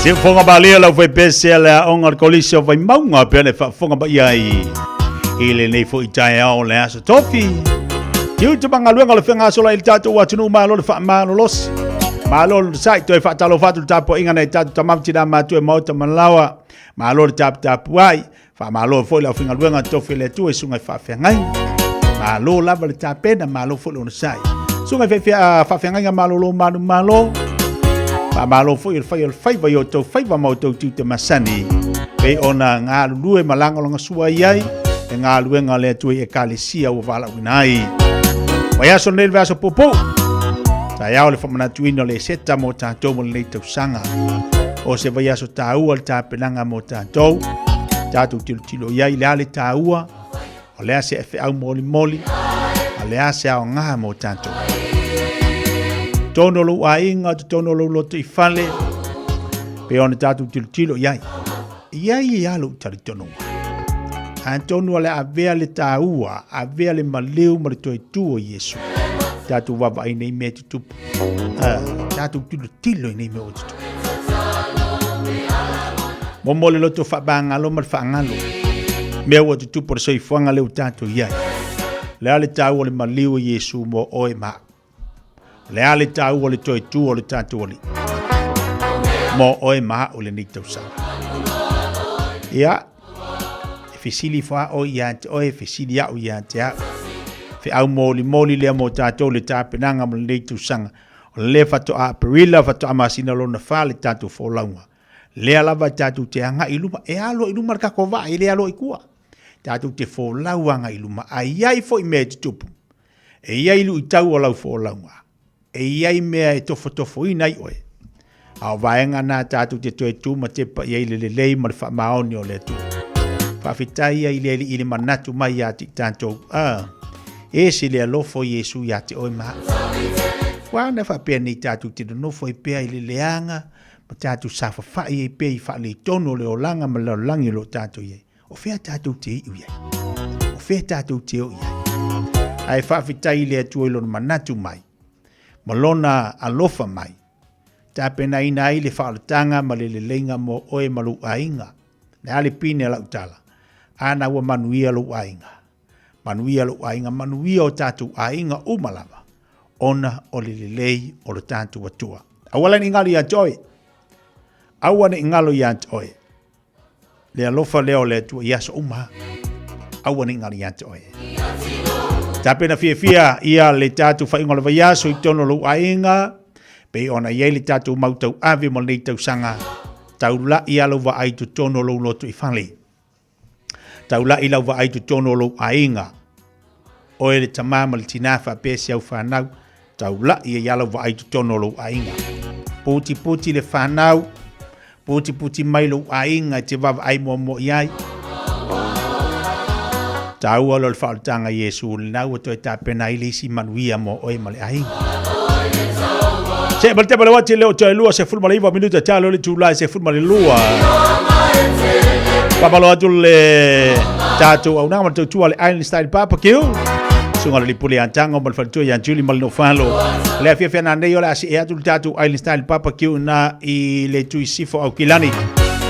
Siufoga malie lau faipese a le aoga o le Kolisi o Vaimauga pea le faafofoga mai ai i lenei foi taeao o le aso tofi. Tiute ma galuega o le fegasolo i le tatou atunuu malo le faamalolosi. Malo le sai toe faatalofa atu le tapuaiga nai tatou tama ma tina matua i maota ma laoa. Malo le taputapuai. Faamalo foi le aufaigaluega tofi a le Atua i susuga i faafeagaiga. Malo lava le tapena, malo foi le onosai. Susuga i faafeagaiga malolo manumalo. Faamalo foi le fai o le faiva i outou faiva ma outou tiute masani. Pei ona galulue ma lagolagasua i ai le galuega a le Atua i ekalesia ua valaauina ai. Vaiaso lenei le vaiaso puupuu. Taeao le faamanatuina o le Eseta mo tatou mo lenei tausaga. O se vaiaso taua le tapenaga mo tatou. Tatou tilotilo i ai le a le taua, o le a se feau molimoli, a le a se aoga mo tatou. Totonu o lou aiga, totonu o lou loto i fale, pe ona tatou tilotilo i ai. I ai ia lou talitonuga. Atonu o le avea le taua, avea le maliu ma le toe tu o Iesu. Tatou vaavaai nei mea tutupu. Tatou tilotilo i nei mea ua tutupu. Momo le loto faapagalo ma le faagalo. Mea ua tutupu o le soifuaga lea ua tatou i ai. Le a le taua o le maliu o Iesu mo oe ma au. Le a le taua o le toe tu o le tatou Alii mo oe ma au lenei tausaga. Ia, e fesili fo a oe ia te oe, fesili au ia te au. Feau molimoli lea mo tatou le tapenaga mo lenei tausaga. O lea faatoa Aperila, faatoa masina lona fa le tatou folauga. Lea lava tatou te agai i luma, e alo i luma le tatou vaa, e le alo i tua. Tatou te folau agai i luma, a i ai foi mea e tutupu, e i ai luitau o lau folauga, e i ai mea e tofotofoina ai oe. A o vaega na tatou te toe tu ma tepa i ai le lelei ma le faamaoni o le Atua. Faafetai ai le Alii i le manatu mai ia te i tatou. Ah, ese le alofa o Iesu ia te oe ma au. Ua ana faapea nei tatou te nonofo ai pea i le leaga ma tatou safafa'i ai pea i faaletonu o le olaga ma le lalolagi o lo o tatou i ai. O fea tatou te iu i ai? O fea tatou te o i ai? Ae faafetai i le Atua i lona manatu mai ma lona alofa mai, tapenaina ai le faaolataga ma le leleiga mo oe ma lou aiga. Le a le pine a lau tala? Ana ua manuia lou aiga. Manuia lou aiga, manuia o tatou aiga uma lava, ona o le lelei o lo tatou Atua. Aua la ne i galo ia te oe. Aua ne i galo ia te oe. Le alofa lea o le Atua i aso uma. Aua ne i galo ia te oe. Tapena fiafia ia le tatou faaiuga o le vaiaso i totonu o lou aiga, pei ona i ai le tatou mau tauave mo lenei tausaga. Taula'i a lau vaai i totonu o lou loto i fale. Taula'i lau vaai i totonu o lou aiga. Oe le tama ma le tinā faapea si au fanau, taula'i ai a lau vaai i totonu o lou aiga. Putiputi le fanau, putiputi mai lou aiga e te vaavaai muamua i ai. Taua loa le faaolataga Iesu, lena ua toe tapena ai le isi manuia mo oe ma le aiga. Se ma le tepa le wati le o toe lua 19 minuta talo le itula e 12. Faamalo atu le tatou auaunaga ma le tautua le Island Style Barbecue. Susuga le Lipuli ia Tango ma le faletua ia Julie ma le Nofalo. O le afiafi ana nei o le a see atu le tatou Island Style Barbecue na i le Tuisifo Aukilani.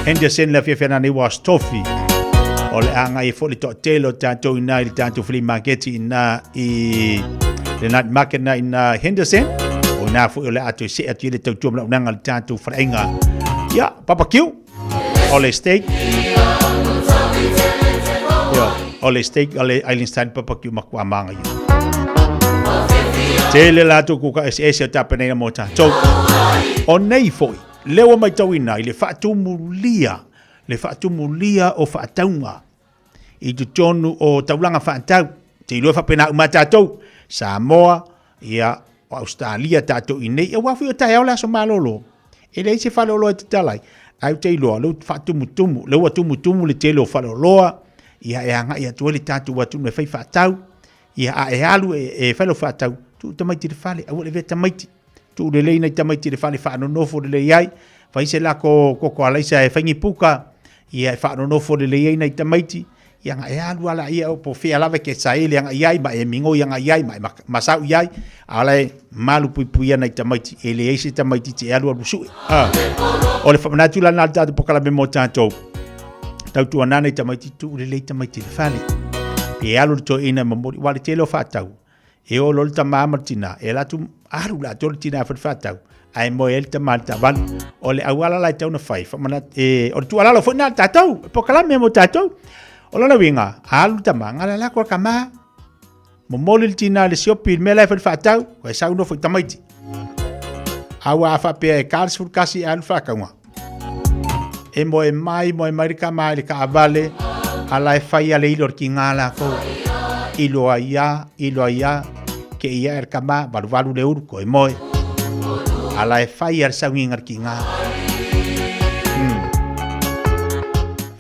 Henderson le afiafi ana nei ua stofi. O le agai e foi le toatele o tatou ina i le tatou flea market ina i le night market na ina Henderson. O ina foi o le a toe see atu i le tautua ma le auaunaga le tatou faleaiga. Ia, barbecue. O le steak. Ia, o le steak o le Island Style Barbecue matua manga ia. Tele latou kuka eseese o tapenaina mo tatou. O nei foi, lea ua matauina i le faatumulia, le faatumulia o faatauga i totonu o taulaga faatau. Te iloa faapena uma tatou, Samoa, ia, o Australia tatou i nei, aua foi o taeao le aso malolo. E leai se faleoloa e tatala ai. Ae ou te iloa, lea ua faatumutumu, lea ua tumutumu le tele o faleoloa, ia e agai atu ai le tatou atunuu e fai faatau, ia a e alu e fai lau faatau, tuu tamaiti i le fale, aua le avea tamaiti. Tuu lelei nai tamaiti i le fale faanonofo lelei ai, fai se lako koko alaisa e fai ni puka, ia e faanonofo lelei ai nai tamaiti, Ia nga e alu ala ia o po fea lava ke saili anga iai ma e migoi anga iai ma e masau iai a la e malu puipui ana i tamaiti e leai se tamaitiiti e alualu sue. A. O le faamanatu la lena a le tatou polokalame mo tatou. Tautuana nei tamaiti tuu lelei tamaiti i le fale. Pe alu le toeaina e momoli, aua o le tele o faatau, e o loa le tama ma le tina, e alu atu, alu le atoa le tina e fai le faatau, ae moe ai le tama i le taavale. O le auala la e tatau ona fai, faamanatu, e, o le tuualalo foi lena a le tatou, polokalame mo tatou. O lona uiga, a alu le tama, gala lako le tama, Momoli le tina i le siopi i le mea la e fai le faatau, ua e sau nofo i tamaiti. A ua a faapea e ka le 11 e alu faatauga. E moe mai, moe mai le tama i le taavale, a la e fai a le ilo o le tiga lakou. Ilo ai a, ilo ai a, ke ia e le tama, valuvalu le ulu, koe moe. A la e fai a le saugiga le tiga.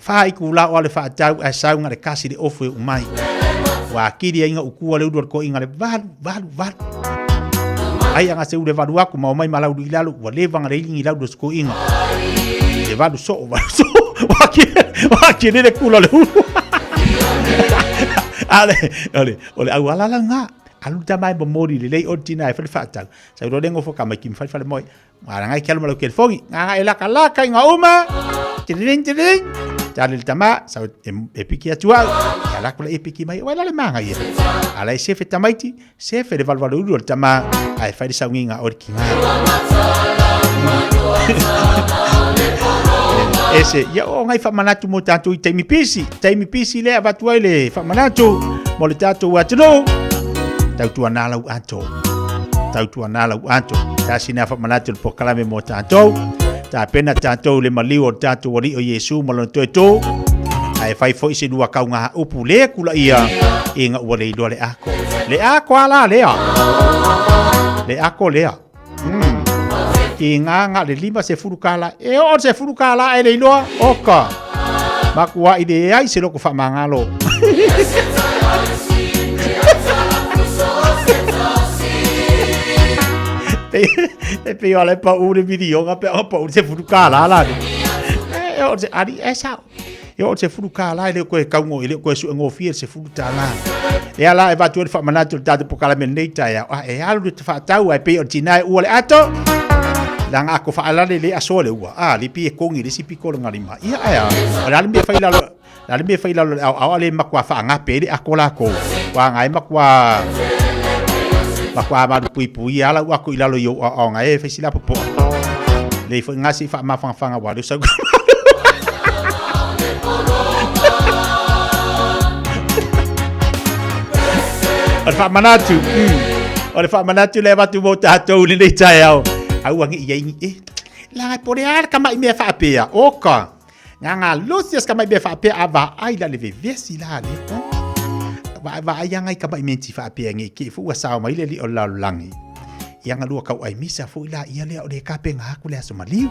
Wha itula o ale faatau ae sau nga le kasi le ofu e umai. Ua akili ai nga ukua le ulu o le koinga le valu, valu, valu. Ai anga se ule valu aku ma omai malaulu i lalo, ua leva nga le ilingi lau lo se koinga. Le valu soo, valu soo. Ua akili le kula le ulu. Ale, ole, ole au ala la nga. Alu tama e momori le lei o tina e whale whaatau. Sa uro lengo fo kama ki mwhale whale moe. Nga ke alu ma lau kelefogi. Nga e laka laka i nga uma. Tiriring, tiriring. Tali le tama, sau e, e piki atu au. Ia lako le e piki mai, wai lale manga ia. Ala e sefe tamaiti, sefe le valuvalu uru o le tama, a e whai le saunginga o le ki ngā. Ese, ia o ngai whamanatu mo tātou i taimi pisi. Taimi pisi le avatu ai le whamanatu mo le tātou atunuu. Tautua nā lau ato. Tautuana lau ato. Tasi nā whamanatu le pokalame mō tātou. Tāpena tātou le maliu o tātou alii o Iesu ma lona toe tō. Ae whai foi se lua kau ngā upu le kula ia i ngā ua le iloa le ako. Le ako ala lea. Le ako lea. Ki ngā ngā le lima se furu kāla. E o se furu kāla e le iloa. Oka. Makua i le ai se loko whamangalo. E pei o le pa u le milionga pe o pa u se furu kāla la. E o se ari e sao. E o se furu kāla e le koe kaungo e le koe su e ngofie se furu tāla. E ala e vatu e le whaamanatu le tātou pokalame nei tae au. E alu le te whaatau ai pei o tina e ua le ato. Langa ako whaalale le asoa le ua. A, le pi e kongi le si piko le ngalima. Ia ae a. O le ale mea whai lalo, le ale mea whai lalo le au au ale makua whaangape le ako lākou. Wā ngai makua, makua maru pui pui ala ua ko i lalo i au au ngai e whai sila popoa. Le fo ngasi wha mawhangawhanga wā le sau. O le faamanatu. O le faamanatu le avatu mo tatou i lenei taeao. Aua nge ia ingi e. La po le ala kama i mea faapea. Oka. Nga nga lusi kama i mea faapea a va ai la le vevesi la le. Va va ai anga i kama i menti faapea nge ke fu ua sao mai le li o la langi. Ia nga lua kau ai misa fu la ia lea o le kape nga aku le aso maliu.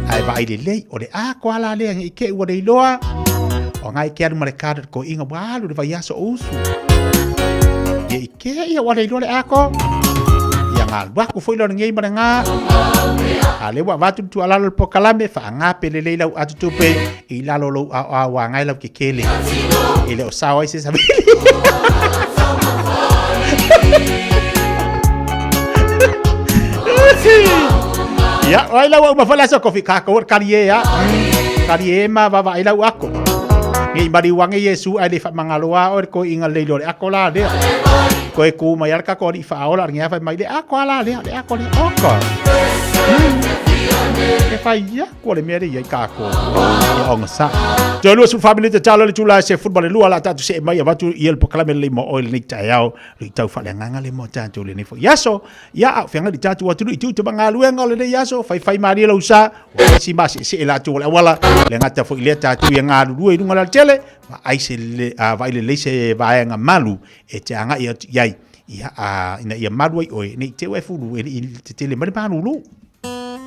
Ai va ai le lei o le a ko ala lea nge ke ua le iloa. O ngai ke alu ma le kada ko inga wa alu le vai aso usu. Ia i ke ia ua le iloa le ako. Ia ngā waku foi lona ngei ma le ngā. A le ua vatu tu alalo le pokalame, wha ngā pele lei lau atu tupe, i lalo lou au au a ngai lau ke kele. E le o sao ai se sabili. Ia, oi lau au mawhala so kofi ka ko kari e a. Kari e ma vava ai lau ako. Nge i mari wange Yesu ai le whamangaloa o ko inga le le ako la lea. Ko e ku mai alka ko ri whaola nge awhai mai le ako ala lea le ako le oko. E whai ia ko le mea le ia i kākou. Ia onga sa. Toe lua su family te talo le tula se football le lua la tatu se mai avatu ia le pokalame le mo oil nei taeao le tau whaleanganga le mo tātou le nei fo. Iaso, ia au whenga li tātou atunu i tū te mangaluenga o le nei aso, whai whai mārie lau sa, o si ma se se la tu o le awala, le ngata fo i lea tātou ia ngā rurua i runga la tele, va ai se le, a, vai le lei se vaenga malu e te anga i atu iai, ia, a, ina ia malu ai oe, nei te ue fulu e i te tele mare malulu.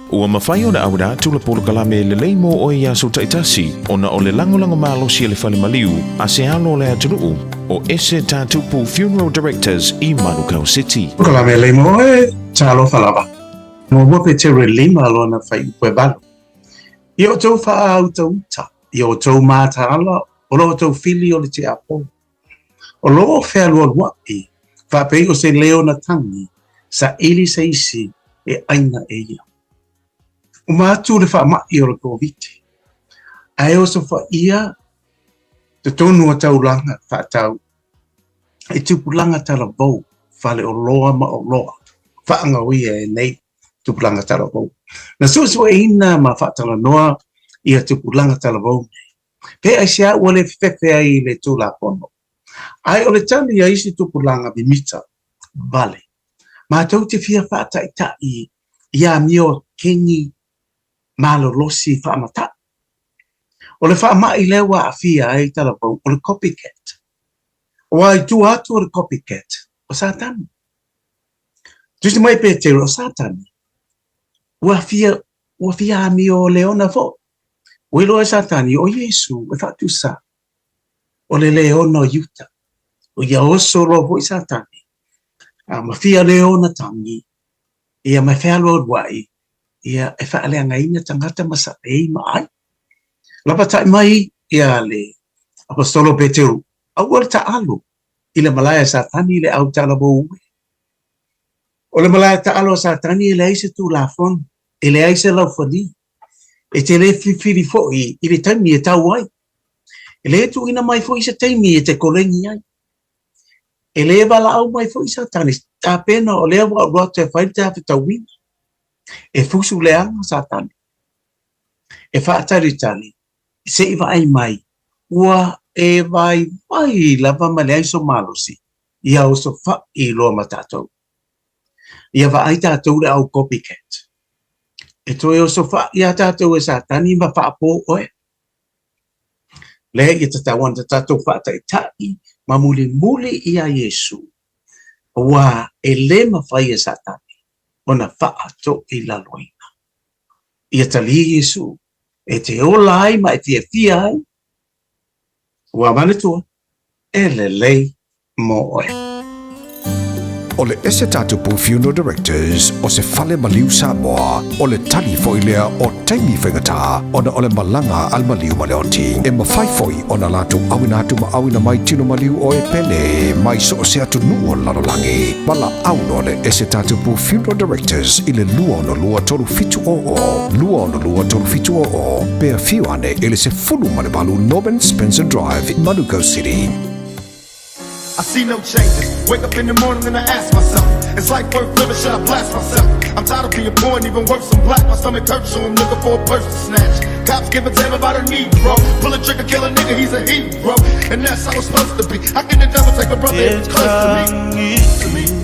Ua mafai ona auina atu le polokalame lelei mo oe i aso taitasi ona o le lagolago malosi a le Fale Maliu a se alo o le atunuu o Ese Tatupu Funeral Directors i Manukau City. Polokalame lelei mo oe, talofa lava. Muamua Petero e lima lona fuaiupu e valu. Ia outou faautauta. I outou mataala o lo outou fili o le tiakono, o lo o fealualuaʻi faapei o se leo na tagi, saili se isi e ʻaina e ia. Uma atu le faamaʻi o le Koviti, ae osofaia totonu o taulaga faatau i tupulaga talavou, faleoloa ma oloa faagaoia e nei tupulaga talavou. Na suesueina ma faatalanoa ia tupulaga talavou nei, pe aisea ua le fefefe ai i le Tulafono. Ae o le tali a isi tupulaga mimita vale, matou te fia faataitaʻi i amio keni malolosi faamataʻi. O le faamaʻi lea ua aafia ai talavou o le copycat. Aua i tua atu o le copycat, o Satani. Tusi mai Petero, o Satani, ua fia, ua fia amio leona foi. Ua iloa e Satani, o Iesu e faatusa, o le leona o Iuta. O ia oso loa foi Satani, a ma fia leona tagi, ia ma fealualuaʻi, ia e faaleagaina tagata ma saʻei ma ʻai. Lapataʻi mai ia le Aposetolo Petero, aua le taʻalo i le malae a Satani i le au talavou e. O le malae taʻalo a Satani e leai se Tulafono, e leai se laufali, e te le filifili foi i le taimi e tau ai. E le tuuina mai foi se taimi e te koleni ai. E le valaau mai foi Satani, tapena o lea ua alu atu e fai le tafetauina. E fusu leaga Satani, e faatalitali se i vaai mai, ua e vaivai lava ma leai so malosi, ia osofaʻi loa ma tatou. Ia vaai tatou le au copycat. E toe osofaʻi iā tatou e Satani ma faapō oe. Lea ia tatau ana tatou faataitaʻi ma mulimuli iā Iesu, aua e le mafai e Satani ona faatoilaloina. Ia talia Iesu e te ola ai ma e fiafia ai, ua manatua, e lelei mo oe. O le Ese Tatupu Funeral Directors o se fale maliu Samoa, o le tali foi lea o taimi faigata ona o le malaga a le maliu ma le oti. E mafai foi ona latou auina atu ma auina mai tino maliu o e pele mai so o se atunuu o le lalolagi. Valaau loa le Ese Tatupu Funeral Directors i le 262 3700, 262 3700, pe afio ane i le 18 Norman Spencer Drive, Manukau City. I see no changes. Wake up in the morning and I ask myself, is life worth living? Should I blast myself? I'm tired of being poor and even worse, I'm black. My stomach hurts, so I'm looking for a purse to snatch. Cops give a damn about a Negro. Pull a trigger, kill a nigga, he's a hero. And that's how it's supposed to be. How can the devil take a brother if he's close to me? To me.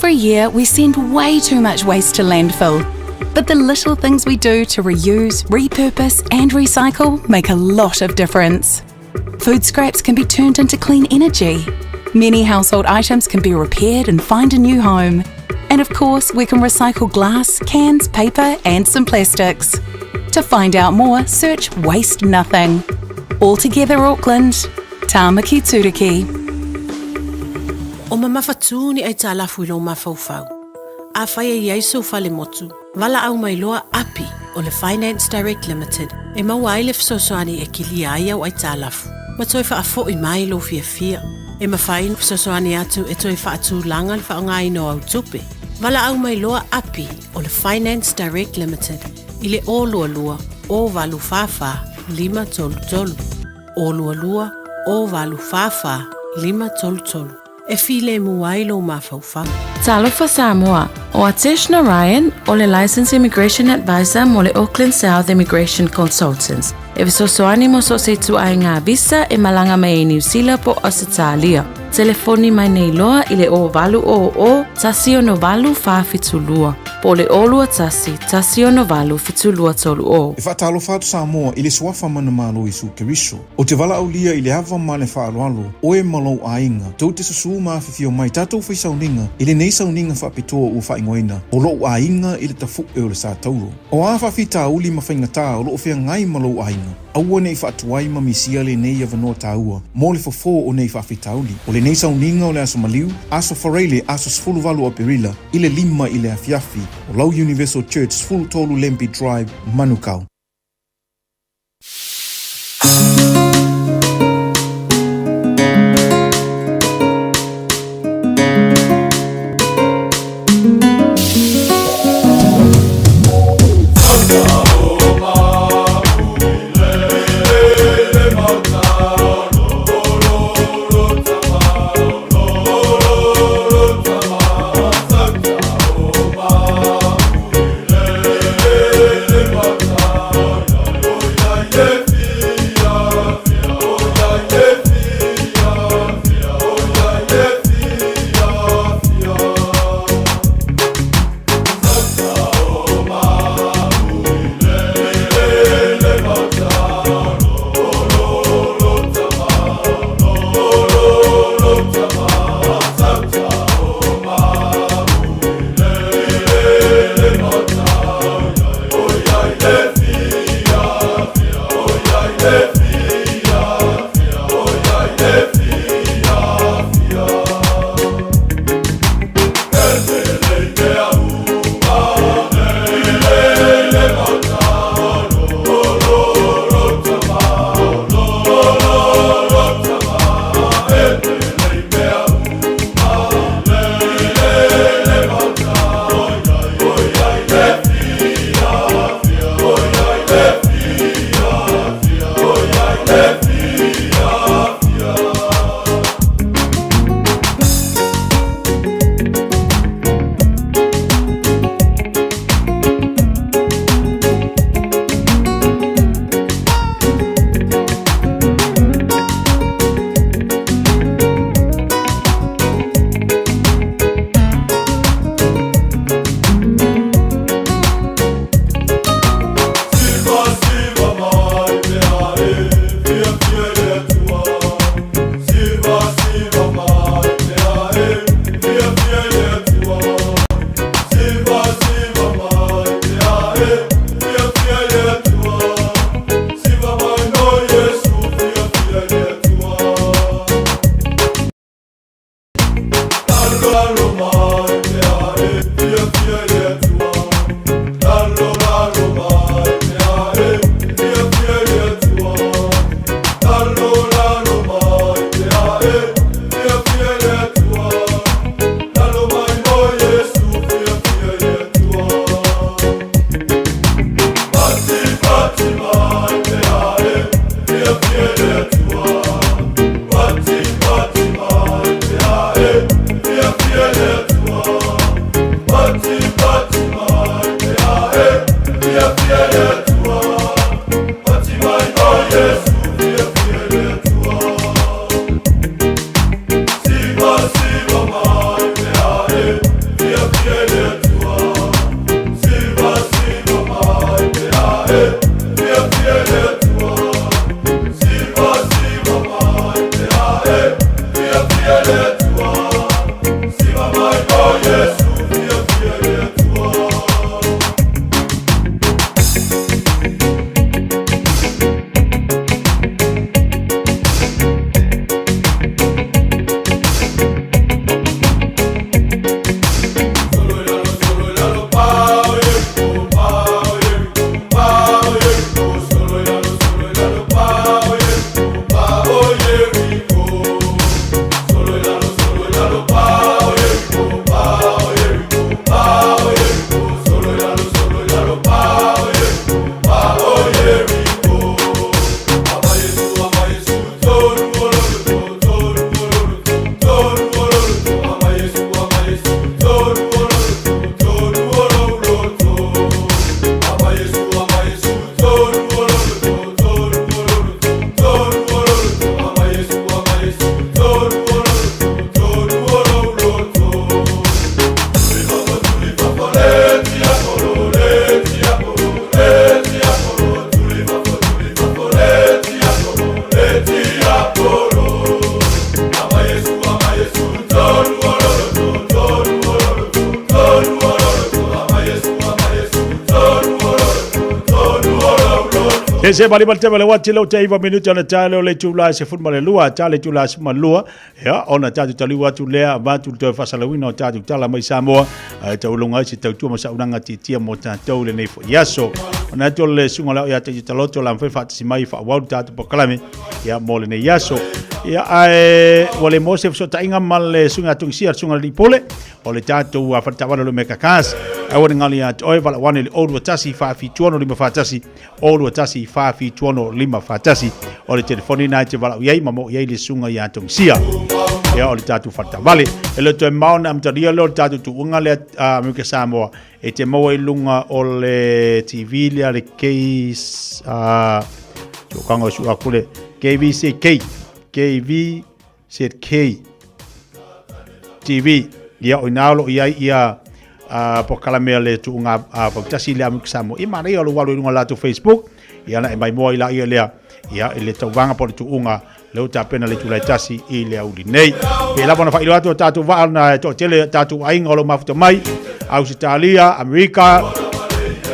Every year we send way too much waste to landfill. But the little things we do to reuse, repurpose, and recycle make a lot of difference. Food scraps can be turned into clean energy. Many household items can be repaired and find a new home. And of course, we can recycle glass, cans, paper, and some plastics. To find out more, search Waste Nothing. All together, Auckland. Tāmaki Turuki. O mamafatū ni aitalafu i lou mafaufau. Afai e i ai sou fale motu, valaau mai loa Api o le Finance Direct Limited e maua ai le fesoasoani e kilia ai au aitalafu ma toe faafoi mai lou fiafia. E mafai ona fesoasoani atu e toe faatulaga le faaaogaina o au tupe. Valaau mai loa Api o le Finance Direct Limited i le 022 084 533, 022 084 533. E filemu ai lou mafaufau. Talofa Samoa, ʻO Atesh Narayan, o le Licensed Immigration Advisor mo le Auckland South Immigration Consultants, e fesoasoani mo so o se ituaiga visa e malaga mai ai Niu Sila po o Ausetalia. Telefoni mai nei loa i le 0800 168 472 po o le 021 168 7230. E faatalofa atu Samoa i le Suafa Manumalo Iesu Keriso. Ou te valaaulia i le ava ma le faaaloalo, oe ma lou aiga, tou te susū ma afifio mai tatou fai sauniga i lenei sauniga faapitoa ua faaigoaina o lou aiga i le tafuʻe o le Sa Tauro. O a faafitauli ma faigatā o lo o feagai ma lou aiga, aua ne i faatuai ma misia lenei avanoa taua mo le fofō o nei faafitauli. O lenei sauniga o le Aso Maliu, Aso Faraile, aso 18 o Aperila i le 5 i le afiafi, o lau Universal Church, 13 Lambie Drive, Manukau. E se mali mali tele wa tele o te iwa minuti ona tale o le tula se fun male lua tale tula se malua ia ona tatu taliu atu lea avatu le toe faasalauina o tatou tala mai Samoa ae taulunga ai se tautua ma saunaga tiatia mo tatou lenei foi aso. Ona atu o le susuga lea ia te taloto la mafai faatasi mai faaauau le tatou polokalame ia mo lenei aso. Ia ae ua le maua se fesootaiga ma le susuga Tungisia le susuga le Pule o le tatou faletaavale o le Omega Cars. Aua ne galo ia te oe valaau ane i le 021 476 541 021 476 541 o le telefoni na e te valaau i ai ma mo i ai le susuga ia Tongisia. Ia o le tatou faletaavale. E le toe mao na amatalia lea o le tatou tuuga lea Amerika Samoa e te maua i luga o le TV lea le K tokanga o sua aku le KVCK KVZK TV ia o ina o lo o i ai ia polokalame a le tuuga fautasi le Amerika Samoa. Ia manaia o lou alu i luga o le latou Facebook ia na e maimoa i laia lea ia i le tauvaga po o le tuuga lea ua tapena le itula e tasi i le auli nei. Pe lava ona faailoa atu o tatou vaa na e toatele tatou aiga o lo o mafuta mai, Ausetalia, Amerika,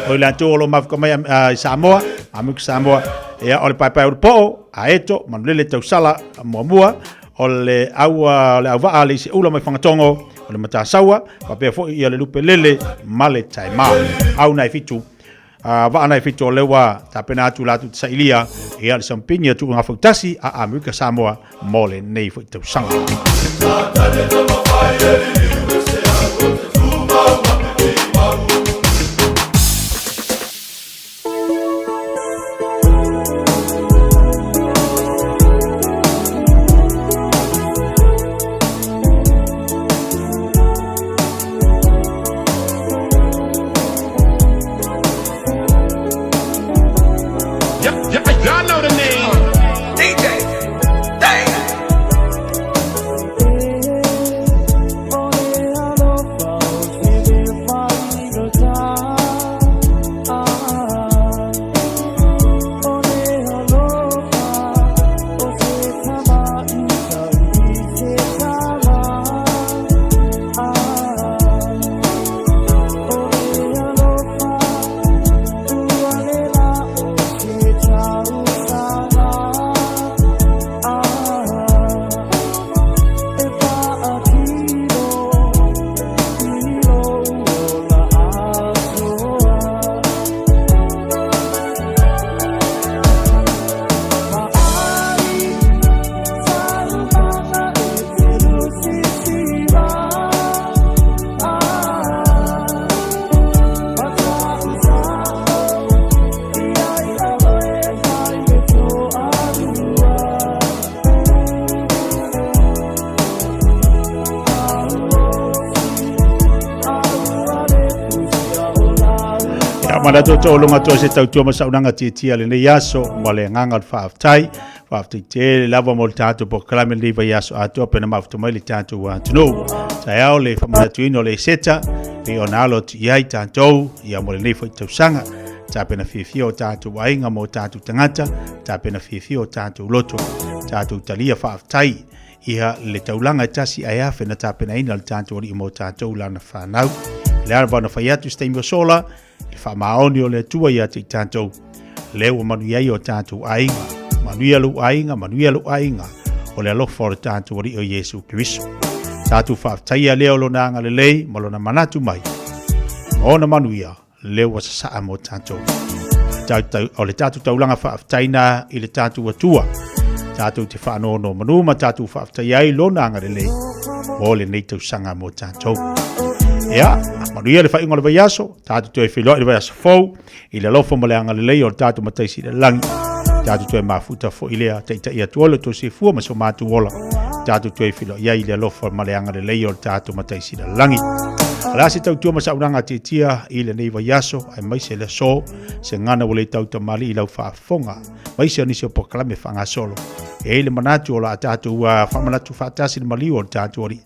o i latou o lo o mafuta mai i Samoa, Amerika Samoa, ia o le paepae o le poo, Aeto, Manulele Tausala muamua, o le aua o le auvaa le Iseula mai Fagatogo, o le Matasaua, faapea foi ia le Lupelele ma le Taima. Au nai fitu vaa nai fitu o lea ua tapena atu latou te sailia ia le sampini a Tuuga Fautasi a Amerika Samoa mo lenei foi tausaga. Y'all know the name. DJ, Dang. Ia, manatu o longa toa se tautua ma saunaga tiatia lenei aso ma le agaga o le faafetai. Faafetai tele lava mo le tatou polokalame lenei vaiaso atoa pena mafuta mai le tatou atunuu. Taeao le faamanatuina o le Eseta pei ona alo atu i ai tatou ia mo lenei foi tausaga. Tapena fiafia o tatou aiga ma o tatou tagata, tapena fiafia o tatou loto, tatou talia faafetai ia le taulaga e tasi ae afe na tapenaina le tatou Alii mo tatou lana whanau. Le ara na whai atu se taimi o sola, le whaamaoni o le Atua ia te i tatou, le ua manuia ai o tatou aiga. Manuia lou aiga, manuia lou aiga, o le alofa o le tatou Alii o Iesu Keriso. Tatou faafetaia lea o lona agalelei ma lona manatu mai, ma ona manuia, lea ua sasaa mo tatou. O le tatou taulaga faafetaina i le tatou Atua. Tatou te faanono manu ma tatou faafetai ai lona agalelei mo lenei tausaga mo tatou. Ia, manuia le faaiuga o le vaiaso, tatou toe feiloai le vaiaso fou i le alofa ma le agalelei o le tatou Matai Sili i le lagi. Tatou toe mafuta foi lea taitai atu ai lo outou soifua ma so matou ola. Tatou toe feiloai ai i le alofa ma le agalelei o le tatou Matai Sili i le lagi. O le a se tautua ma saunaga tiatia i lenei vaiaso, aemaise le aso, se gana ua le tautamalii i lau faafofoga, maise o nisi o polokalame faagasolo. E i ai le manatu o le a tatou faamanatu faatasi le maliu o le tatou Alii.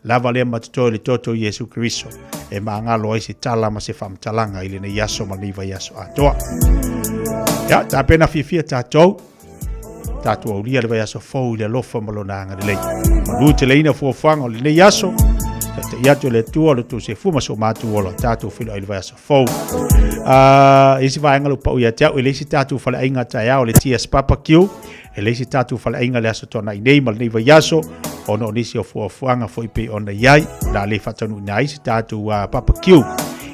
Lava lea ma totoe le toto o Iesu Keriso e magalo ai se tala ma se faamatalaga i lenei aso ma lenei vaiaso atoa. Ia, tapena fiafia tatou, tatou aulia le vaiaso fou i le alofa ma lona agalelei. Manu teleina fuafuaga o lenei aso, Taitai atu e le Atua lo outou soifua ma so matou ola, tatou feiloai i le vaiaso fou. Isi vaega lo pau ia te au, e leai se tatou faleaiga taeao le TS Barbecue, e leai se tatou faleaiga le Aso Toonai nei ma lenei vaiaso, ona o nisi o fuafuaga foi pei ona i ai, o le a le faataunuuina ai se tatou barbecue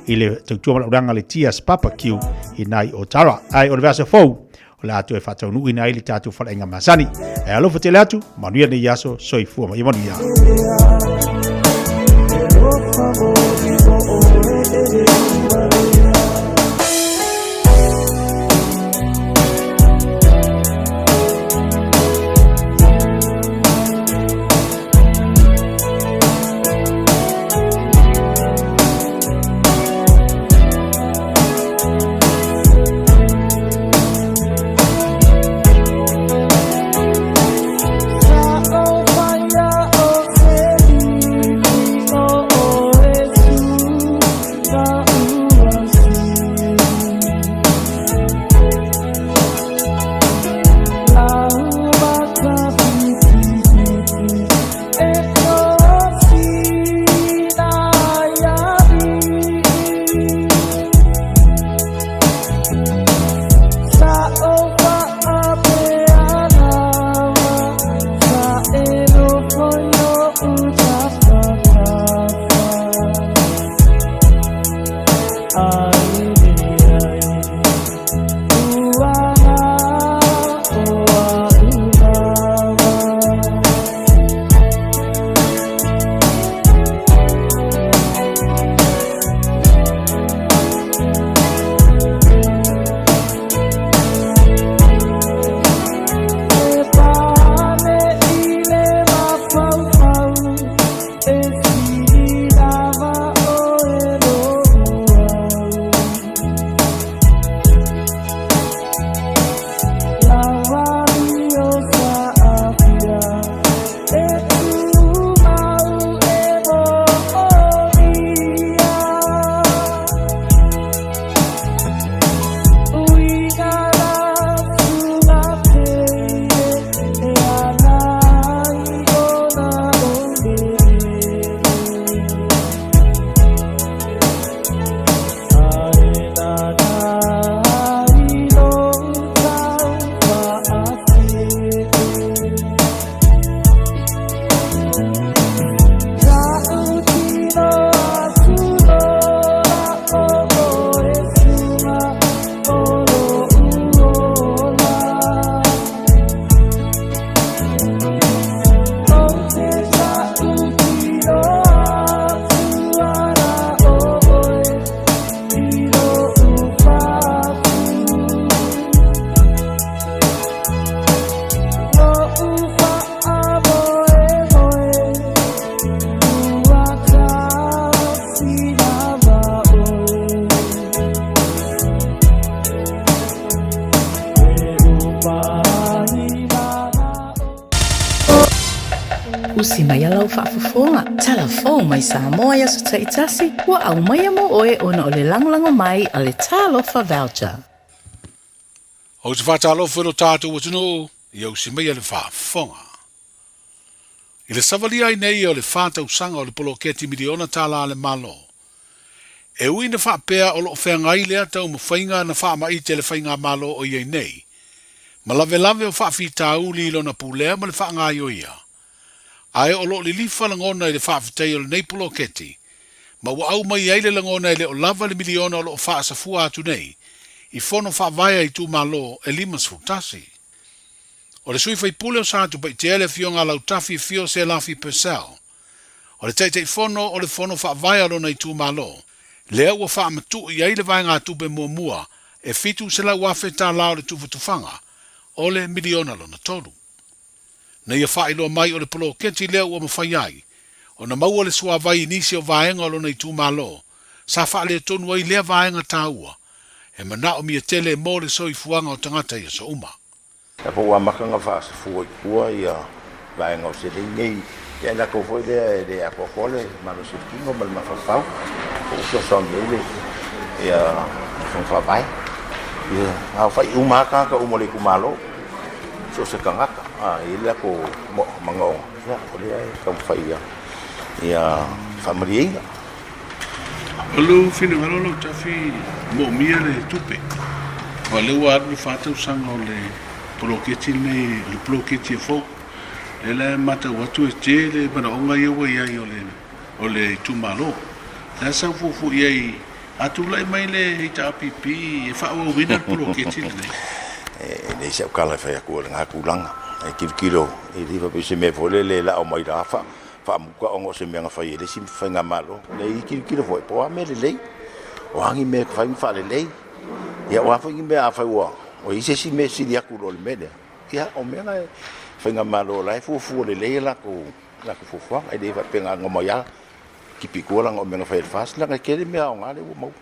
i le tautua ma laulaga le TS Barbecue i nai Otara. Ae o le vaiaso fou, o le a toe faataunuuina ai le tatou faleaiga masani. Ae alofa tele atu, manuia lenei aso, soifua ma ia manuia. Usi mai lau faafofoga, talafou mai Samoa i aso taitasi, ua aumaia mo oe ona o le lagolago mai a le Talofa Voucher. Ou te faatalofa i lo tatou atunuu, ia usi maia le faafofoga. I le savalia ai nei o le fa tausaga o le poloketi miliona tala a le Malo, e ui ina faapea o lo o feagai lea taumafaiga na faamaite le faigamalo o i ai nei, ma lavelave o faafitauli i lona pulea ma le faagaioia, ae o lo o lilifa lagona i le faafetai o lenei poloketi, ma ua aumai ai le lagona e le o lava le miliona o lo o faasafua atu nei i fono faavae a itumalo e 51. O le sui faipule o Satupaitea le Afioga a Lautafi Fio Selafi Purcell, o le Taitaifono o le Fono Faavae a lona itumalo, lea ua faamatuu i ai le vaegatupe muamua e $700,000 o le tufatufaga o le miliona lona tolu. Na ia faailoa mai o le poloketi lea ua mafai ai ona maua le suavai i nisi o vaega o lona itumalo sa faaletonu ai lea vaega taua e manaomia tele mo le soifuaga o tagata i aso uma. Sa foi ua amata ona faasafua i tua ia vaega o seleni nei, ia latou foi lea e le atoatoa le malosi o le tino ma le mafaufau, po o fesoasoani ai le ia fono faavae. Ia aofai uma lava tagata uma o le itumalo, so o se tagata, a i ai le latou manaoga, ia o lea e taumafai ia ia faamalieina. O lou finagalo Lautafi moomia le tupe, aua o lea ua alu le fa tausaga o le poloketi lenei, o le poloketi e fou. Lea la e matau atu e tele manaoga ia ua i ai o le o le itumalo. O le a sau fuafua i ai a tulai mai le HRPP e faaauauina le poloketi lenei? E leai sau tala e fai atu o lena tulaga. E tilotilo e le faapea o se mea foi lele e la'o mai la faamuta ona o se mea na fai e le isi faigamalo. Leai, e tilotilo foi po o a mea lelei, o a ni mea e fai ma faalelei. Ia o a foi ni mea afai ua i ai se isi mea e sili atu i lo le mea lea, ia o mea na e faigamalo o la e fuafua lelei a latou fuafuaga. E le faapea na ona omai lava tipi i tua leaga o mea na fai e le FAST, leaga e tele mea aoga lea ua maua.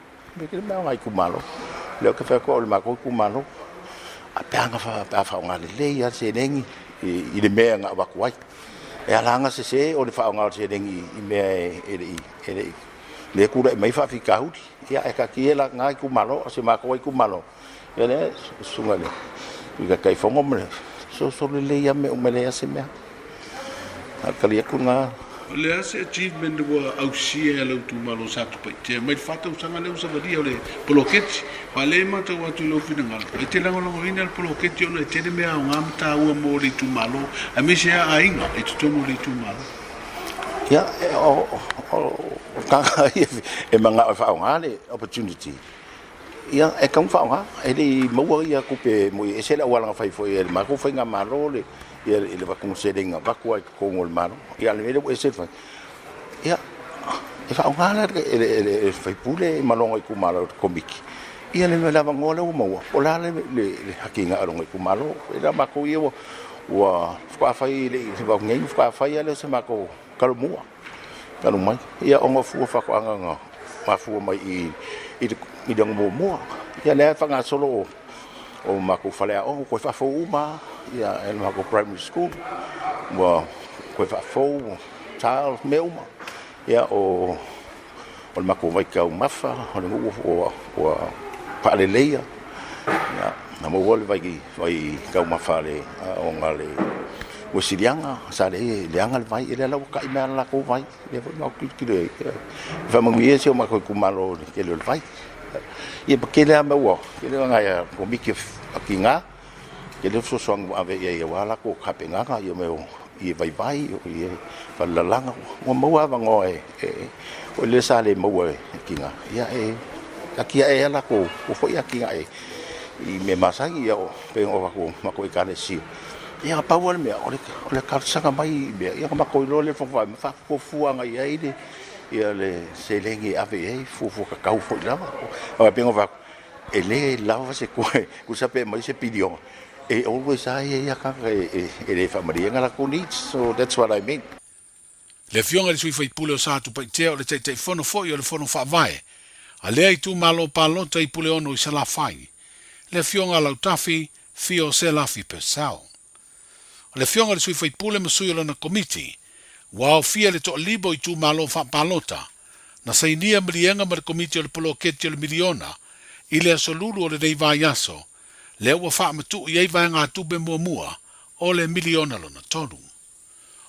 E tele mea aoga i itumalo. O lea ou te fai atu au o le matou itumalo, pe a faaaoga lelei lava le seleni i le mea na avatu ai. E ala ona sese o le faaaoga o le seleni i mea e le i, lea e tulai mai ai faafitauli. Ia ae taatia la lena itumalo, o si o matou itumalo, ia lea e susuga i le Sui Taitaifono ma le solosolo lelei lava mea uma e leai lava se mea. A o le tali atu lena. O le a se achievement ua ausia e lou itumalo o Satupaitea mai le fa tausaga lea ua savalia o le poloketi? Aua o lea e matau atu i lou finagalo, e te lagolagoina le poloketi ona e tele mea aoga ma taua mo le itumalo aemaise lava aiga i totonu o le itumalo. Ia, o tagata ia e manao e faaaoga le opportunity, ia e tatau ona faaaoga. E le i maua ia tupe moi e ese le auala na fai foi e le matou faigamalo le ia le avatuga o seleni na avatu lava i totonu o le Malo. Ia a o le mea lea ua ese le fai, ia e faaaoga la e le sui usufono ma lona itumalo i le Komiti ia le avanoa lea ua maua, po o le a le atinae o lona itumalo. E le o matou ia ua faatoa fai i le vao nei, faatoa fai lava lea o se matou talomua talu mai, ia ona o fua o faatoaga na mafua mai i le ago muamua. Ia lea e faagasolo o matou faleaoga ua toe faafou uma lava, ia le matou primary school ua toe faafou, tiles, mea uma. Ia o le matou vaitaumafa, o le nuu ua faaleleia, ia na maua le vaitaumafa a le aoga a le Uesiliana, sa leaga le vai, ia lea la ua tai mai lava le latou vai, lea foi matou te tilotilo i ai, e faamanuia ai si o matou itumalo i le tele o le vai. Ia ma tele lava mea ua tele nai Komiti a Tina, tele fesoasoani ua ave i ai aua latou tapenaga i mea o ie vaivai, o ie falelalaga, ua maua avanoa e foi lea sa le maua e tina, ia e atiae ai latou foi atinae i mea masani, ia pei ona avatu e matou Ekalesia. Ia pau lava le mea, o le talosaga mai i mea, ia ona matou iloa lea i le Fono Faavae ma faafuafua agai i ai le seleni e ave i ai, fuafua tatau foi lava. Aua pei ona ou fai atu, e le lava se tusa pe aumai se piliona, e always lava i ai lava tagata e le faamalieina latou needs, so that's what I mean. Le Afioga i le Sui Faipule o Satupaitea o le Taitaifono foi o le Fono Faavae a lea itumalo palota i Puleono i Salafai, le Afioga a Lautafi Fio Selafi Purcell. O le Afioga i le Sui Faipule ma sui o lana Komiti, ua aofia le toalima o itumalo faapalota, na sainia maliega ma le Komiti o le Poloketi o le Miliona i le aso Lulu o lenei vaiaso, lea ua faamatuu i ai vaegatupe muamua o le miliona lona tolu.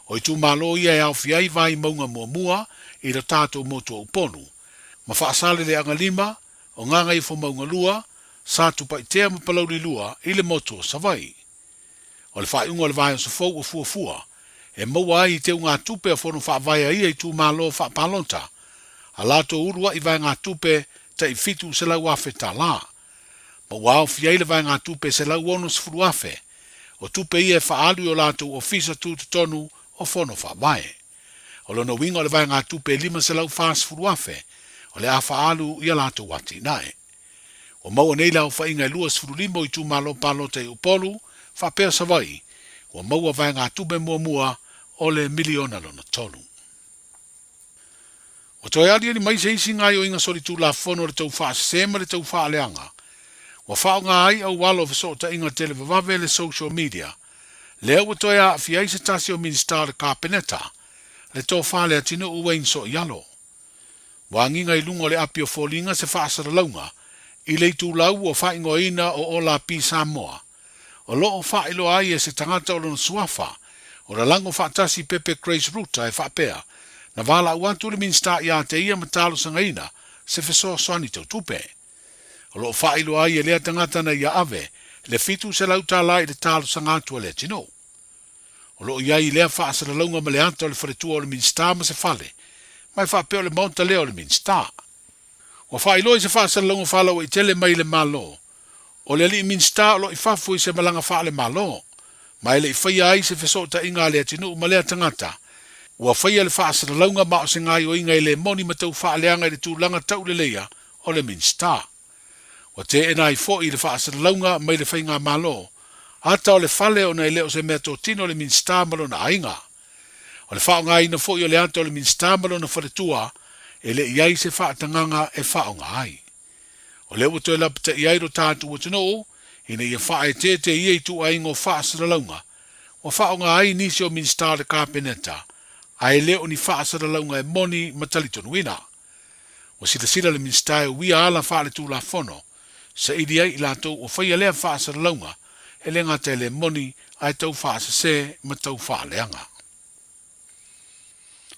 O itumalo ia e aofia ai Vaimauga muamua i lo tatou motu o Upolu, ma Faasaleleaga 5, o Gagaifomauga 2, Satupaitea ma Palauli 2 i le motu o Savaii. O le faaiuga o le vaiaso fou ua fuafua e maua ai i teugatupe a Fono Faavae a ia itumalo faapalota a latou uluai vaegatupe tai $700,000 ma ua aofia ai le vaegatupe $160,000 o tupe ia e faaalu i o latou ofisa tutotonu o Fono Faavae. O lona uiga o le vaegatupe e $540,000 o le a faaalu i a latou atinae. Ua maua nei le aofaiga e 25 o itumalo palota i Upolu faapea Savaii ua maua vaegatupe muamua o le miliona lona tolu. Ua toe aliali mai se isi gaoioiga solitulafono o le tau faasese ma le tau faaleaga ua faaaoga ai auala o fesootaiga televavave le social media lea ua toe aafia ai se tasi o Minisita o le Kapeneta, le Tofa Leatinuu Wayne Soialo. Ua agiga i luga o le api o foliga se faasalalauga i le itulau ua faaigoaina o Ola Pi Samoa, o lo o faailoa ai e se tagata o lona suafa, o lalago faatasi Pepe Grace Ruta e faapea, Na valaau atu le Minisita ia te ia ma talosagaina se fesoasoani tau tupe. O lo o faailoa ai e lea tagata na ia ave le $700 i le talosaga atu a Leatinuu. O lo o i ai i lea faasalalauga ma le ata o le faletua o le Minisita ma se fale, ma e faapea o le maota lea o le Minisita. Ua faailoa i se faasalalauga faalauaitele mai le Malo, o le alii Minisita o lo o i fafo i se malaga faale-Malo, ma e le i faia ai se fesootaiga a Leatinuu ma lea tagata. Ua faia le faasalalauga ma o se gaoioiga e le moni ma tau faaleaga i le tulaga tauleleia o le Minisita. Ua teena ai foi le faasalalauga mai le Faigamalo, ata o le fale ona e le o se mea totino le Minisita ma lona aiga. O le faaaogaina foi o le ata o le Minisita ma lona faletua, e le i ai se faatagaga e faaaoga ai. O lea ua toe lapataia ai lo tatou atunuu ina ia faaeteete i ia ituaiga o faasalalauga ua faaaoga ai nisi o Minisita o le Kapeneta, ae le o ni faasalalauga e moni ma talitonuina. Ua silasila le Minisita e uia ala faaletulafono, saili ai i latou ua faia lea faasalalauga, e le gata e le moni ae tau faasese ma tau faaleaga.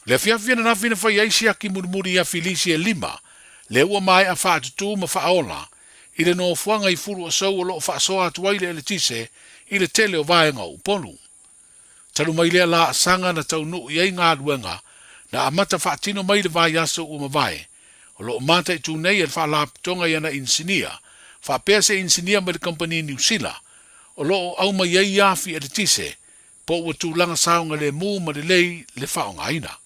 O le afiafi ananafi na fai ai siaki mulimuli ia Filisi e lima, lea ua maea faatutū ma faaola i le nofoaga i Fuluasou o lo o faasoa atu ai le eletise i le tele o vaega o Upolu. Talu mai lea laasaga na taunuu i ai galuega na amata faatino mai le vaiaso ua mavae, o lo o mataitu nei e le Faalapotopotoga i ana inisinia, faapea se inisinia mai le kamupani Niu Sila, o lo o aumai ai afi eletise po ua tulaga saogalemu ma lelei le faaaogaina.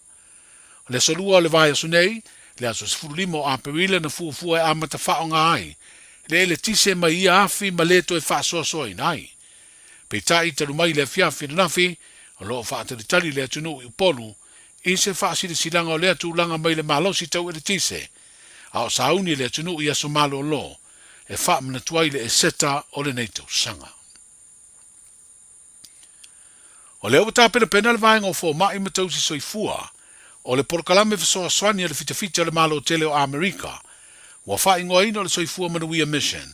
O le aso Lua o le vaiaso nei, le aso 15 o Aperila na fuafua e amata faaaoga ai le eletise mai ia afi ma le toe faasoasoaina ai. Peitai, talu mai le afiafi ananafi, o lo o faatalitali le atunuu i Upolu i se faasilasilaga o lea tulaga mai le malosi tau eletise, a o sauni le atunuu i aso malolo e faamanatu ai le Eseta o lenei tausaga. O lea ua tapenapena le Vaega o Fomai ma Tausi Soifua o le Polokalame Fesoasoani a le Fitafita o le Malo Tele o Amerika ua faaigoaina o le Soifua Manuia Mission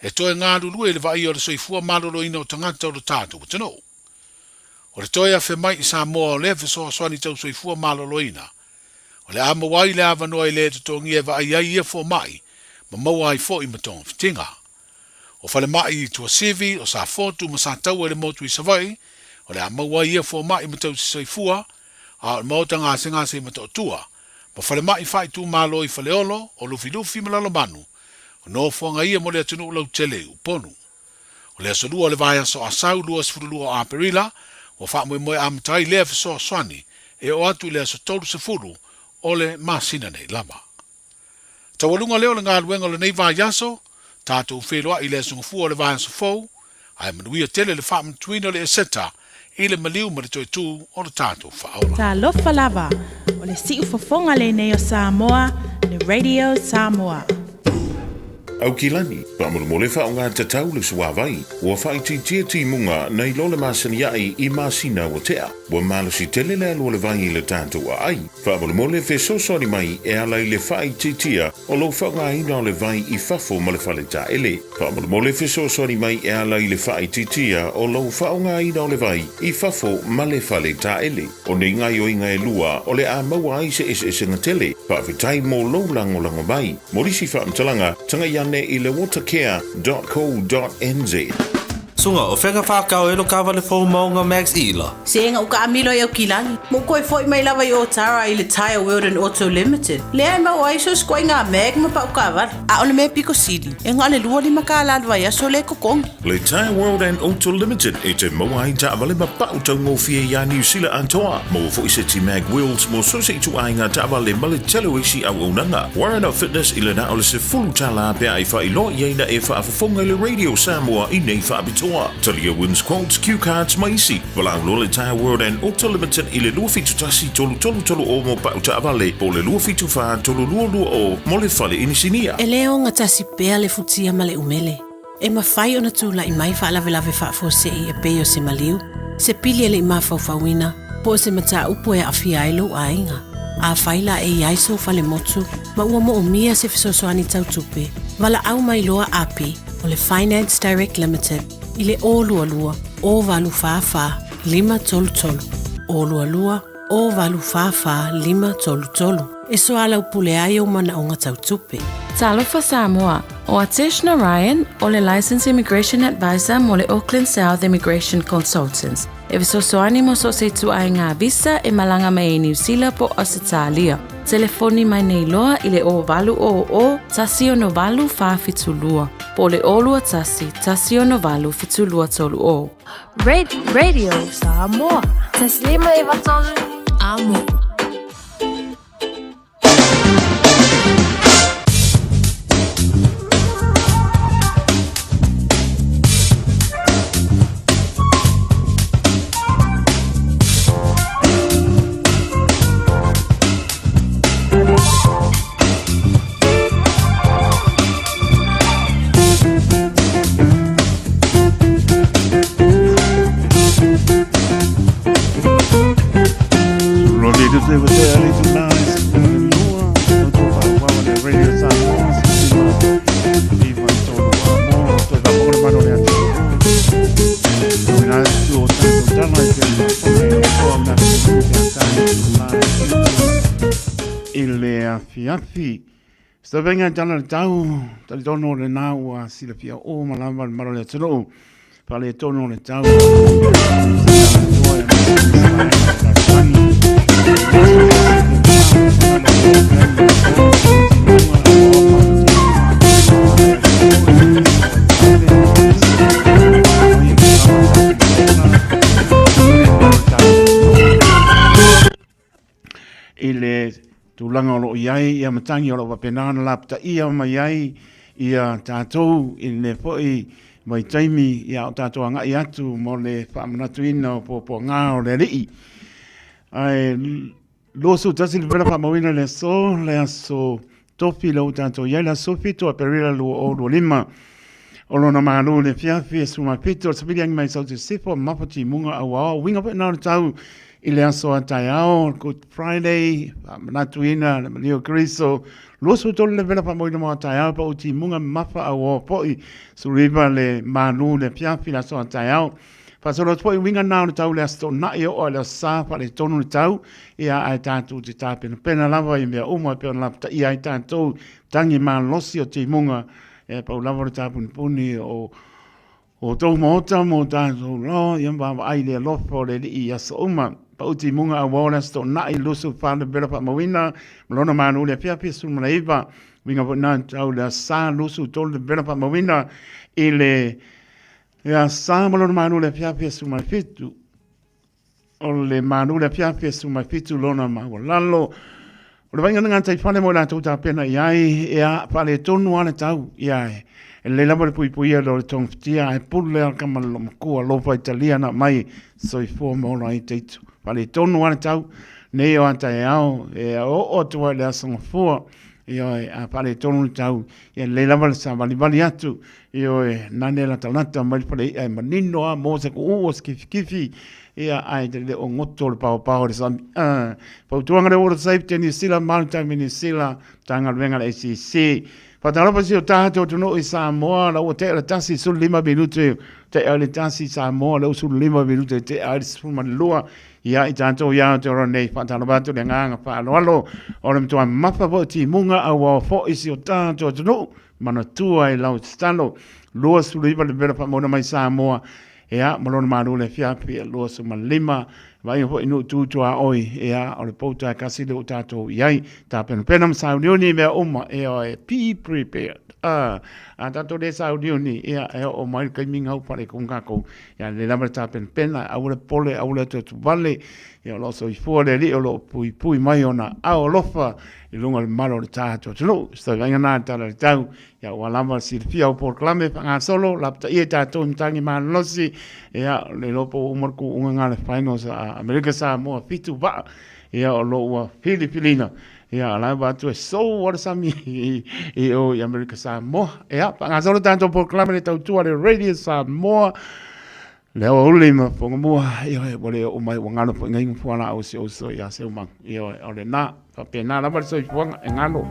e toe galulue i le vaaia o le soifua maloloina o tagata o lo tatou atunuu. O le toe afe mai i Samoa o lea fesoasoani tau soifua maloloina, o le a maua ai le avanoa e le totogia e vaai ai ia fomai ma maua ai foi ma togafitiga. O falemai i Tuasivi, o Safotu ma Sataua i le motu i Savaii, o le a maua ai ia fomai ma tausi soifua, a o le maota gasegase i Matootua, ma falemai faaitumalo i Faleolo, o Lufilufi ma Lalomanu, o nofoaga ia mo le atunuu lautele i Upolu. O le aso Lua o le vaiaso Asau 22 o Aperila, ua faamoemoe amata ai lea fesoasoani e oo atu i le aso 30 o le masina nei lava. Taualuga lea o le galuega o lenei vaiaso, tatou feiloai i le aso Gafua o le vaiaso fou, ae manuia tele le faamanatuina o le Eseta i le maliu ma le toe tū o lo tatou faaola. Talofa lava, o le siufofoga lenei o Samoa, le Radio Samoa. Aukilani, faamolemole faaaoga tatau le suavai, ua faaitiitia timuga nai lo le masani i masina ua tea. Ua malosi tele le alu o le vai i le tatou aai. Faamolemole fesoasoani mai e ala i le faaitiitia o lou faaaogaina o le vai i fafo ma le fale taele. Faamolemole fesoasoani mai e ala i le faaitiitia o lou faaaogaina o le vai i fafo ma le fale taele. O nei gaoioiga e lua o le a maua ai se eseesega tele. Faafetai mo lou lagolago mai. Mo nisi faamatalaga, tagai ane i le watercare.co.nz. Suga, o fea ka whakao e lo kawale fou maunga Max Ila? Se ega uka amilo i au kilagi. Mo koe foi mai lava i Otara i le Tyre World and Auto Limited. Lea e mau ai so sikoa i ngā mag ma pau kawale. A o le mea piko sili, e ngā le 25 kālā le vaiaso le kokongi. Le Tyre World and Auto Limited e te maua ai taavale ma pau taugofie iā Niu Sila atoa. Maua foi se ti mag wheels mo so se ituaiga taavale ma le tele o isi auaunaga. Warren of Fitness i le na o le $10 pe a e faailoa i ai na e faafofoga i le Radio Samoa i nei faapitoa. Talia wins quotes, cue cards ma isi. Valaau loa le Tyre World and Auto Limited i le 271 3330 mo pau taavale po o le 274 3220 mo le fale inisinia. E le ogatasi pea le futia ma le umele. E mafai ona tulai mai faalavelave faafuasei e pei o se maliu, se pili e le i mafaufauina, po o se mataupu e aafia ai lou aiga. Afai la e i ai sou fale motu ma ua moomia se fesoasoani tau tupe, valaau mai loa api o le Finance Direct Limited i le 022 084 533 022. 0 8 4 5 3 3 e soalaupule ai ou manaoga tau tupe. Talofa Samoa, ʻO Atesh Narayan, o le Licensed Immigration Advisor mo le Auckland South Immigration Consultants, e fesoasoani mo so o se ituaiga visa e malaga mai ai Niu Sila po o Ausetalia. Telefoni mai nei loa i le 0800 168 472 po o le 021 168 7230. Radio Samoa. Taslima Ivatolu. Amo. I le afiafi. Savega tala le tau, talitonu o lena ua silafia uma lava le mamalu o le atunuu, faaletonu o le tau. I le tulaga o lo o i ai ia matagi o lo o faapena ona lapataia mai ai ia tatou i lenei foi vaitaimi ia o tatou agai atu mo le faamanatuina o puapuaga o le Alii. Ae 21 le vela faamauina le aso, le aso Tofi lea ua tatou i ai, le aso 7 o Aperila 2025. O lona malu i le afiafi e 17 o le savili agi mai Sauti Sisifo, Mafa Timuga Auaoa, uiga foi na o le tau i le aso a taeao, Good Friday, faamanatuina le malia o Keriso, 23 le vela faamauina mo a taeao, pau Timuga Mafa Auaoa foi, 19 le malu i le afiafi le aso a taeao. Faasolo atu foi uiga na o le tau le Aso Toonai oo i le Aso Sa faaletonu le tau, ia ae tatou te tapenapena lava i mea uma e pei ona lapataia ai tatou tagi malosi o timuga, e pau lava le tapunipuni o o tou maota mo tatou loa, ia vaavaai i le alofa o le Alii i aso uma. Pau timuga auao le Aso Toonai 24 le vela faamauina ma lona malu i le afiafi 19, uiga foi na tau le Aso Sa 23 le vela faamauina i le Ia sa ma lona malu le afiafi 17. O le malu le afiafi 17 lona maualalo. O le vaaiga na gataifale mo i latou tapena i ai, ia faaletonu lava le tau, ia e lelei lava le puipuia i lo le togafitia, ae pule lava le kama le loomatua, alofa i talia na aumai, soifua ma ola ai teitu. Faaletonu lava le tau, nei o a taeao, e oo atu lava i le Aso Gafua, ioe, a faaletonu le tau, ia lelei lava le savalivali atu, Ioe, nane latalata mai le fale i'a e manino lava mo se ku'u o se kifikifi, ia, ae te le o goto le paopao o le sami. Uh, fautuaga le Water Safety New Zealand, Maritime New Zealand, Matagaluega le ACC. Faatalofa si o tatou atunuu i Samoa, la ua tea le 1:15 minute, tea le 1 Samoa, la ua 15 minute tea ai le 12 ia i tatou i Aotearoa nei. Faatalofa atu le agaga faaaloalo o le matua mafa foi o timuga auao foi si o tatou atunuu. Manatua e lau tatalo. 29 le mela faamauna mai Samoa, ea, ma lona malu le afiafi e 25, vaaiga foi nuu tu tuaoi, ea, o le pouta e kasi lea ua tatou i ai. Tapenapena ma sauniuni i mea uma, ea, e be prepared. A, a tatou le sauniuni, ea, e oo mai le taimi gau faaletonu tatou. Ia, lelei lava le tapenapena, aua le popole, aua le atuatu vale, ia, o lo o soifua le Alii o lo o puipui mai ona aao alofa i luga o le mamalu o le tatou atunuu. Se tauvaaiga na i le Tala o le Tau, ia ua lava le silafia o polokalame faagasolo, lapataia i tatou i matagi malolosi, ia le iloa po ua uma le kūuga na le finals a Amerika Samoa 7 vaa, ia o lo ua filifiliina, ia o la e vaai atu e sou lava le sami i o i Amerika Samoa. Ia, faagasolo tatou polokalame le tautua a le Radio Samoa, Le aoauli ma Fogamua, ioe, ua le oo mai, ua galo foi nei fualaau si ou uso ia Seumaga. Ioe, o lena, faapena lava le soifuaga e galo.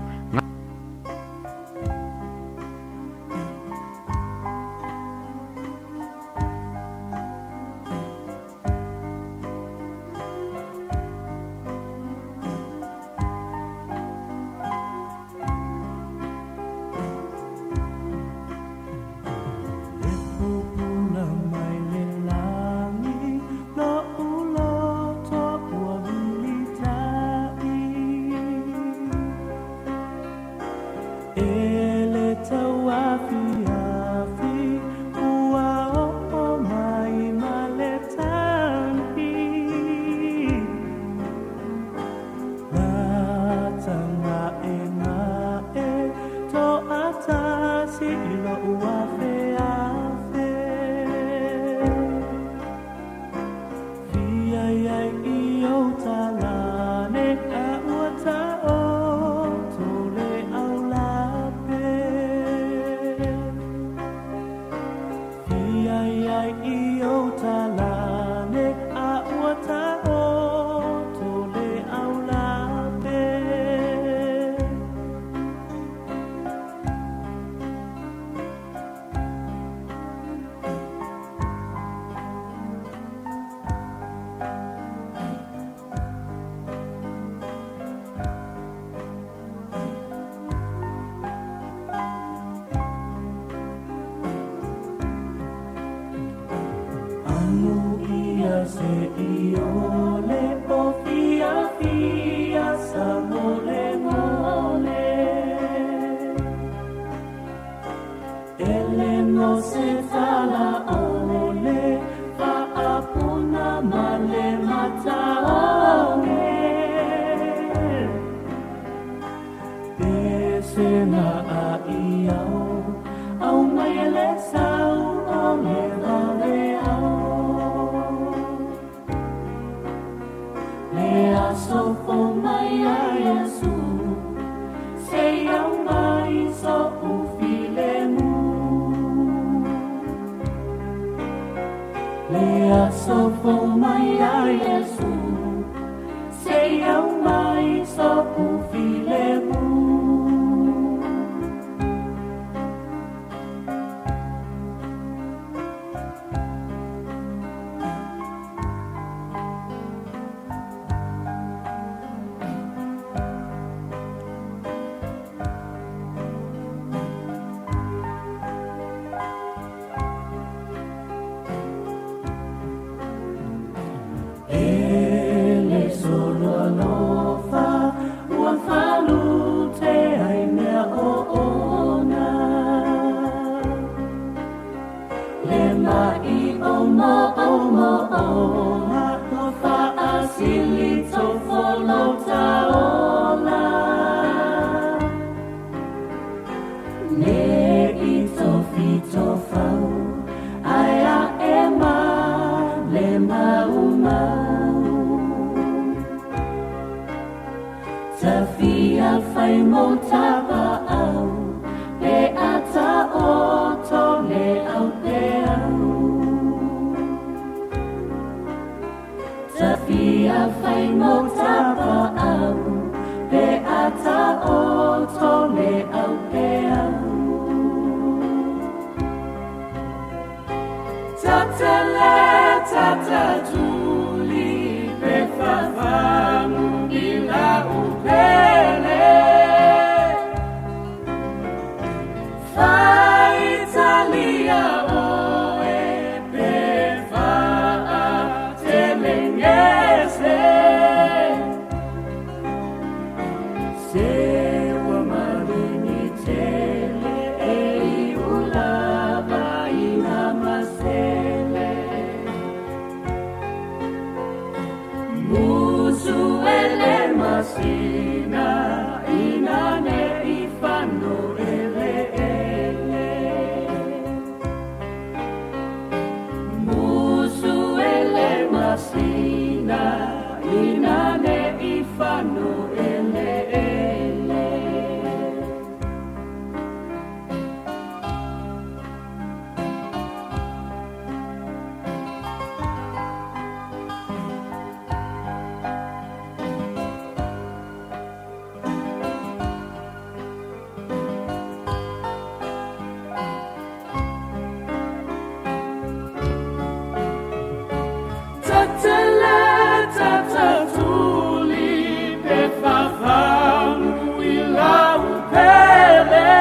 Se i o le o fia sa ngole ngole. Ele no se tala ole faapuna ma le mataoge. Pese na a iau, au mai le sau o le vale au. Le aso fo mai a Iesu, se au mai so ufile mu. Le aso fo mai a Iesu, se au mai so ufile mu. Ele solo alofa, ua falute ai mea o ona. Le mai o mo o mo ona, ua faasili tofolo taola. Ne i tofi tofau, ai a e ma le mau mau. Tawhia whai mō tapa au, pe ata o tō le au te au. Tawhia whai mō tapa au, pe ata o tō le au te au. Tatele, tatatuli, pe fafamu ila upele. Faitalia oe pe faa telengese. Se ua marini tele e i ulava ina masele. Musu ele masina ina ne i fano ele ele. Musu ele masina ina ne i fano ele ele. Tatele, tatatuli, pe fafamu ila upele.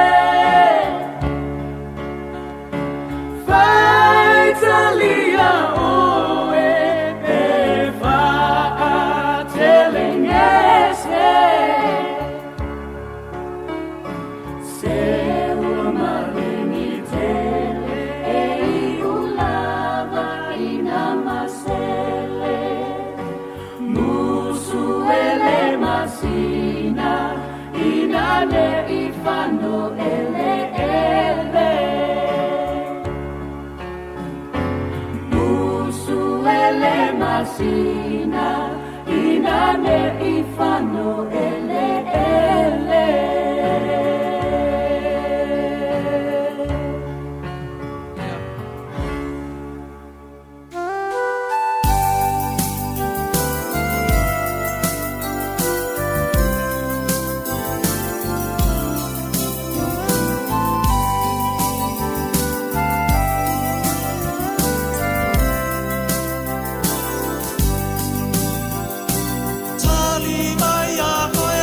Faitalia oe pe faatelengese. Se ua marini tele e i ulava ina masele. Musu ele masina ina ne i fano ele ele. Musu ele masina ina ne i fano ele ele. Tali mai a oe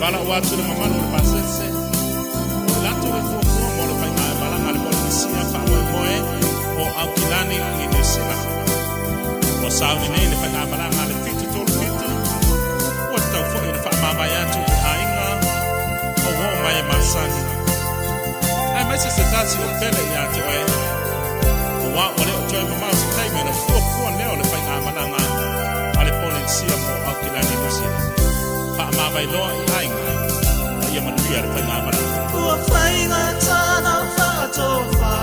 valaau atu i le mamalu o le pasese, o le latou e fuafua mo le faigamalaga a le Polenisia faamoemoe o Aukilani i Niu Sila. Ua sauni nei le faigamalaga a le 737, ua tatau foi ona faamavae atu i aiga o uo mai e masani, aemaise se tasi o pele ia te oe, aua ua le o toe mamao se taimi ona fuafua lea o le faigamalaga a le Polenisia mo Aukilani Niu Sila. Faamavae loa i aiga, ma ia manuia le faigamalaga. Ua faigata na faatofa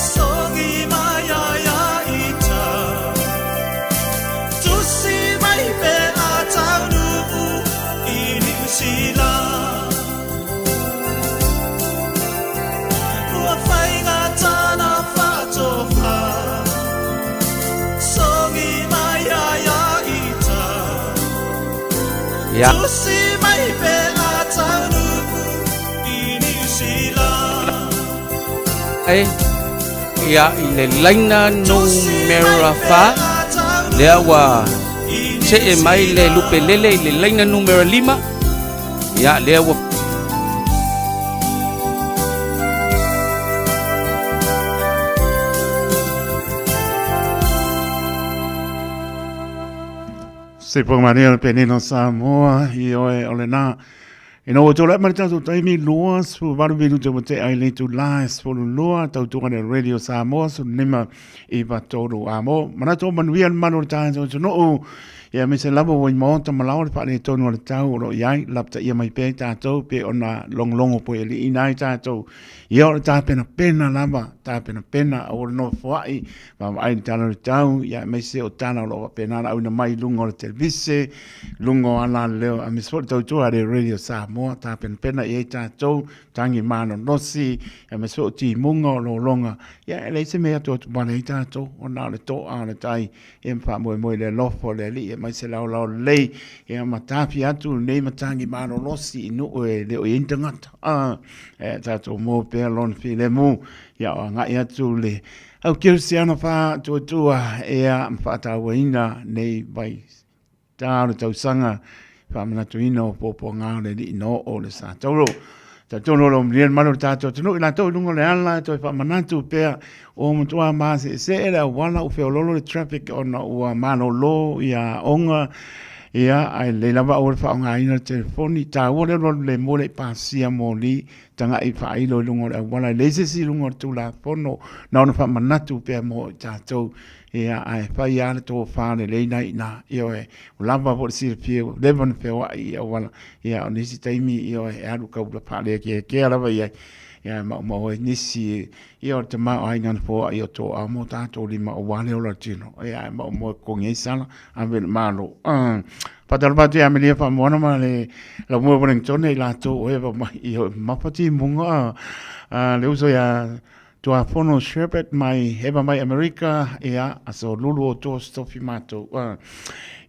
Songi mai ai a ita Tusi mai pe a taunuu i Niu Sila Ua faigata na faatofa Songi mai ai a ita Ia. Tusi mai pe a taunuu i Niu Sila Ai, ia i le laina numera 4, lea ua see mai le lupelele i le laina numera 5, ia lea ua Se po mania le penina Samoa i oe o le nā. Ina ua tulai mai le tatou taimi 28 minute ua tea i le itula e 12 tautuga le Radio Samoa 15 93 a mo manatu o manuia le malu o le tatou atunuu ia aemaise lava ua i maota ma lao le faaletonu o le tau o lo o i ai lapataia mai pea i tatou pe ona logologo poealiiina ai tatou ia o le tapenapena lava tapenapena aua le nofoai vaavaai i le tala o le tau ia aemaise o tala o lo o faapena ona auina mai i luga o le televise luga o alaleo aemaise foi le tautua a le Radio Samoa tapenapena i ai tatou tagi malolosi aemaise foi o timuga o lologa Ia, e leai se mea e atuatu vale ai tatou, ona o le toa o le tai, ia ma faamoemoe i le alofa o le Alii, aemaise laolao lelei, ia ma tafia atu lenei matagi malolosi i nuu e le o i ai ni tagata. Ah, e tatou maua pea lona filemu, ia o agai atu le au kerisiano faatuatua, ia ma faatauaina nei vai Tā o le tausaga faamanatuina o puapuaga o le alii na oo le sa tauro. Talitonu o lo o manuia le malu o le tatou atunuu i latou i luga o le ala e toe faamanatu pea ua matua maseesee le auala ua feololo le traffic ona ua malolo ia aoga ia ae lelei lava aua le faaaogaina le telefoni. Taua le alualu lemu e le i pasia moli tagai faailo i luga o le auala e leai se isi i luga o le Tulafono na ona faamanatu pea mo i tatou Ia, ae fai lava le tofa lelei na i ina, ioe, ua lava foi le silafia, ua leva ona feoai i auala, ia, o nisi taimi, ioe, e alu kaula faalekeakea lava i ai, ia, e maumau ai nisi, ia, o le tamaoaiga na foai o toa mo tatou lima aua le ola tino, ia, e maumau e totogi ai sala, ave i le Malo. Faatalofa atu ia Amelia Faamoana ma le Laumua Wellington i latou o eva mai, ioe, mamafa timuga, le uso ia Tuafono Sherbet mai Heva mai Amerika, ia, aso lulu o tua stofi matou. Uh,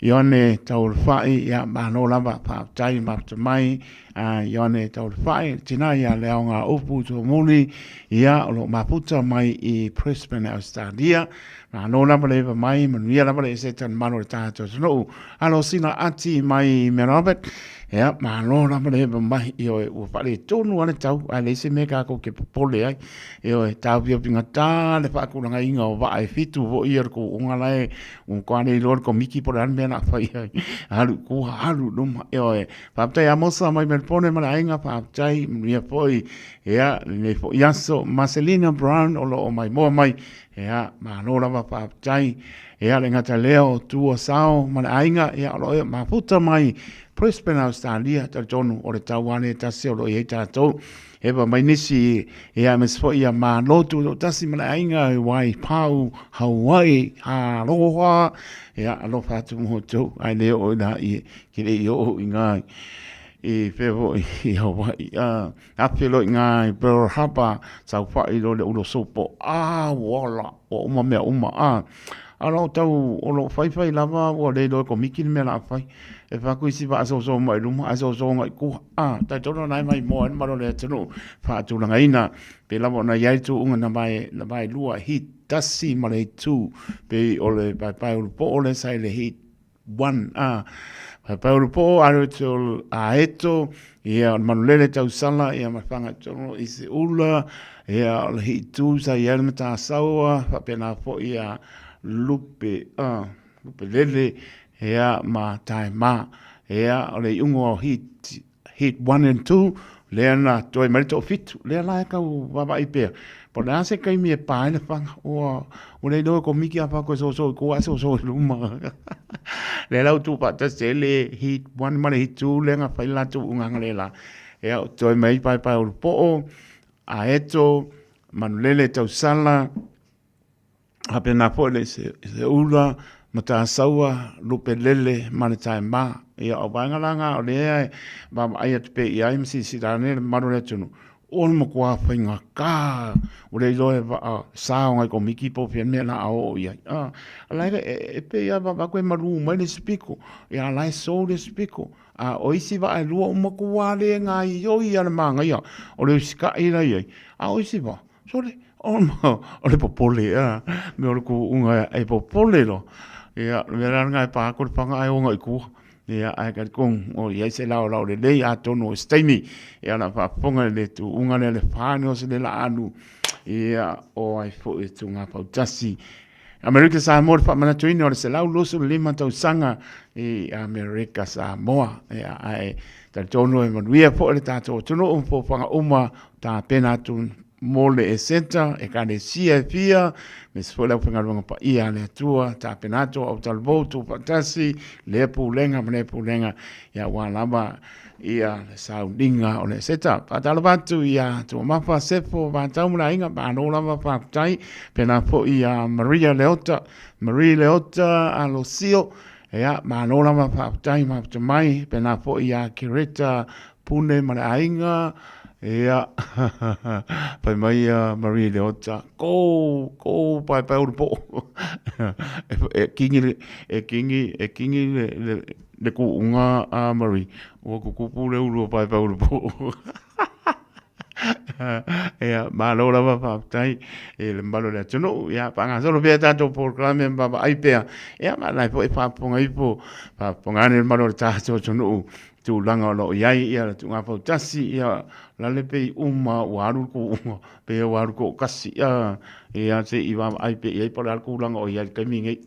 Ioane Taulufai, ia, malo lava, faafetai mafuta mai. Uh, Ioane Taulufai, tina ia le aoga upu tuamuli, ia, o lo mafuta mai i Brisbane, Australia. Malo lava le eva mai, manuia lava le ese tan malo le tātou atunuu. Alo sina ati mai Merobert, ia, malo lava le eva mai, ioe, ua faaletonu lava le tau, ae leai se mea kākou ke popole ai. Ioe, tāopiopigatā le faakulagaina o vaa e fitu foi ia le kouoga la e ua matua le iloa le Komiti po o le a le mea o le a fai ai. Alu i tua, alu i luma, ioe. Faafetai Amosa mai Melbourne ma le aiga, faafetai, manuia foi, ia, lenei foi aso. Marcelina Brown o lo o maimoa mai, Ia, malo lava faafetai. Ia, le gata lea o Tua Sao ma le aiga, ia, o lo o mafuta mai Brisbane, Australia, talitonu o le tau lava lea e tasi o lo o i ai tatou. Ewa mai nisi, ia, aemaise foi ia malo tutoatasi ma le aiga i Waipau, Hawaii, aloha, ia, alofa atu mo outou, ae le oo i la i, ke le i oo i ngā, i whea foi i Hawaii. Afe loa i ngā i Pearl Harbor, saofai loa i le ulo sopo, a ua ola, ua uma mea uma, a. A o lau tau, o lou faifai lava ua le iloa e Komiti le mea o le a fai. E fai atu isi vaa soso mai luma ae soso agai i tua, a. Talitonu o lena e maimoa ai le mamalu o le atunuu faatulagaina. Pei lava ona i ai le tuuga na vaelua, heat 1 ma le heat 2, pei o le paepae ulupoo lea sa i le heat 1, a. Paepaeulupo'o, Aroetol Aeto, ia, o le Manulele Tausala, ia, ma le Fagaitolo i Seula, ia, o le Hiitu sa i ai le Matasaua, faapena foi ia Lupe, Lupelele, ia, ma Taema. Ia, o le iuga o Heat, Heat 1 and 2, lea na toe mai le toafitu, lea la e tau vaavaai pea, po o le a se taimi e pa ai le faga, ua ua le iloa e Komiti a faatoa soso i tua ae soso i luma. Lea la ua tuufaatasi ai le Heat 1 ma le Heat 2 lea na fai le latou ugaga le la. Ia, toe mai ai Paepaeulupo'o, Aeto, Manulele Tausala, faapena foi le Seula, Matasaua, Lupelele ma le Taema. Ia, o vaega la na o lea e vaavaai atu pea i ai ma silasila ane le mamalu o le atunuu, o le matua faigata, ua le iloa e vaa sa o nai Komiti po o fea le mea o le a oo i ai. A la e pei lava e vaavaai atu e malu mai le isi pito, a o la e sou le isi pito. A o isi vaa e lua ua matua le gaoioi lava le manaia o le usikai la e i ai, a o isi vaa, Sole, o le popole, a, mea o le tuuga e popole loa. Ia, o le mea la lena e pa atu le faga ae oga i tua. Ia, ae talitonu o i ai se laolao lelei atonu o se taimi, ia o le a faafofoga i le tuuga lea le fa nei o se lela alu, ia, o ai foi e tuuga fautasi. Amerika Samoa le faamanatuina o le 125 tausaga i Amerika Samoa. Ia, ae talitonu e manuia foi le tatou atunuu ma foafoaga uma tapena atu mo le Eseta, Ekalesia e fia, aemaise foi le aufaigaluega paia a le Atua, tapena atu au talavou tuufaatasi, lea pulega ma lea pulega, ia aua lava ia le sauniga o le Eseta. Faatalofa atu ia Tuamafa, Sefo, Vatau ma le aiga, malo lava faafetai. Pēlā foi ia Maria Leota, Marie Leota Alosio, ia malo lava faafetai mafuta mai. Pēlā foi ia Kereta Pune ma le aiga, ia fai mai ia Marie Leota, go, go Paepaeulupo'o. E kingi le, e kingi, e kingi le, le, le kuʻuga a Marie, ua tutupu le ulu o Paepaeulupo'o. Ia, malo lava faafetai i le mamalu o le atunuu. Ia, faagasolo pea tatou polokalame ma vaavaai pea. Ia, ma o la e foi e faafofoga ifo, faafofoga ane le mamalu o le tatou atunuu i tulaga o lo o i ai ia le tuuga fautasi. Ia, o la le pei uma ua alu le kuʻuga, pei ua alu toatasi. Ia, se i vaavaai pea i ai po o le a le tulaga o i ai i le taimi lenei.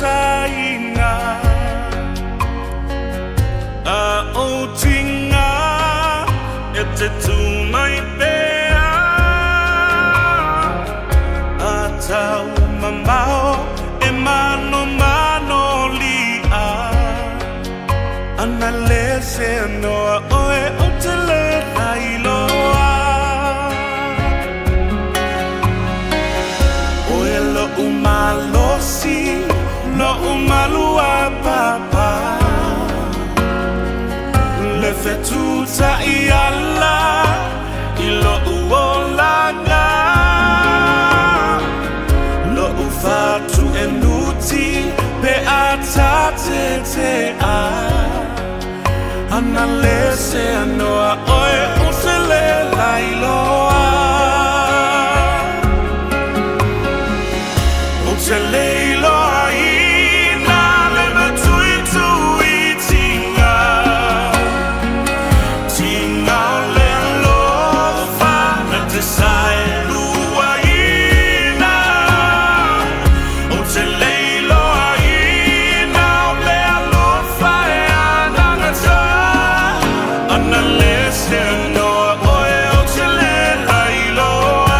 saina A o tinga e te tū mai pea A tau mamao e mano mano lia Ana le se noa oe o te le lailoa Oe lo'u malosi, lo'u maluapapa Le fetutai ala i lo'u olaga Lo'u fatuenuti pe a tatetea Ana le se anoa oe o se le lailoa O te leiloa ina le matuitui tinga Tinga o le alofa na te saeluaina O te leiloa ina o le alofa e anagata Ana le se anoa oe o te le lailoa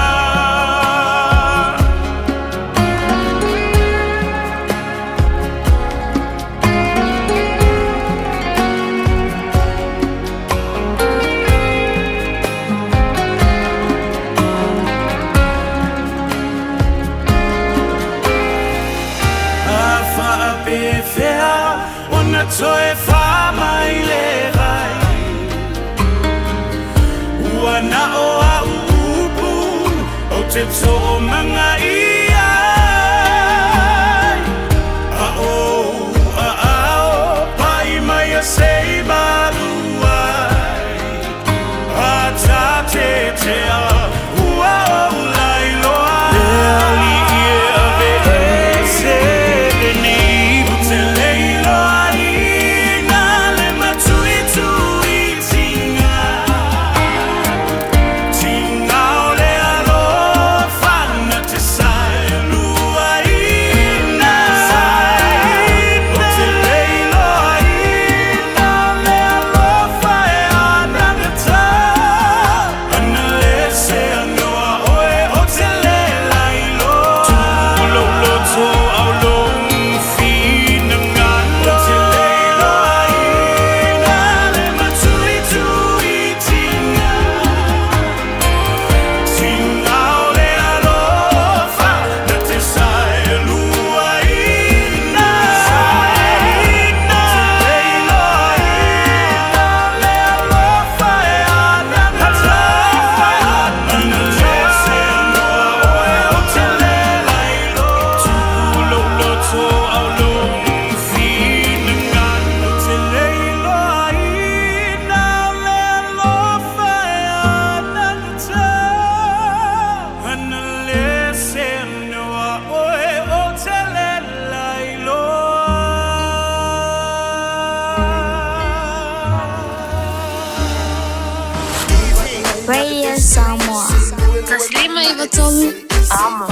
A faapefea ona toe faamai le vai Ua na o a'u upu ou te toomagaia ai A o ou aao pai mai a se i malu ai A tatetea ua ou lailoa Le alii e aveese lenei Ou te leiloaina le matuituitiga Tiga o le alofa na te saeluaina Ou te leiloaina le alofa e anagata Ana le se anoa oe o te le lailoa Tuulou loto au lou finagalo Ou te leiloaina le matuituitiga Tiga o le alofa na te saeluaina Ou te leiloaina le alofa e anagata Ana le se anoa oe o te le lailoa Tuulou loto au lou finagalo Ou te leiloaina le alofa e anagata Ana le se anoa oe o te le lailoa Radio Samoa. Taslima Ivatolu. Amo.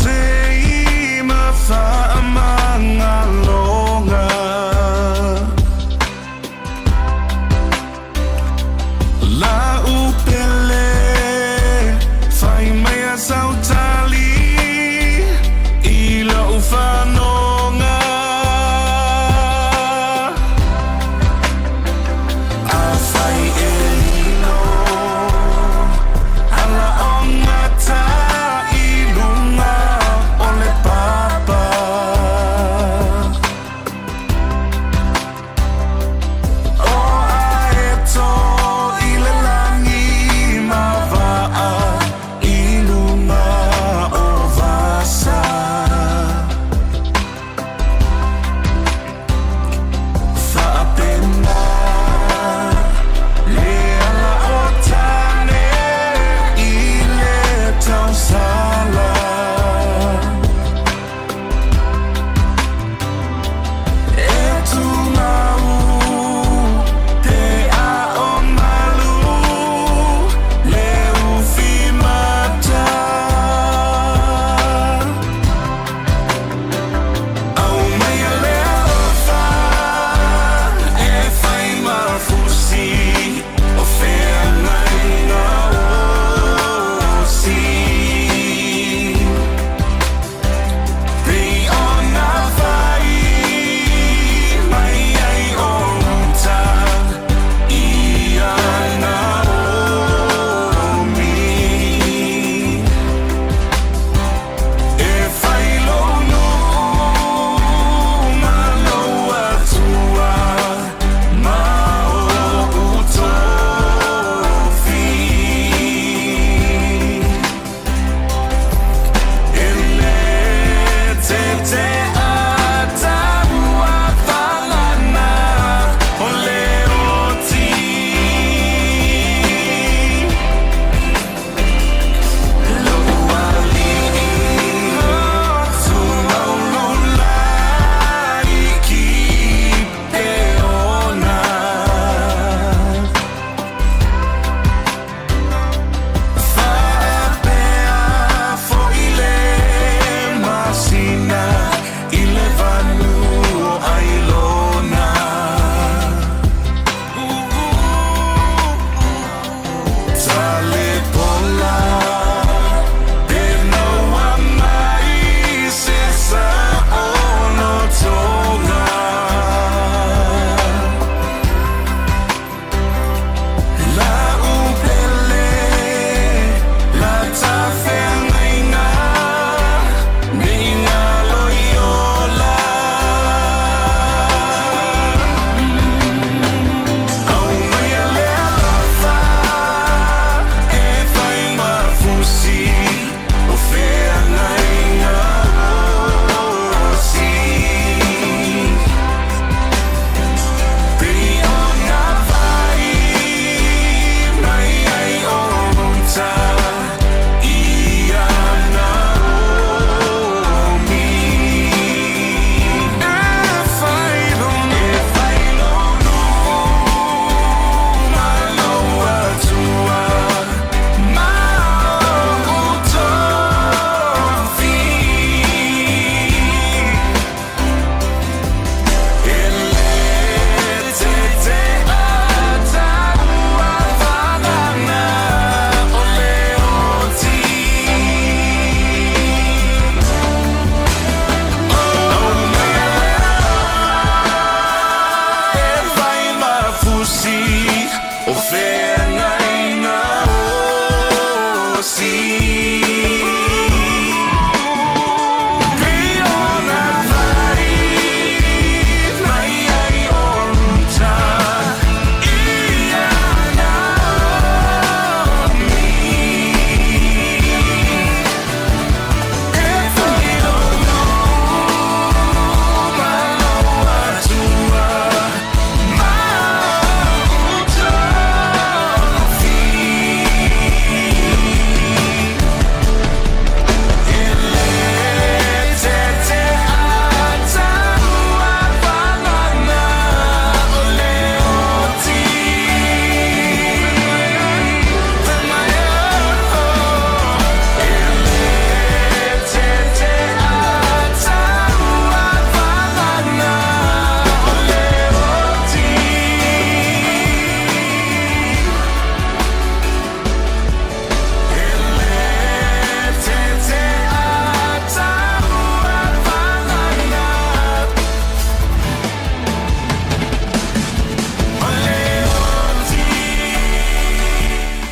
Sei ma faamagaloga. La'u pele fai mai a sau tali i lo'u fanoga. Afai e lilo ala o gata i luga.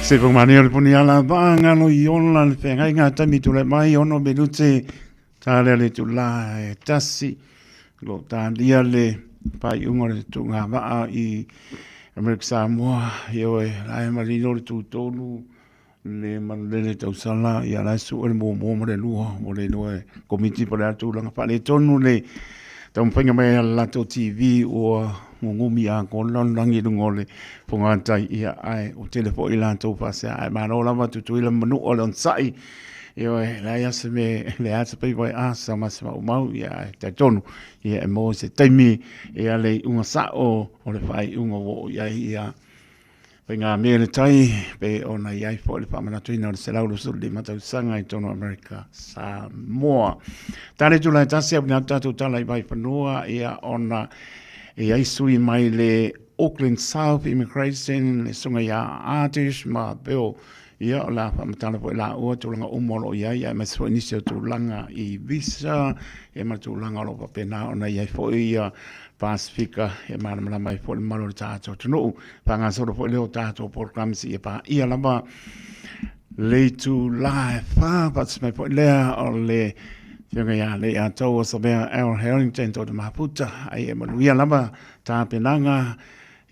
Se whakamani o le puni ala paa ngalo i ola le whengai ngā taimi tū le mai ono minute tā lea le tū la e tasi lo tā lia le pai unga le tū ngā waa i Amerika Samoa i oe la e marino le tū tolu le manulele tausala ia la su le muamua ma le lua mo le iloa e komiti po le a tulaga faaletonu le taumafaiga mai a le latou TV ua gugumi atoa le lalolagi i luga o le fogatai ia ae ua tele foi latou faasea ae malo lava Tutuila ma Manua o le onosai ioe leai lava se mea leai lava se paipa e asa ma se maumau ia ae talitonu ia e maua se taimi ia le iuga sao o le faaiuga ua oo i ai ia Faigamea le tai, pei ona i ai foi le faamanatuina o le 125 tausaga i totonu o Amerika Samoa. Tale tula e tasi au ina tatou tala i Vaifanua, ia ona e ai sui mai le Auckland South Immigration, le susuga ia Artish ma Bill. Ia, o le a faamatala foi laua tulaga uma o lo o i ai, aemaise foi nisi o tulaga i visa, ia ma tulaga o lo o faapena ona i ai foi ia Pasifika e malamalama ai foi le mamalu o le tatou atunuu. Faagasolo foi lea o tatou programs ia paia lava le itula e fa faatasi mai foi lea o le Afioga ia Leiataua Savea Al Harrington Tota Mafuta ai e manuia lava tapenaga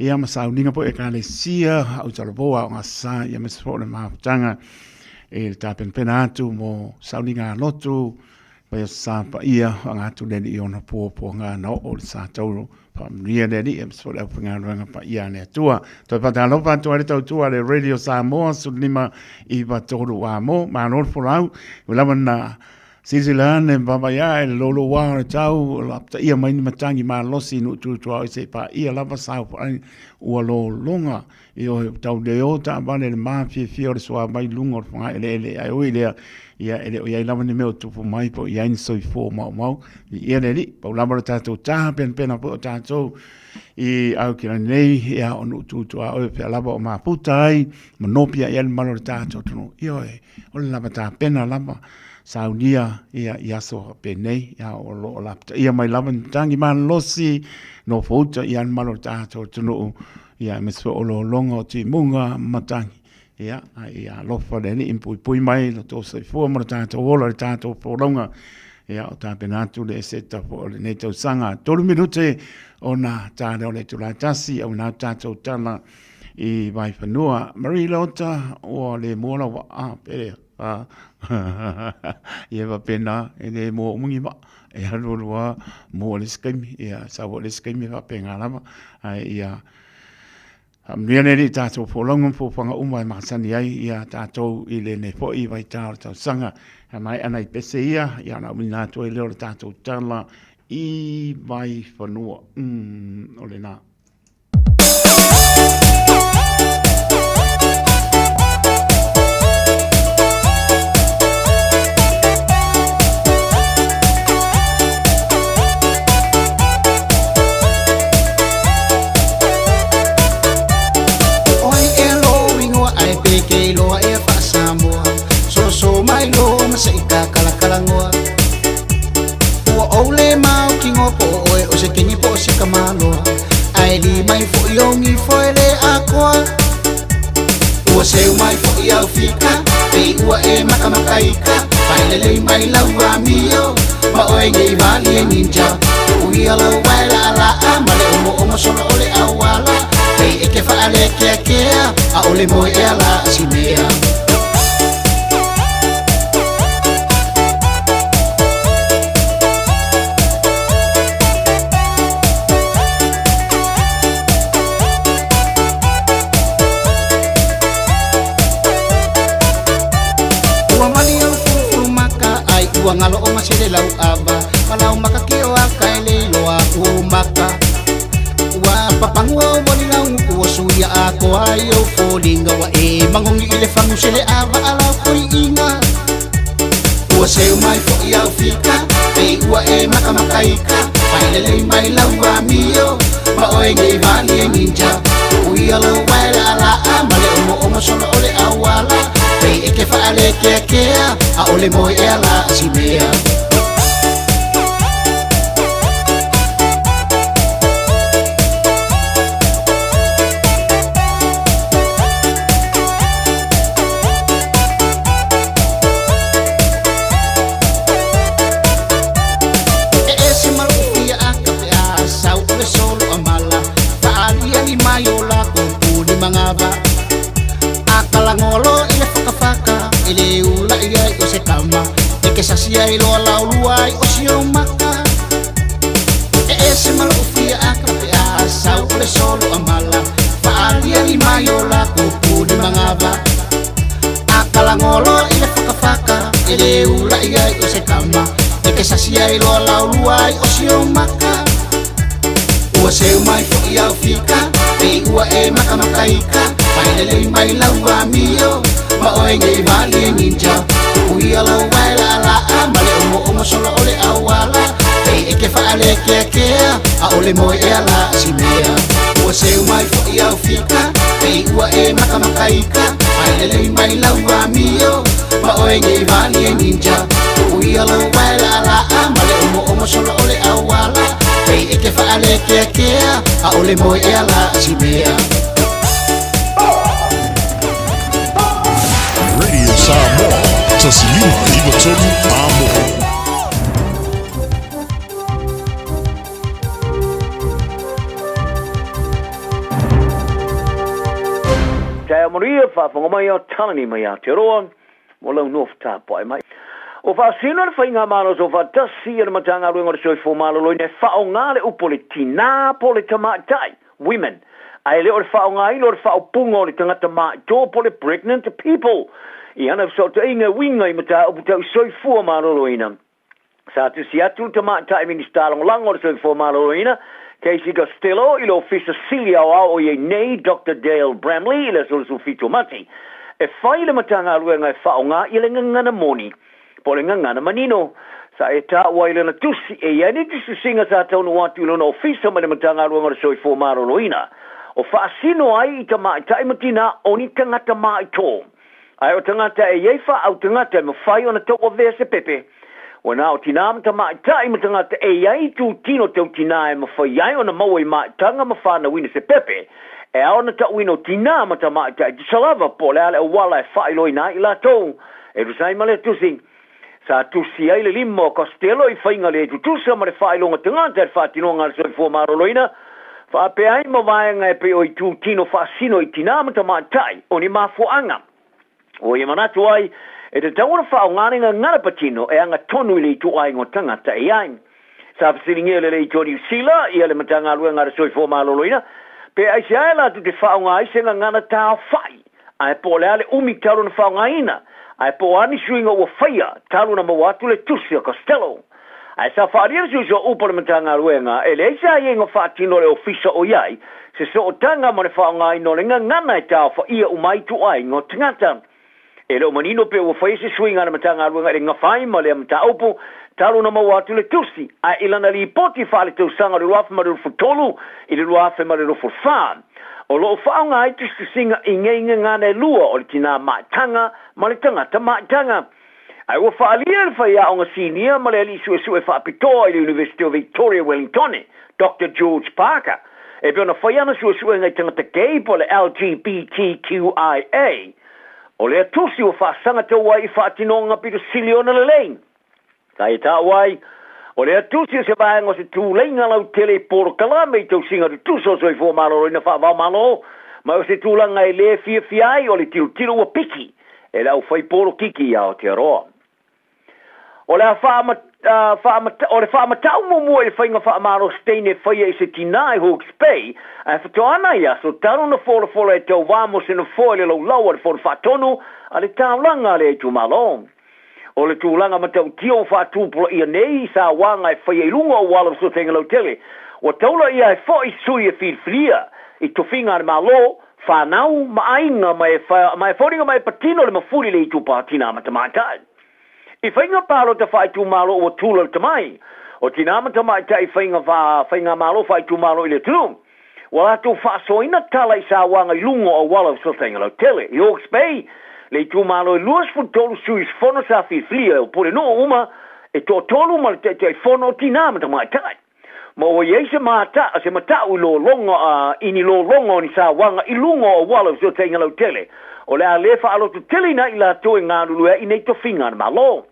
ia ma sauniga foi ekalesia au talavoa o gasa ia aemaise foi o le mafutaga i le tapenapena atu mo sauniga lotu Mai o sa paia whanga atu le alii ona puapuaga na oo le sa tauro faamanuia le alii aemaise foi le aufaigaluega paia a le Atua. Toe faatalofa atu ai le tautua a le Radio Samoa 1593 a mo, malo le folau, ua lava na silasila ane ma vaavaai ae le louloua o le tau o lapataia mai ni matagi malosi i nuu tutuaoi se i paia lava saofai ua lologa Ioe, ua tau le o taavale i le mafiafia o le suavai i luga o le fogaeleele, ae ui i lea, ia e le o i ai lava ni mea o tupu mai po o i ai ni soifua maumau. Viia le Alii, pau lava lo tatou tapenapena foi o tatou i Aukilani nei, ia o nuu tutuaoi o fea lava o mafuta ai ma nopiai ai le mamalu o le tatou atunuu. Ioe, o le lava tapena lava saunia ia i aso faapenei, ia o lo o lapataia mai lava ni matagi malolosi, nofouta i ai le mamalu o le tatou atunuu Ia, aemaise foi o lologa o timuga ma matagi. Ia, a ia alofa le Alii ma puipui mai lo tou soifua ma lo tatou ola i le tatou folauga. Ia, o tapena atu le eseta foi o lenei tausaga. 3 minute ona ta lea o le itula e tasi, auina atu tatou tala i Vaifanua. Marie Leota, ua le mua lau vaa, pele. Ia faapena, e le mua uma ni vaa. E alu alu lava mua i le isi taimi, ia sau foi i le isi taimi e faapena lava. Ae ia faamanuia le Alii i tatou folauga ma fuafuaga uma e masani ai ia tatou i lenei foi vaitau o le tausaga. A maea nai pese ia, ia ona auina atu ai lea o le tatou tala i Vaifanua. O lena. Oi e lo ingoa ai pe ke loa e faasamoa Soso mai lo ma se i kakalakalanoa Ua ou le mau kingo po o oe o se kengi po o se kamaloa Ae li mai foʻi ou gifo e le akoa Ua seu mai foʻi au fika Pei ua e makamakaika Faelelei mai lau amio Ma oe nei vali e ninja Tuʻuia lou wae laʻalaa Ma le omoomo solo o le auala Pei e ke faalekeakea ʻAʻole moe ea la simea Ua mali au fulufulu maka ai ua ngalo o masele lau ava Malau maka ke o aka e le iloa u maka Ua papangu au moli lau nguku o suia a koa ai au foliga Ua e mangongi i le fagu sele ava a lau koi inga Ua seu mai foʻi au fika Pei ua e makamakaika Faelelei mai lau amio Ma oe nei vali e ninja Tuʻuia lou wae laʻalaa Ma le omoomo solo o le auala Pei e ke faalekeakea ʻAʻole moe ea la simea E le ula'i ai o se kama E ke sasi ai loa laulua ai o si ou maka E ese ma lo'u fia aka pe a sau o le solo a mala Fa'aliali mai o lakou puni magava Akalagolo i le fakafaka E le ula'i ai o se kama E ke sasi ai loa laulua ai o si ou maka Ua seu mai fo'i au fika Pei ua e makamakaika Mai lelei mai lau amio Ma oe nei vali e ninja Uia lou vae la'ala'a Ma le omoomo solo o le auala Pei e ke fa'alekeakea ʻAʻole moe ea la si mea Ua seu mai fo'i au fika Pei ua e makamakaika Mai lelei mai lau amio Ma oe nei vali e ninja Uia lou vae la'ala'a Ma le omoomo solo o le auala Pei e ke fa'alekeakea ʻAʻole moe ea la si mea Radio Samoa, 153 Amoa. Taeao manuia, faafofoga mai Aotalani mai Aotearoa mo lau nofo tapuai mai. Ua faasino le Faigamalo Soofaatasi a le Matagaluega o le Soifua Maloloina e faaaoga le upu o le tinā po o le tamaitai, women, ae le o le faaaogaina o le faaupuga o le tagata maitō po o le pregnant people i ana fesootaiga e uiga i mataupu tau soifua maloloina. Sa tusi atu le Tamaitai Minisita Lagolago o le Soifua Maloloina, Casey Costello, i le Ofisa Sili Aoao o i ai nei, Doctor Dale Bramley, i le aso 27 o Mati, e fai le Matagaluega e faaaoga i le gagana moni po o le gagana manino. Sa e taua i lana tusi e i ai ni tusitusiga sa taunuu atu i lona ofisa mai le Matagaluega o le Soifua Maloloina o faasino ai i tamaitai ma tinā o ni tagata maitō. Ae o tagata e i ai faaau tagata e mafai ona tauavea se pepe. Ua na o tinā ma tamaitai ma tagata e i ai itutino tau tinā e mafai ai ona maua i maitaga ma whanauina se pepe, e ao ona tauina o tinā ma tamaitai tusa lava po o le a le auala e faailoaina ai i latou e tusa ai ma lea tusi. Sa tusi ai le lima o Costello i faiga le tutusa ma le faailoga tagata i le faatinoga a le soifua maloloina, faapea ai ma vaega e pei o itutino faasino i tinā ma tamaitai o ni mafuaaga. Ua ia manatu ai, e tatau ona faaaoga le gagana patino e aga tonu i le ituaiga o tagata e i ai. Sa fesiligia e le Leitio Niu Sila ia le Matagaluega a le Soifua Maloloina pe aisea e latou te faaaoga ai se gagana taofai ae po o le a le umi talu ona faaaogaina ae po o a ni suiga ua faia talu ona maua atu le tusi a Costello. Ae sa faaalia le suisua upu a le Matagaluega e leai se aiaiga faatino a le Ofisa o i ai se sootaga ma le faaaogaina o le gagana e taofaia uma ai ituaiga o tagata. E le o manino pe ua faia se suiga a le Matagaluega i le gafa ai ma lea mataupu talu ona maua atu le tusi, ae i lana lipoti faaletausaga o le 2023 i le 2024, o lo o faaaoga ai tusitusiga i nei gagana e lua o le tinā maitaga ma le tagata maitaga. Ae ua faaalia e le faiaoga sinia ma le alii suesue faapitoa i le Iunivesite o Victoria Wellingtone, Doctor George Parker, e pei ona fai ana suesuega i tagata gay po o le LGBTQIA, O lea tusi ua faasaga tau ai i faatinoga pito sili ona lelei. Sa ia taua ai, o lea tusi o se vaega o se tuleiga lautele i polokalame i tausiga tutusa o soifua maloloina faava-o-Malo, ma o se tulaga e le fiafia ai o le tilotilo ua piki e le aufai polokiki i Aotearoa. O le a o le faamatau muamua i le faiga faamalosi teine e faia i se tinā i Hawke's Bay, ae faatoa ana i aso talu ona folafola e tauva mo se nofoa i le laulau a le Fono Faatonu a le Taulaga a lea itumalo. O le tulaga matautia ua faatupulaia nei i sauaga e faia i luga o auala fesootaiga lautele, ua taula ia ai foi sui e filifilia i tofiga a le Malo, whanau ma aiga ma e, ma e foliga mai e patino le mafuli le itupa tinā ma tamaitai. I faiga palota faaitumalo ua tula le tamai, o tinā ma tamaitai i faiga faigamalo faaitumalo i le atunuu, ua latou faasoaina tala i sauaga i luga o auala o fesootaiga lautele. I Hawke's Bay, le itumalo e 23 sui usufono sa filifilia e o Pulenuu uma e toatolu ma le Taitaifono o Tinā ma Tamaitai. Ma ua i ai se mata, se matau i lologa, i ni lologa o ni sauaga i luga o auala o fesootaiga lautele, o le a le faalototeleina ai i latou e galulue ai i nei tofiga a le Malo.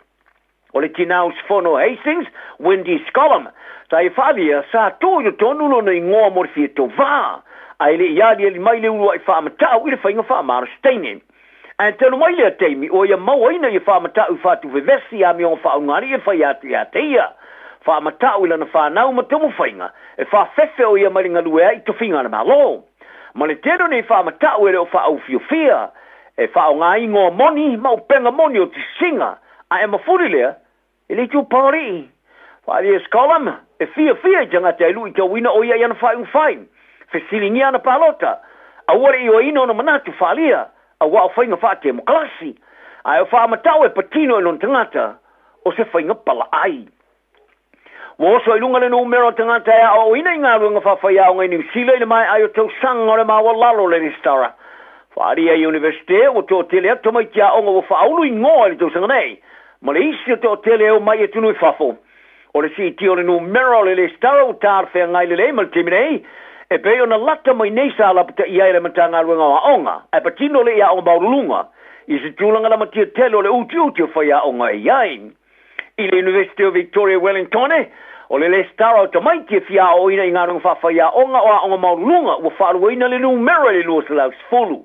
O le tinā usufono o Hastings, Wendy Scollum, sa ia faaalia, sa tuu i totonu lona igoa mo le fia tovā, ae le i aliali mai le uluai faamatau i le faiga faamalosi teine. Ae talu mai lea taimi, ua ia mauaina ia faamata'u i faatufevesi i amioga faaugaalii e faia atu ia te ia. Faamata'u i lana fanau ma taumafaiga e faafefe o ia mai le galue ai i tofiga a le Malo. Ma le tele o nei faamata'u e le o faaufiufia, e faaaoga igoa moni ma upega moni o tisina, ae mafuli lea i le itupaoalii. Faaalia Scolom e fiafia i tagata e luitauina o ia i ana faaiuga fai. Fesiligia ana palota, aua le ioeina ona manatu faaalia, auā o faiga faatemokalasi. Ae o faamata'u e patino i lona tagata, o se faiga palaai. Ua oso i luga le numera o tagata e aoaoina i galuega faafaiaoga i Niu Sila i le maea ai o tausaga o le maualalo o le resitara. Faaalia i Iunivesite, ua toatele atu tamaiti aoga ua faaulu igoa i le tausaga nei, ma le isi o toatele e omai i atunuu i fafo. O le siitia o le numera o le resitara ua talafeagai lelei ma le taimi nei, e pei ona lata mai nei sa lapataia ai le Matagaluega o Aoga, ae patino le i aoga maualuluga i se tulaga lamatia tele o le utiuti o faiaoga e i ai. I le Iunivesite o Victoria i Wellingtone, o le resitara o tamaiti e fia aoaoina i galuega faafaiaoga o aoga maualuluga ua faaluaina le numera i le 210.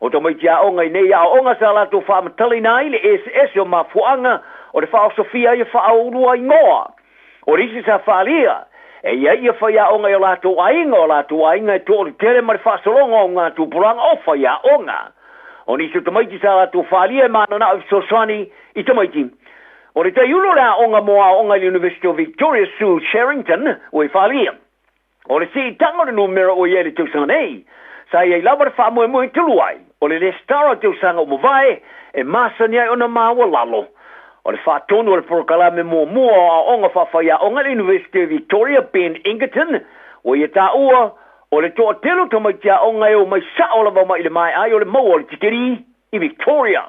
O tamaiti aoga i nei aoaoga sa latou faamatalaina ai le eseese o mafuaaga o le faaosofia ai e faauluina igoa. O le isi sa faaalia, e i ai ia faiaoga i o latou aiga, o latou aiga e toatele ma le faasologa o augatupulaga o faiaoga. O nisi o tamaiti sa latou faaalia e mananao e fesoasoani i tamaiti. O le taiulu o le aoga mo aoaoga i le Iunivesite o Victoria, Sue Sherrington, ua i faaalia. O le siitaga o le numera ua i ai i le tausaga nei, sa i ai lava le faamoemoe talu ai, o le resitara o tausaga ua mavae e masani ai ona maualalo. O le faatonu o le polokalame muamua o aoaoga faafaiaoga i le Iunivesite o Victoria, Ben Ingerton, ua ia taua, o le toatele o tamaiti aoga e omai sao lava mai i le maea ai o le maua o le tikeri i Victoria.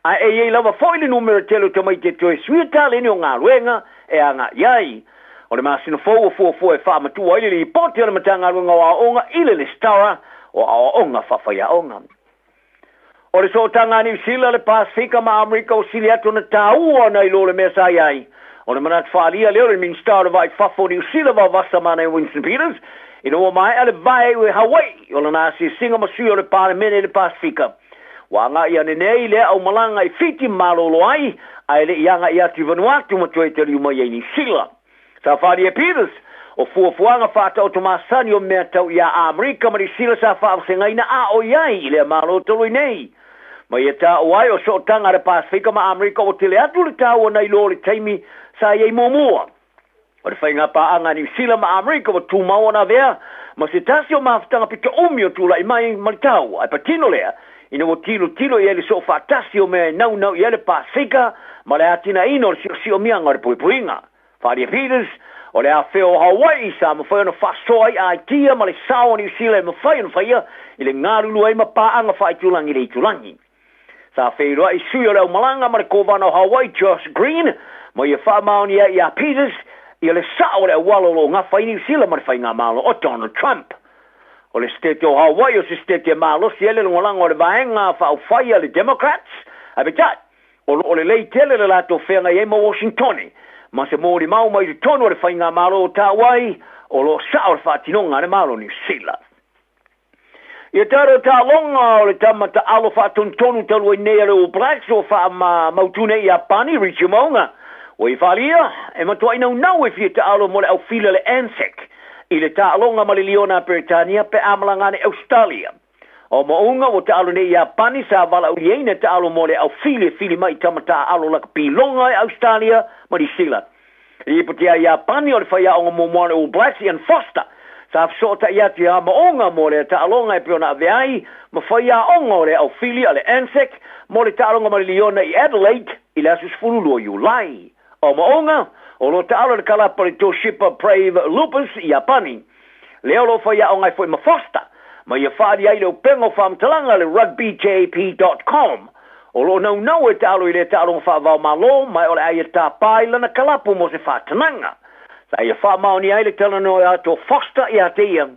Ae e i ai lava foi le numera tele o tamaiti e toe suia taleni o galuega e agai ai. O le masina fou ua fuafua e faamatuu ai le lipoti a le Matagaluega o Aoaoga i le resitara o aoaoga faafaiaoga. O le sootaga a Niu Sila, le Pasefika ma Amerika ua sili atu ona taua nai lo le mea sa i ai. O le manatu faaalia lea o le Minisita o le Vai i Fafo o Niu Sila Vaovasa Manaia Winston Peters ina ua maea le vae i Hawaii o lana asiasiga ma sui o le Palemene i le Pasefika. Ua agai ane nei lea aumalaga i Fiti malolo ai, ae le i agai atu i Vanuatu ma toe taliu mai ai Niu Sila. Sa faaalia e Peters, o fuafuaga faataoto masani o mea tau iā Amerika ma Niu Sila sa faavasegaina a o i ai i lea Malo talu ai nei. Ma ia taua ai o sootaga a le Pasefika ma Amerika ua tele atu le taua nai lo le taimi sa i ai muamua. O le faiga paaga a Niu Sila ma Amerika ua tumau ona avea ma se tasi o mafutaga pito umi o tulai mai ma le taua, ae patino lea ina ua tilotilo i ai le soofaatasi o mea e naunau i ai le Pasefika ma le atinaeina o le si'osi'omiaga o le puipuiga. Wharia Peters, o le afea o Hawaii sa mafai ona faasoa ai aitia ma le sao o Niu Sila e mafai ona faia i le galulue ai ma paaga faaitulagi i le itulagi. Sa feiloai sui o le aumalaga ma le Kovana o Hawaii Josh Green ma ia faamaonia ai iā Peters ia le sao o le auala o lo o gafa ai Niu Sila ma le faigamalo o Donald Trump. O le Setete o Hawaii o se setete e malosi ai le lagolago a le vaega faaupufai a le Democrats, ae peitai, o lo o lelei tele le latou feagai ai ma Washingtone ma se molimau mai totonu o le faigamalo o taua ai o lo o sao le faatinoga a le Malo o Niu Sila. Ia tatou taaloga o le tama taalo faatonutonu talu ai nei a le All Blacks ua faamautu nei i Iapani, Richie Mo'unga, ua i faaalia e matuai naunau e fia taalo mo le aufila le Anzac i le taaloga ma le Liona a Peretania pe a malaga ane i Ausetalia. O Mo'unga ua taalo nei i Iapani sa valaauliaina taalo mo le aufili e fili mai i tama taaalo lakapi loga i Ausetalia ma Niu Sila. Lipoti a Iapani o le faiaoga muamua a le All Blacks, Ian Foster, sa fesootai atu iā Mo'unga mo lea taaloga e pei ona avea ai ma faiaoga o le aufili a le Anzac mo le taaloga ma le Liona i Adelaide i le aso 12 Iulai. O Mo'unga, o lo o taalo i le kalapa o le Toshiba Brave Lupus i Iapani. Lea o lo o faiaoga ai foi ma Foster, ma ia faaali ai le upega o faamatalaga a le rugbyjp dot com. O lo o naunau e taalo i lea taaloga faava-o-Malo, ma o le a ia tapa i lana kalapu mo se faatanaga. Sa ia faamaonia ai le talanoa atu o Foster ia te ia.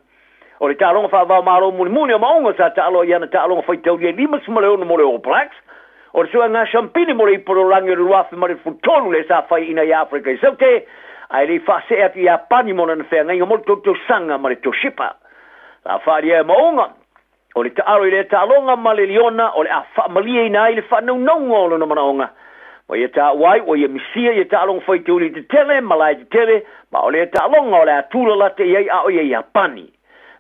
O le taaloga faava-o-Malo mulimuli o Maunga sa taalo ai i ana taaloga faitaulia e 56 mo le All Blacks, o le suega siampini mo le ipu o le lagi o le 2013 lea sa faiaina i Afrika i Saute, ae le i faasee atu i Iapani mo lana feagaiga mo le tou tausaga ma le Toshiba. Sa faaalia e Maunga. O le taalo i lea taaloga ma le liona o le a faamalieina ai le faanaunauga o lona manaoga. Ua ia taua ai ua ia misia ia taaloga faitauli tetele ma lae tetele, ma o lea taaloga o le a tulalata i ai a o ia Iapani.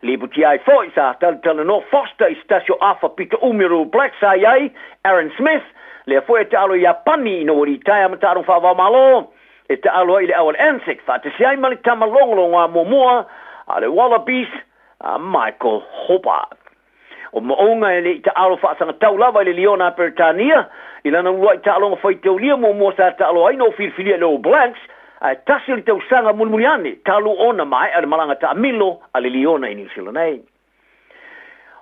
Lipotia ai foi sa talatalanoa Foster i se tasi o afa pito umi o le All Blacks sa i ai, Aaron Smith, lea foi e taalo i Iapani ina ua litaea ma taaloga faava-o-Malo e taalo ai i le au a le Anzac faatasi ai ma le tama logologoa muamua a le Wallabies a Michael Hooper. O Mo'ouga e le i taalo faasagatau lava i le Liona a Peretania i lana uluai taaloga faitaulia muamua sa taalo ai na ua filifilia i le All Blacks, ae tasi o le tausaga mulimuli ane talu ona maea le malaga taamilo a le Liona i Niu Sila nei.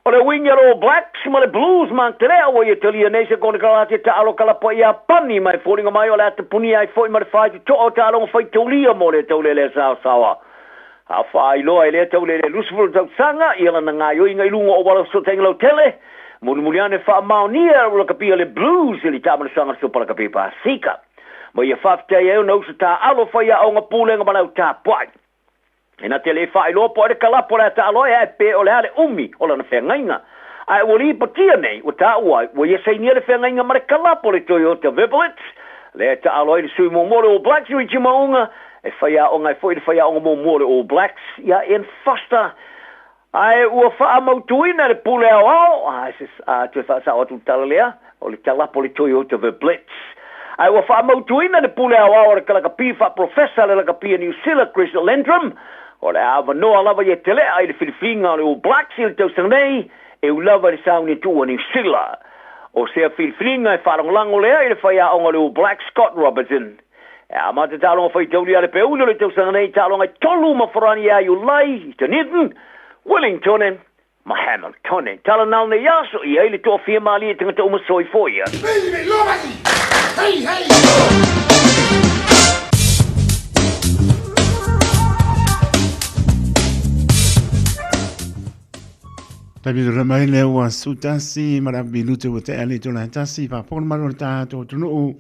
O le uiga a le All Blacks ma le Blues Mantelea ua ia talia nei se konekarate taalo kalapa Iapani ma e foliga mai o le a tapunia ai foi ma le faitotoa o taaloga faitaulia mo le taulelea saosaoa. A faailoa e lea taulelea 20 tausaga ia lana gaoioiga i luga o auala fesootaiga lautele, mulimuli ane faamaonia e lakapi a le Blues i le taamanasaga o le Supa Lakapi Pasika. Ma ia faafetai ai ona uso taaalo faiaoga pulega ma le au tapuai. E na te le faailoa po o le kalapo o le a taalo ai ae pe o le a le umi o lana feagaiga. Ae ua lipotia nei, ua taua ai, ua ia sainia le feagaiga ma le kalapo o le Toyota Verblitz, lea e taalo ai le sui muamua o le All Blacks Richie Mo'unga, e faiaoga ai foi le faiaoga muamua o le All Blacks ia Ian Foster. Ae ua faamautuina e le pule aoao, a toe faasao atu le tala lea, o le kalapo o le Toyota Verblitz. Ae ua faamautuina e le pule aoao a le kalakapi faaprofesa a le lakapi a Niu Sila, Chris Lendrum, o le a avanoa lava ia telea i le filifiliga o le All Blacks i le tausaga nei, e ui lava i le sauni tuu a Niu Sila. O sea filifiliga e faalagolago lea i le faiaoga o le All Blacks, Scott Robertson. E amata taaloga faitauli a le Peuli o le tausaga nei i taaloga e tolu ma Farani ia Iulai i Dunedin, Wellingtone ma Hamiltone. Tala nao nei aso i ai le toafia malie tagata uma soifua ia. Taimi tula mai lea ua sutasi ma le minute ua tea le tula tasi faafofoga le malo o le tatou atunuu.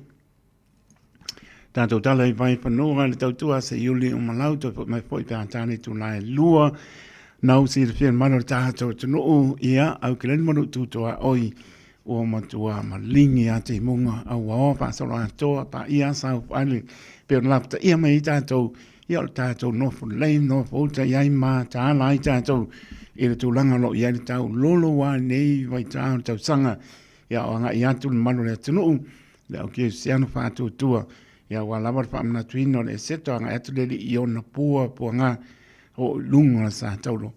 Tatou tala i vai whanua le tautua se iuli o malau toi foi mai foi pe a tāne tū e lua. Nau silafia le malo le tātou atunuu ia au ke lani manu tūtoa oi ua matua malingi a te munga au wao whaasolo atoa pa ia sau whaale pe o lapta ia mai tātou ia o le tātou nofo lei nofo uta i ai mā tāla ai tātou i le tūlanga lo i ai le tau lolo wā nei vai tā o le tausaga ia o anga i atu le malo le atunuu Le au kerisiano faatuatua, ia ua lava le faamanatuina o le eseto agai atu le Alii i ona pua puaga o i luga o le sa taulo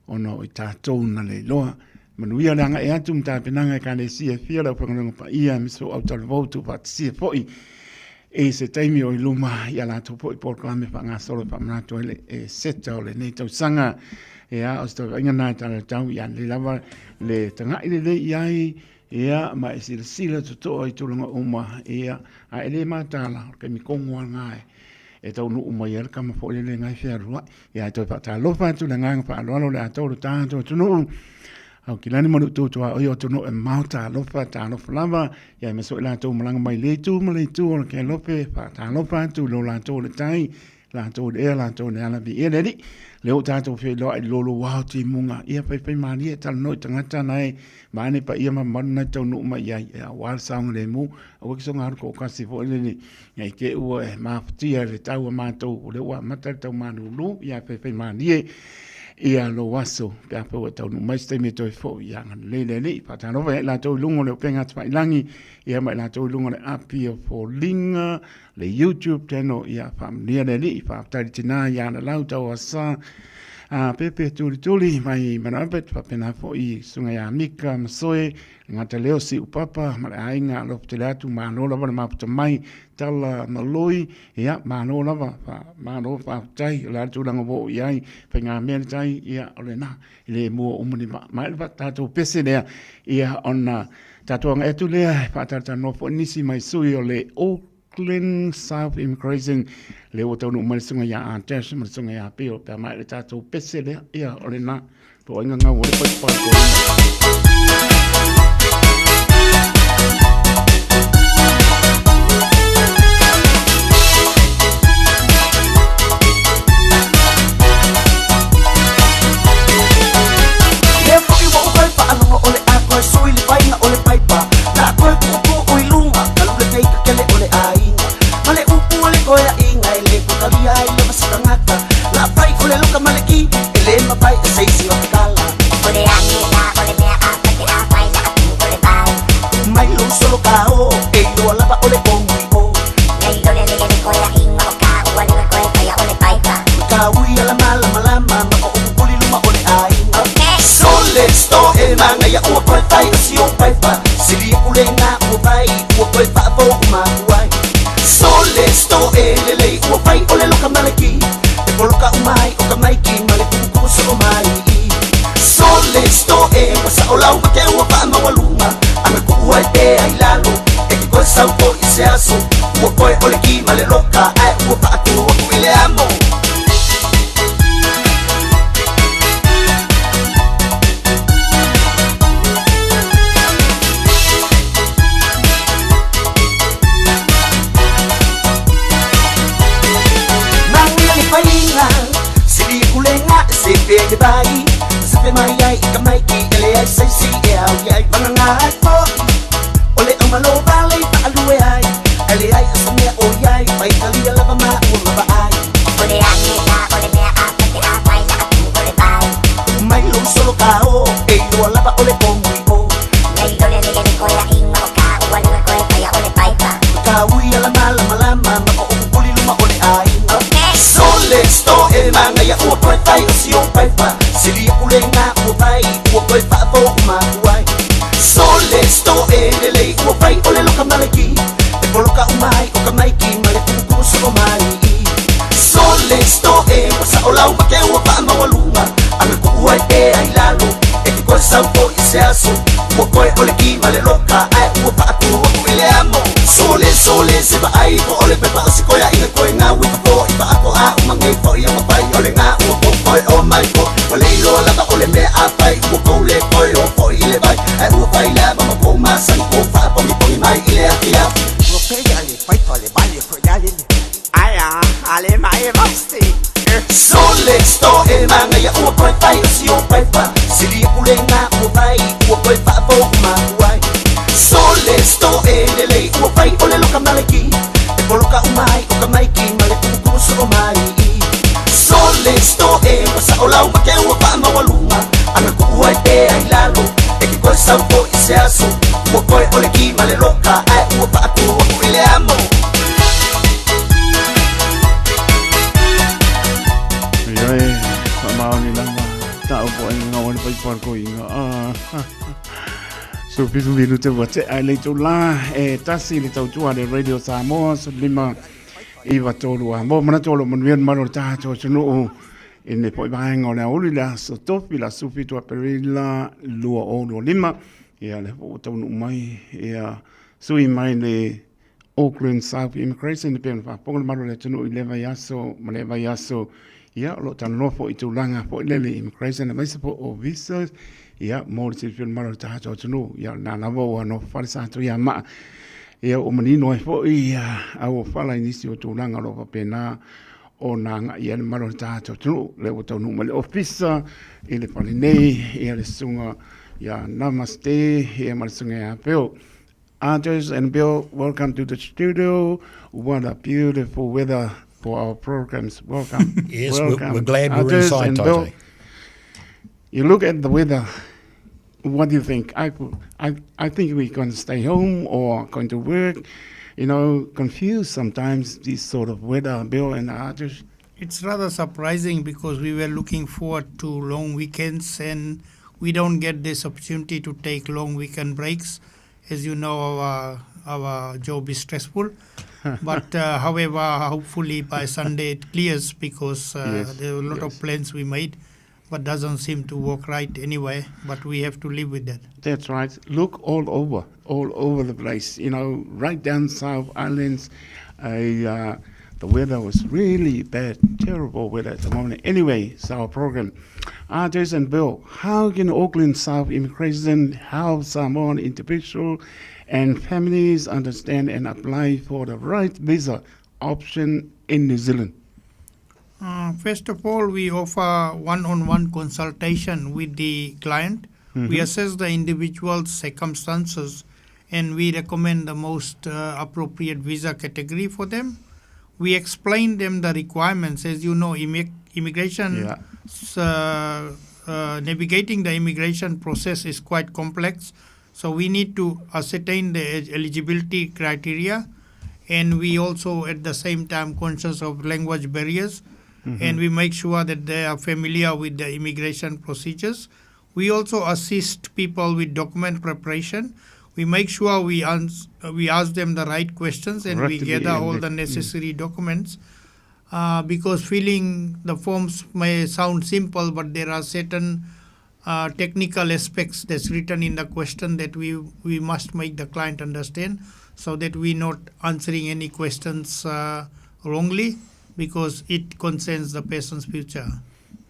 ona o i tatou na le iloa. Manuia le agai atu ma tapenaga Ekalesia e fia le aufaigaluega paia aemaise o autalavou tuufaatasia foi i se taimi o i luma i a latou foi polokalame faagasolo e faamanatu ai le eseta o lenei tausaga. Ia, o se tauaiga na e talatau ia lelei lava le tagai lelei i ai Ia, ma e silasila totoa i tulaga uma, ia, a e le mataala, o le taimi kogo lava lena e, e taunuu mai ai le tama foi lele na e fealuai. Ia, e toe faatalofa atu le agaga faaaloalo o le atoa o le tatou atunuu, Aukilani ma Lutu tuaoi o atunuu e mamao, talofa, talofa lava, ia aemaise foi latou malaga mai le itu ma le itu o le Kelope, faatalofa atu i lo latou o le tai, latou le ea, latou le ala viia le Alii. Lea ua tatou feiloai i le loloa o timuga, ia faifai malie e talanoa i tagata na e vaeane paia ma mamalu na e taunuu mai i ai, e aua le saogalemu, aua ke soga alu toatasi foi lele, nei te ua e mafatia i le tau a matou, o lea ua amata le tau malulu, ia faifai malie ia lou aso, pe afai ua e taunuu mai se taimi e toe foi, ia agalelei le Alii. Faatalofa ia i latou i luga o le upega tafailagi, ia ma i latou i luga o le api o foliga, le YouTube channel ia faamanuia le Alii faafetai le tina ia Lalau Tauasa a Pepe Tulituli mai Mount Albert faapena foi susuga ia Mika Masoe le gata leo Siu Papa ma le aiga alofa tele atu malo lava le mafuta mai Tala Maloi ia malo lava fa malo faafetai o le a le tulaga ua oo i ai faigamea le tai ia o lena e le mua uma ni vaa mai le tatou pese lea ia ona tatou agai atu lea e faatalatalanoa foi nisi mai sui o le Auckland South Immigration lea ua taunuu mai le susuga ia Artesh ma le susuga ia Bill pe a mai le tatou pese lea ia o lena po ai ngau o le pai pai. Lea foi ua ou toe faalogo. lou solo ka o E iloa lava o le komu i o Nei lo le lele le koe a inga o ka ua lunga koe paia o le paipa Ka ui ala malamalama ma o upu kuli luma o le aiga Sole sto e manga ia ua koe fai o si o paipa Sili aku le ngā ua vai ua koe whaafo u makuai Sole sto e lelei ua fai o le loka maleki E poloka umai o ka maiki ma le kuku so o mai Sole sto e wasa o lau ma ke ua wha mawalunga Anga ku ua e te ai lalo E ke koe sau ko i se aso Ua koe o le ki ma le loka Ae ua wha atu aku i le amo Mauia le faiga Sili kulenga e se pe le vai Se pe mai ai i ka maiki e le ai saisi e au i ai Vanganga ai fo'i O le au malo vale i paalue ai E le ai asa mea o iai Pai talia lava ma ua mava ai O le age la o le mea a pate a pai la atu o le vai Mai lou solo ka o E iloa lava o le komu i o Nei lo le lele le koe a inga o ka ua lunga koe paia o le paipa Ka ui ala malamalama ma o upu kuli luma o le aiga Sole sto e manga ia ua koe fai o si o paipa Sili aku le ngā ua vai ua koe whaafo u makuai Sole sto e lelei ua fai o le loka maleki E poloka umai o ka maiki ma le kuku so o mai Sole sto e wasa o lau ma ke ua wha mawalunga Anga ku ua e te ai lalo E ke koe sau ko i se aso Ua koe o le ki ma le loka Ae ua wha atu aku i le amo Sole sole se va ai po o le pepa o se koea inga koe ngā ui pa po i pa ako a umange fo i ama pai o le ngā ua po koe o mai po O le iloa lava o le mea a pai ua kou le koe o fo i le vai Ae ua fai lava ma kou masani ko whaapongipongi mai i le afi afi Ua pele a le paipa le vale ko le Ai a ale mai e vasti Sole sto e manga ia ua koe fai o si o paipa Sili aku le ngā ua vai ua koe whaafo u makuai Sole sto e lelei ua fai o le loka maleki E poloka umai o ka maiki ma le kuku so o mai Sole sto e wasa o lau ma ke ua wha mawalunga Anga ku ua e te ai lalo E ke koe sau ko i se aso Ua koe o le ki ma le loka Ae ua wha atu aku i le amo Ioe, wha maoni lava, ta o po inga ngā wale pai parko inga. Ah. So pitu milu te ua te ai le tau la, e tasi le tautua le Radio Samoa, so lima iwa tolu a. Mo mana tolu manuia malo le taha tō tunuu i ne po i vaenga o le auli le aso tofi la sufi tua perila lua o lua lima. Ia le po taunu mai, ia sui mai le Auckland South Immigration e pei ona faafofoga le malu o le atunuu i lea vaiaso ma lea vaiaso ia o lo o talanoa foi i tulaga foi lele immigration aemaise foi o visas ia mo le silafia o le malu o le tatou atunuu ia o lena lava ua nofo fale sa ia maa ia ua manino ai foi ia auofala i nisi o tulaga o lo o faapena ona agai i ai le malu o le tatou atunuu lea ua taunuu mai le ofisa i le fale nei ia le susuga ia Namaste ia ma le susuga ia Bill. Artist and Bill, welcome to the studio. What a beautiful weather for our programs. Welcome. Yes, welcome. we're glad we're Artist inside, and Bill, Tate. you look at the weather. What do you think? I, I, I think we're going to stay home or going to work. You know, confused sometimes this sort of weather, Bill and Artist. It's rather surprising because we were looking forward to long weekends and we don't get this opportunity to take long weekend breaks. As you know, our our job is stressful. but however, hopefully by Sunday it clears because Yes, there were a lot yes. of plans we made, but doesn't seem to work right anyway. But we have to live with that. That's right. Look all over the place. You know, right down South Islands, I, the weather was really bad, terrible weather at the moment. Anyway, it's our program. Artist and Bill, how can Auckland South Immigration help Samoan individuals and families understand and apply for the right visa option in New Zealand? First of all, we offer one-on-one consultation with the client. We assess the individual's circumstances and we recommend the most appropriate visa category for them. We explain them the requirements. As you know, immigration, navigating the immigration process is quite complex. So we need to ascertain the eligibility criteria, and we also at the same time conscious of language barriers, and we make sure that they are familiar with the immigration procedures. We also assist people with document preparation. We make sure we ans- we ask them the right questions and we Correctly gather and all the- the necessary documents. Because filling the forms may sound simple, but there are certain technical aspects that's written in the question that we must make the client understand so that we're not answering any questions wrongly because it concerns the person's future.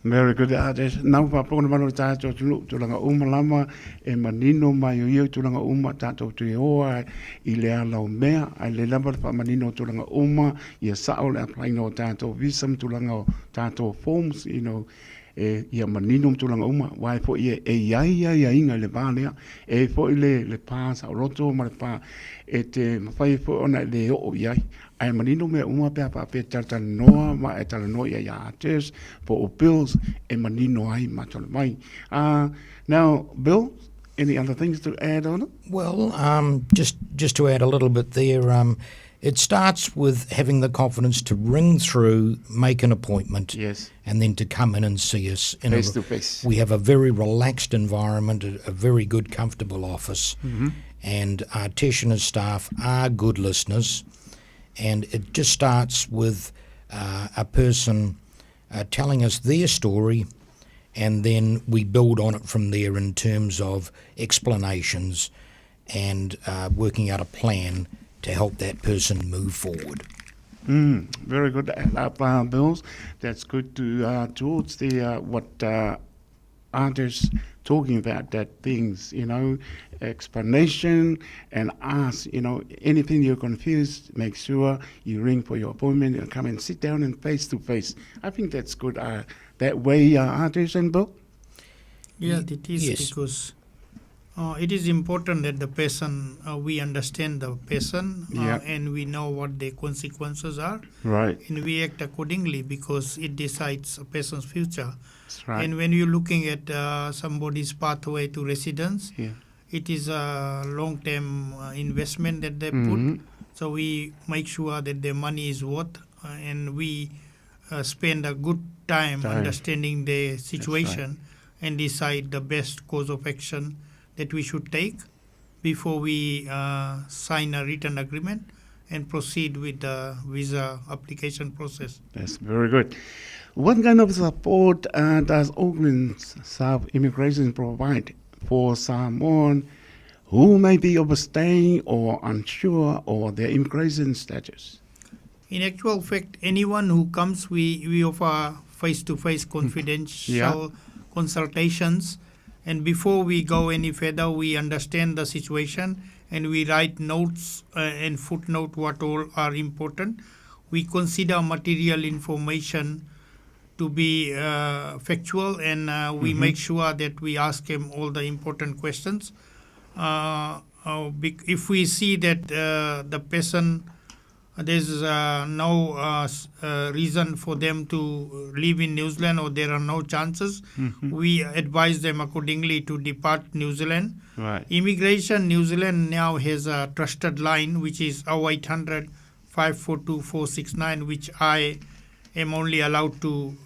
Very good. There's nau whāpongana mano tātou tunu, tūranga uma lama, e manino mai o ia tūranga uma tātou tui hoa i le ala o mea, ai le lava le whaamanino o tūranga uma, ia sao le applying o tātou visa ma tūranga o tātou forms, you know, e ia manino ma tūranga uma, wai fo ia e iai ia ia inga i le vā lea, e fo i le, le pā saoroto ma le pā, e te mawhai fo ona i le oo i ai. Ae manino mea uma pe a faapea e talatalanoa ma e talanoa ia ia artist po o Bills e manino ai ma tole mai. Now Bill, any other things to add on it? Well, um, just just to add a little bit there, um, it starts with having the confidence to ring through, make an appointment, yes, and then to come in and see us. In face a, to face. We have a very relaxed environment, a, a very good, comfortable office, mm-hmm. and our Tishina staff are good listeners. And it just starts with a person telling us their story, and then we build on it from there in terms of explanations and working out a plan to help that person move forward. Mm, very good, Bills. That's good to towards the what others talking about that things, you know, explanation and ask, you know, anything you're confused, make sure you ring for your appointment and come and sit down and face to face. I think that's good. That way, Artist and Bill? Yeah, it is because it is important that the person, we understand the person and we know what the consequences are. And we act accordingly because it decides a person's future. That's right. And when you're looking at somebody's pathway to residence, it is a long-term investment that they put. So we make sure that their money is worth and we spend a good time, Time. understanding the situation and decide the best course of action that we should take before we sign a written agreement and proceed with the visa application process. That's very good. What kind of support does Auckland South Immigration provide for someone who may be overstaying or unsure of their immigration status? In actual fact, anyone who comes, we offer face-to-face confidential consultations. And before we go any further, we understand the situation and we write notes and footnote what all are important. We consider material information to be factual, and we make sure that we ask him all the important questions. If we see that the person, there's no reason for them to live in New Zealand or there are no chances, we advise them accordingly to depart New Zealand. Immigration New Zealand now has a trusted line, which is 0800 542 469, which I am only allowed to,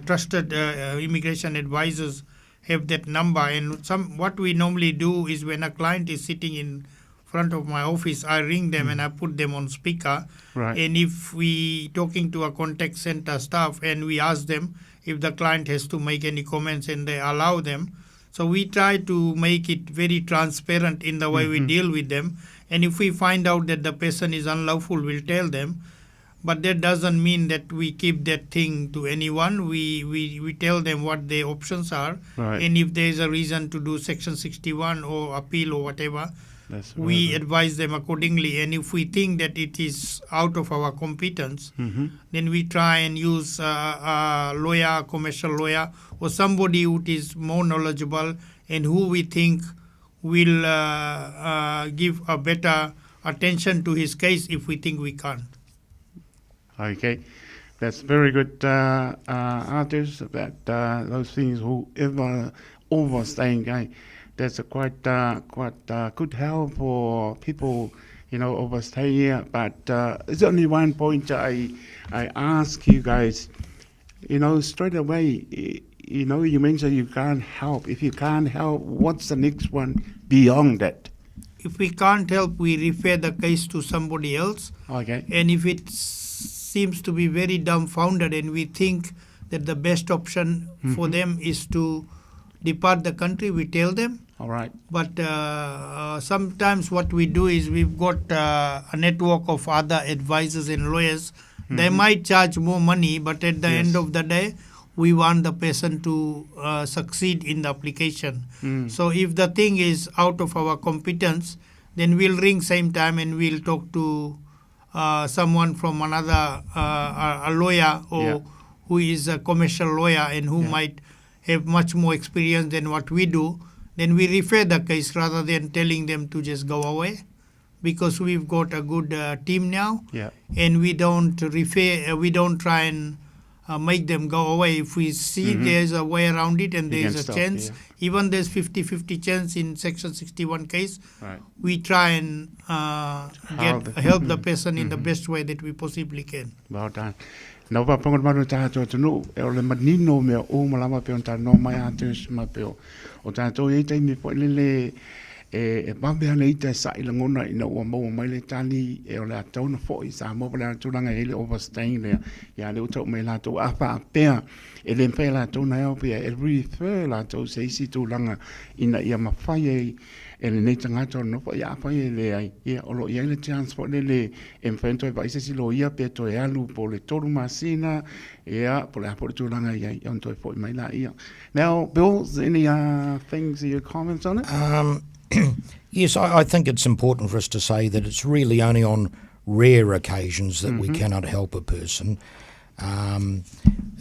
trusted immigration advisors have that number. And some what we normally do is when a client is sitting in front of my office, I ring them and I put them on speaker. And if we talking to a contact center staff and we ask them if the client has to make any comments, and they allow them. So we try to make it very transparent in the way we deal with them. And if we find out that the person is unlawful, we'll tell them. But that doesn't mean that we keep that thing to anyone. We tell them what their options are. And if there is a reason to do Section 61 or appeal or whatever, That's we right. advise them accordingly. And if we think that it is out of our competence, then we try and use a lawyer, commercial lawyer, or somebody who is more knowledgeable and who we think will give a better attention to his case if we think we can't. Okay, that's very good, Artist, about those things whoever overstaying. That's a quite uh, quite uh, good help for people, you know, overstay here. But uh, it's only one point I I ask you guys, you know, straight away. You know, you mentioned you can't help. If you can't help, what's the next one beyond that? If we can't help, we refer the case to somebody else. Okay. And if it seems to be very dumbfounded and we think that the best option mm-hmm. for them is to depart the country, we tell them. All right. But uh, uh, sometimes what we do is we've got uh, a network of other advisors and lawyers. Mm-hmm. They might charge more money, but at the yes. end of the day, we want the person to uh, succeed in the application. Mm. So if the thing is out of our competence, then we'll ring same time and we'll talk to uh, someone from another uh, a lawyer or yeah. who is a commercial lawyer and who yeah. might have much more experience than what we do. Then we refer the case rather than telling them to just go away because we've got a good uh, team now yeah. and we don't refer uh, we don't try and uh, make them go away if we see mm-hmm. there's a way around it and there's a stop, chance yeah. even there's 50-50 chance in section 61 case right. we try and uh, get help the mm-hmm. person in mm-hmm. the best way that we possibly can well done Na ua faafofoga mai lo tatou atunuu, e o le manino o mea uma lava pei ona talanoa mai Arthurs ma pei o tatou i ai taimi foi lele e, e vave ana ita e sa'i lagona ina ua maua mai le tali e o le a tatau ona fo'i i Samoa po o le a tulaga e i ai le overstaying lea, ia lea ua tau mai e latou. A faapea e le mafai e latou ona help ia, e refer latou i se isi tulaga ina ia mafai ai e lenei tagata ona nofo, ia afai e leai, ia o lo o i ai le chance foi lele e mafai ona toe vaai se isi loia pe toe alu po o le tolu masina, ia, po o le a foi le tulaga e i ai, ona toe foi mai laia. Now, Bill, any uh, things, your comments on it? Um, yes, I, I think it's important for us to say that it's really only on rare occasions that mm-hmm. we cannot help a person. Um,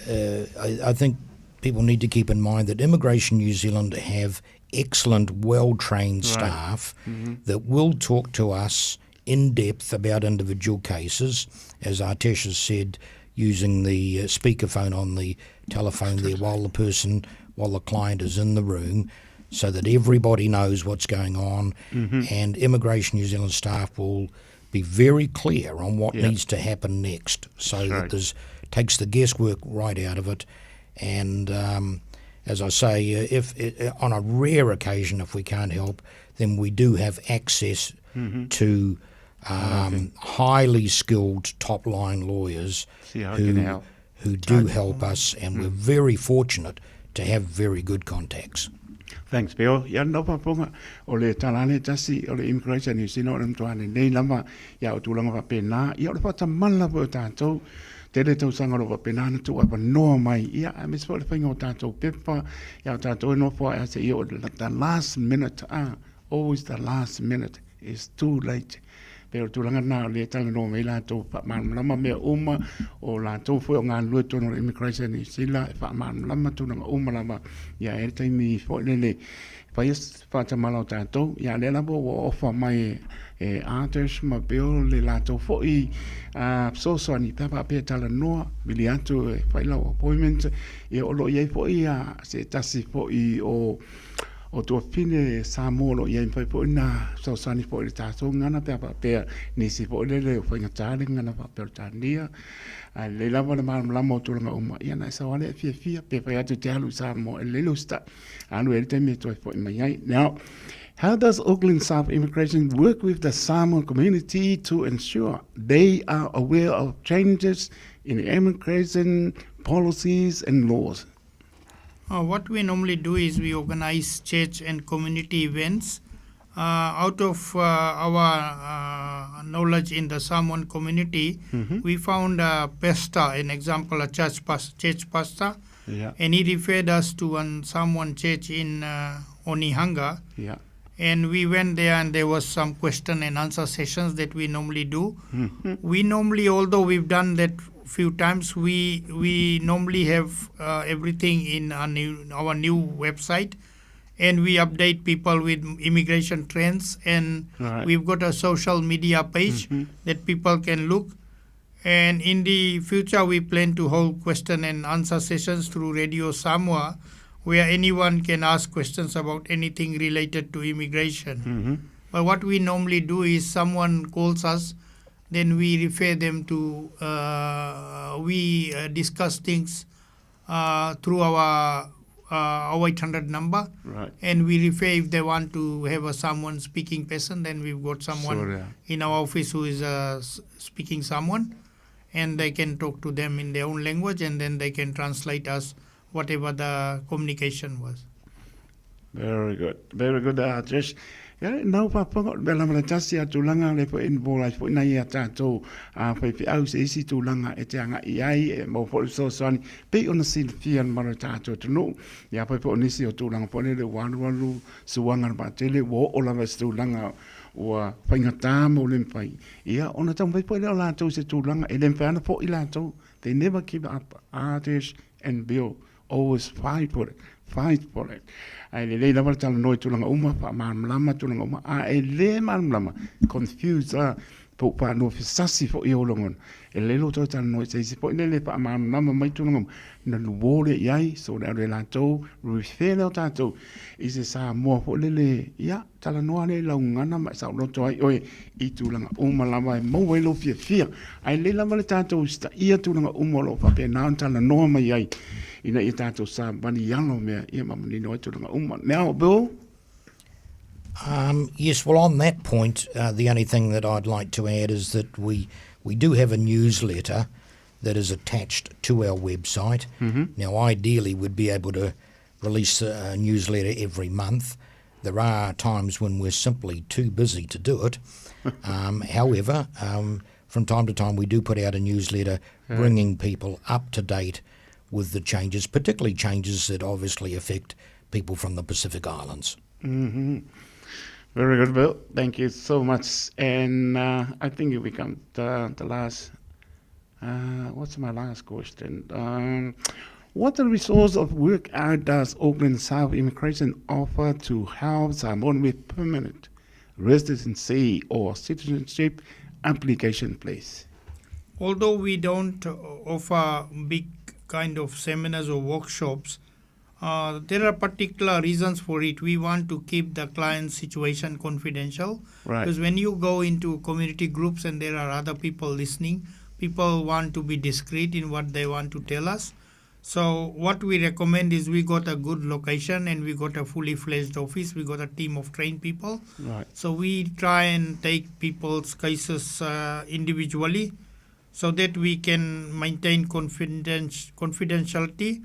uh, I, I think people need to keep in mind that Immigration New Zealand have excellent, well trained right. staff mm-hmm. that will talk to us in depth about individual cases. As Artesh has said, using the uh, speakerphone on the telephone there while the person, while the client is in the room, so that everybody knows what's going on. Mm-hmm. And Immigration New Zealand staff will be very clear on what yep. needs to happen next, so That's that right. there's takes the guesswork right out of it. And um, as I say, uh, if uh, on a rare occasion, if we can't help, then we do have access mm-hmm. to um, okay. highly skilled top line lawyers who, who do help us, and mm. we're very fortunate to have very good contacts. Thanks, Bill. Ia lau faafofoga, o le tala le tasi o le Immigration New Zealand o le matua lelei lava ia o tulaga faapena. Ia o le faatamala foi o tatou, tele tausaga o lo o faapena ona tuuavanoa mai, ia aemaise foi o le faiga o tatou pepa, ia o tatou e nofo ae seia oo i the last minute, ah, always the last minute is too late. Pei o le tulaga lena o lea e talanoa mai ai latou, faamalamalama mea uma, o latou foi o galulue i totonu o le Immigration New Zealand e faamalamalama tulaga uma lava, ia e i ai le taimi foi lele e fai ai faatamala o tatou, ia lea lava ua ofa mai e Arthurs ma Bill le latou foi fesoasoani pe a faapea e talanoa, vili atu e fai lau appointment, ia o lo o i ai foi se tasi foi o O tuafafine Samoa o lo o i ai mafai foi ona fesoasoani foi i le tatou gagana pe a faapea nisi foi lele o faigata le gagana faapea o le Tania. Ae lelei lava le malamalama o tulaga uma, ia na e sau lava lea e fiafia pe fai atu e te alu i Samoa e lelei lou star. Alu e ai le taimi e toe foi mai ai. Now, how does Auckland South Immigration work with the Samoan community to ensure they are aware of changes in immigration policies and laws? Uh, what we normally do is we organize church and community events. Uh, out of uh, our uh, knowledge in the Samoan community, mm-hmm. we found a pastor, an example, a church, pas- church pastor, yeah. and he referred us to one Samoan church in uh, Onehunga. Yeah. And we went there, and there was some question and answer sessions that we normally do. Mm-hmm. We normally, although we've done that few times, we we normally have uh, everything in our new, our new website, and we update people with immigration trends, and right. we've got a social media page mm-hmm. that people can look. And in the future, we plan to hold question and answer sessions through Radio Samoa where anyone can ask questions about anything related to immigration. Mm-hmm. But what we normally do is someone calls us, then we refer them to, uh, we discuss things through our 0800 number. Right. And we refer if they want to have a someone speaking person, then we've got someone Sure, yeah. in our office who is speaking someone, and they can talk to them in their own language, and then they can translate us whatever the communication was. Very good. Very good, Trish. Ia, nau faafofoga, o le mea lava le tasi a tulaga le foi involve ai foi nai a tatou a faifeau se isi tulaga e te agai ai e maua foi le fesoasoani pei ona silafia le mamalu o le tatou atunuu. Ia afai foi o nisi o tulaga foi lele ua alualu suaga le vaatele ua oo lava i se tulaga ua faigata ma ua le mafai, ia ona taumafai foi lea o latou i se tulaga e le mafai lava ona foi latou. They never give up, Artish and Bill always fight for it, fight for it. Ae lelei lava le talanoa i tulaga uma, faamalamalama tulaga uma, a e le malamalama, confused a, po o faanofi sasi foi ou lagona, e lelei lou toe talanoa i se isi foi lele e faamalamalama mai tulaga uma, ona luo lea i ai, so le alu e latou, refer lea o tatou i se Samoa foi lele, ia, talanoa lea i lau gagana ma e saoloto ai oe i tulaga uma lava e maua ai lou fiafia. Ae lelei lava le tatou usitaia tulaga uma o lo o faapena ona talanoa mai ai ina ia tatou savali i ala o mea ia ma manino ai tulaga uma. Now, Bill? Um, yes, well, on that point, the only thing that I'd like to add is that we, we do have a newsletter that is attached to our website. Mm-hmm. Now, ideally, we'd be able to release a newsletter every month. There are times when we're simply too busy to do it. Um, however, from time to time, we do put out a newsletter bringing people up to date with the changes, particularly changes that obviously affect people from the Pacific Islands. Very good, Bill. Thank you so much. And I think we come to the last. What's my last question? What the resource of work out does Auckland South Immigration offer to help someone with permanent residency or citizenship application, please? Although we don't offer big kind of seminars or workshops, there are particular reasons for it. We want to keep the client situation confidential. Because when you go into community groups and there are other people listening, people want to be discreet in what they want to tell us. So what we recommend is we got a good location and we got a fully fledged office. We got a team of trained people. So we try and take people's cases individually so that we can maintain confidentiality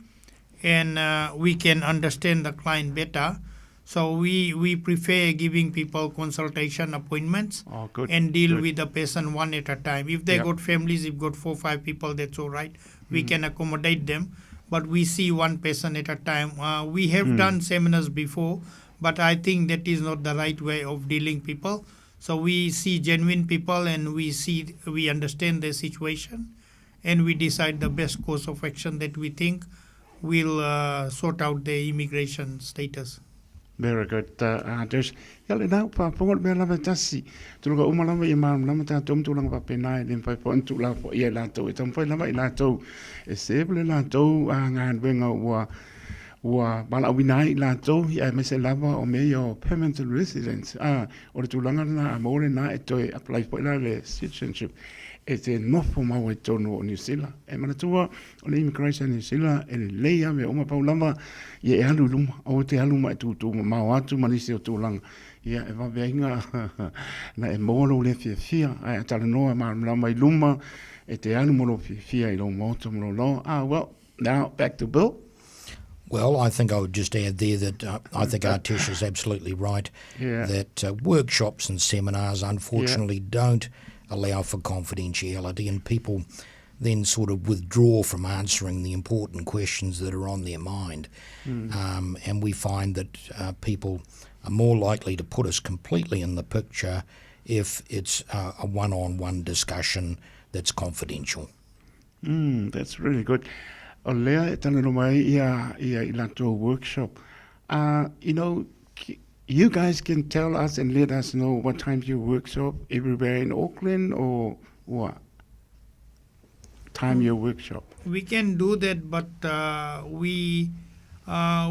and we can understand the client better. So we prefer giving people consultation appointments Oh, good. and deal Good. with the patient one at a time. If they got families, if got 4 5 people, that's all right. We can accommodate them, but we see one person at a time. We have done seminars before, but I think that is not the right way of dealing people. So we see genuine people and we understand their situation, and we decide the best course of action that we think will sort out their immigration status. Very good, Anders. Ia le nau faafofoga le mea lava e tasi. Tulaga uma lava ia malamalama tatou ma tulaga faapena e le mafai foi ona tuulafoaia i latou e taumafai lava i latou e serve le latou galuega ua ua valaauina ai i latou ia aemaise lava o mea ia o permanent residence. Ah, o le tulaga lena a maua lena e toe apply foi la le citizenship e te nofo mau ai totonu o Niu Sila. E manatua o le immigration Niu Sila e lelei lava mea uma pau lava ia e alu i luma, aua te alu ma e tūtū mamao atu ma nisi o tulaga. Ia e vave ai na, na e maua lou lea fiafia, ae a talanoa malamalama i luma, e te alu ma lou fiafia i lou maota ma lou loa. Ah, well, now back to Bill. Well, I think I would just add there that I think Artesh is absolutely right that workshops and seminars unfortunately don't allow for confidentiality, and people then sort of withdraw from answering the important questions that are on their mind. And we find that people are more likely to put us completely in the picture if it's a one-on-one discussion that's confidential. That's really good. O lea e talanoa mai ia, ia i latou workshop. You guys can tell us and let us know what time your workshop everywhere in Auckland or what? Time your workshop. We can do that, but we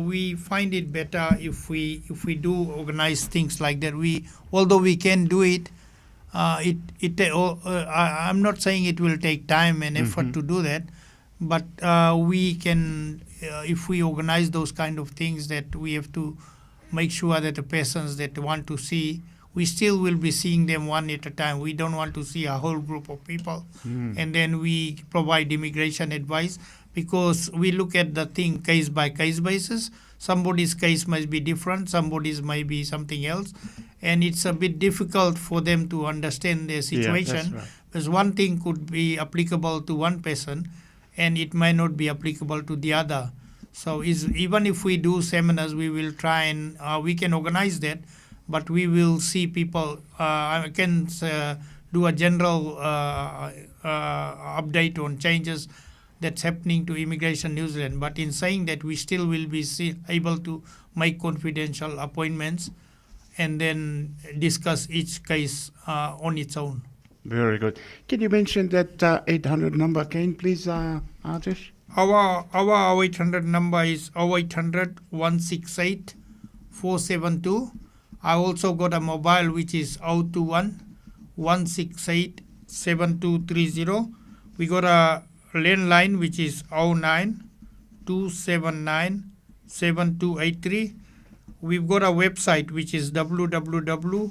We find it better if we if we do organize things like that. We although we can do it, it it I, I'm not saying it will take time and effort to do that, but we can if we organize those kind of things that we have to make sure that the persons that want to see we still will be seeing them one at a time. We don't want to see a whole group of people. And then we provide immigration advice because we look at the thing case by case basis. Somebody's case might be different, somebody's might be something else. And it's a bit difficult for them to understand their Yeah, that's situation. right. Because one thing could be applicable to one person and it might not be applicable to the other. So is even if we do seminars, we will try and we can organize that, but we will see people. I can do a general update on changes that's happening to Immigration New Zealand. But in saying that, we still will be able to make confidential appointments and then discuss each case on its own. Very good. Can you mention that 800 number again, please, Aatish? Our 0800 number is 0800 168 472. I also got a mobile which is 021 168 7230. We got a landline which is 09 279 7283. We've got a website which is www.asic.co.nz.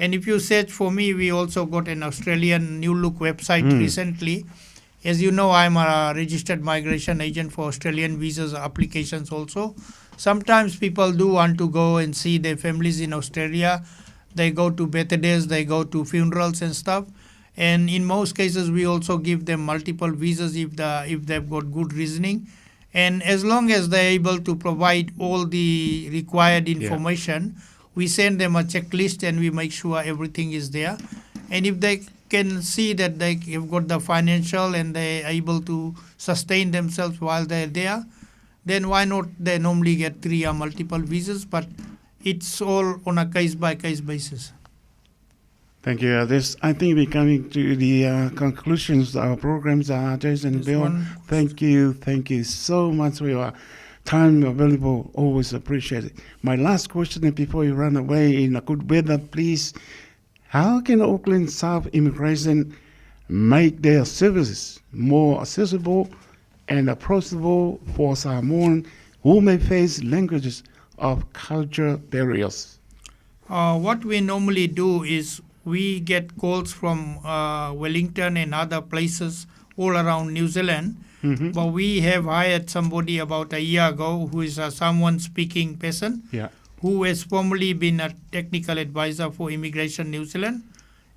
And if you search for me, we also got an Australian new look website recently. As you know, I'm a registered migration agent for Australian visas applications also. Sometimes people do want to go and see their families in Australia. They go to birthdays, they go to funerals and stuff. And in most cases, we also give them multiple visas if they've got good reasoning. And as long as they're able to provide all the required information, we send them a checklist and we make sure everything is there. And if they can see that they have got the financial and they're able to sustain themselves while they're there, then why not they normally get three or multiple visas, but it's all on a case-by-case basis. Thank you. This, I think we're coming to the conclusions of our programs, Jason and There's Bill. one Thank you. Thank you so much for your time available. Always appreciate it. My last question before you run away in a good weather, please. How can Auckland South Immigration make their services more accessible and approachable for Samoan who may face languages of culture barriers? What we normally do is we get calls from Wellington and other places all around New Zealand. But we have hired somebody about a year ago who is a Samoan speaking person who has formerly been a technical advisor for Immigration New Zealand.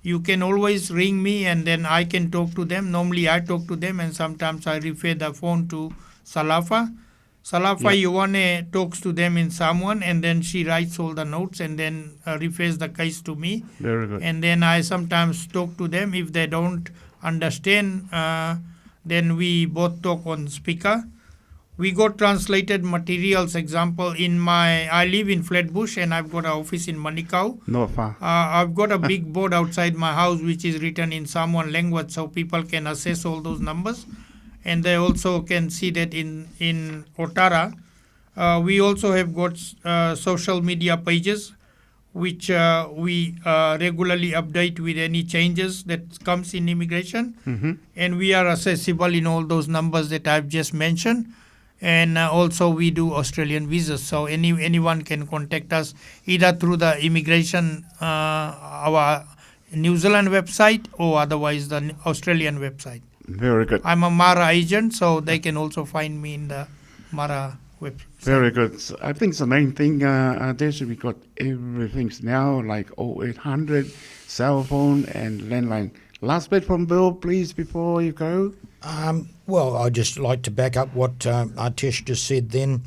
You can always ring me and then I can talk to them. Normally I talk to them and sometimes I refer the phone to Salafa. Salafa Ioane talks to them in Samoan and then she writes all the notes and then refers the case to me. Very good. And then I sometimes talk to them. If they don't understand, then we both talk on speaker. We got translated materials. Example, I live in Flatbush and I've got an office in Manukau. Not far. I've got a big board outside my house which is written in Samoan language so people can access all those numbers. And they also can see that in Otara. We also have got social media pages which we regularly update with any changes that comes in immigration. And we are accessible in all those numbers that I've just mentioned. And also we do Australian visas. So anyone can contact us either through the immigration, our New Zealand website, or otherwise the Australian website. Very good. I'm a MARA agent, so they can also find me in the MARA website. Very good. So I think the main thing, Des, we got everything now, like 0800, cell phone and landline. Last bit from Bill, please, before you go. I'd just like to back up what Aatish just said then.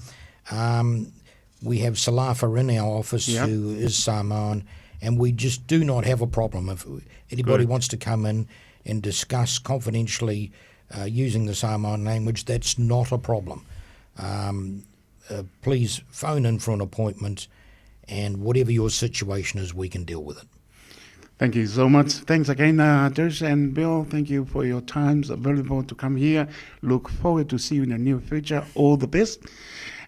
We have Salafa in our office, who is Samoan, and we just do not have a problem. If anybody Good. wants to come in and discuss confidentially using the Samoan language, that's not a problem. Please phone in for an appointment, and whatever your situation is, we can deal with it. Thank you so much. Thanks again, uh, Josh and Bill. Thank you for your times available to come here. Look forward to see you in the near future. All the best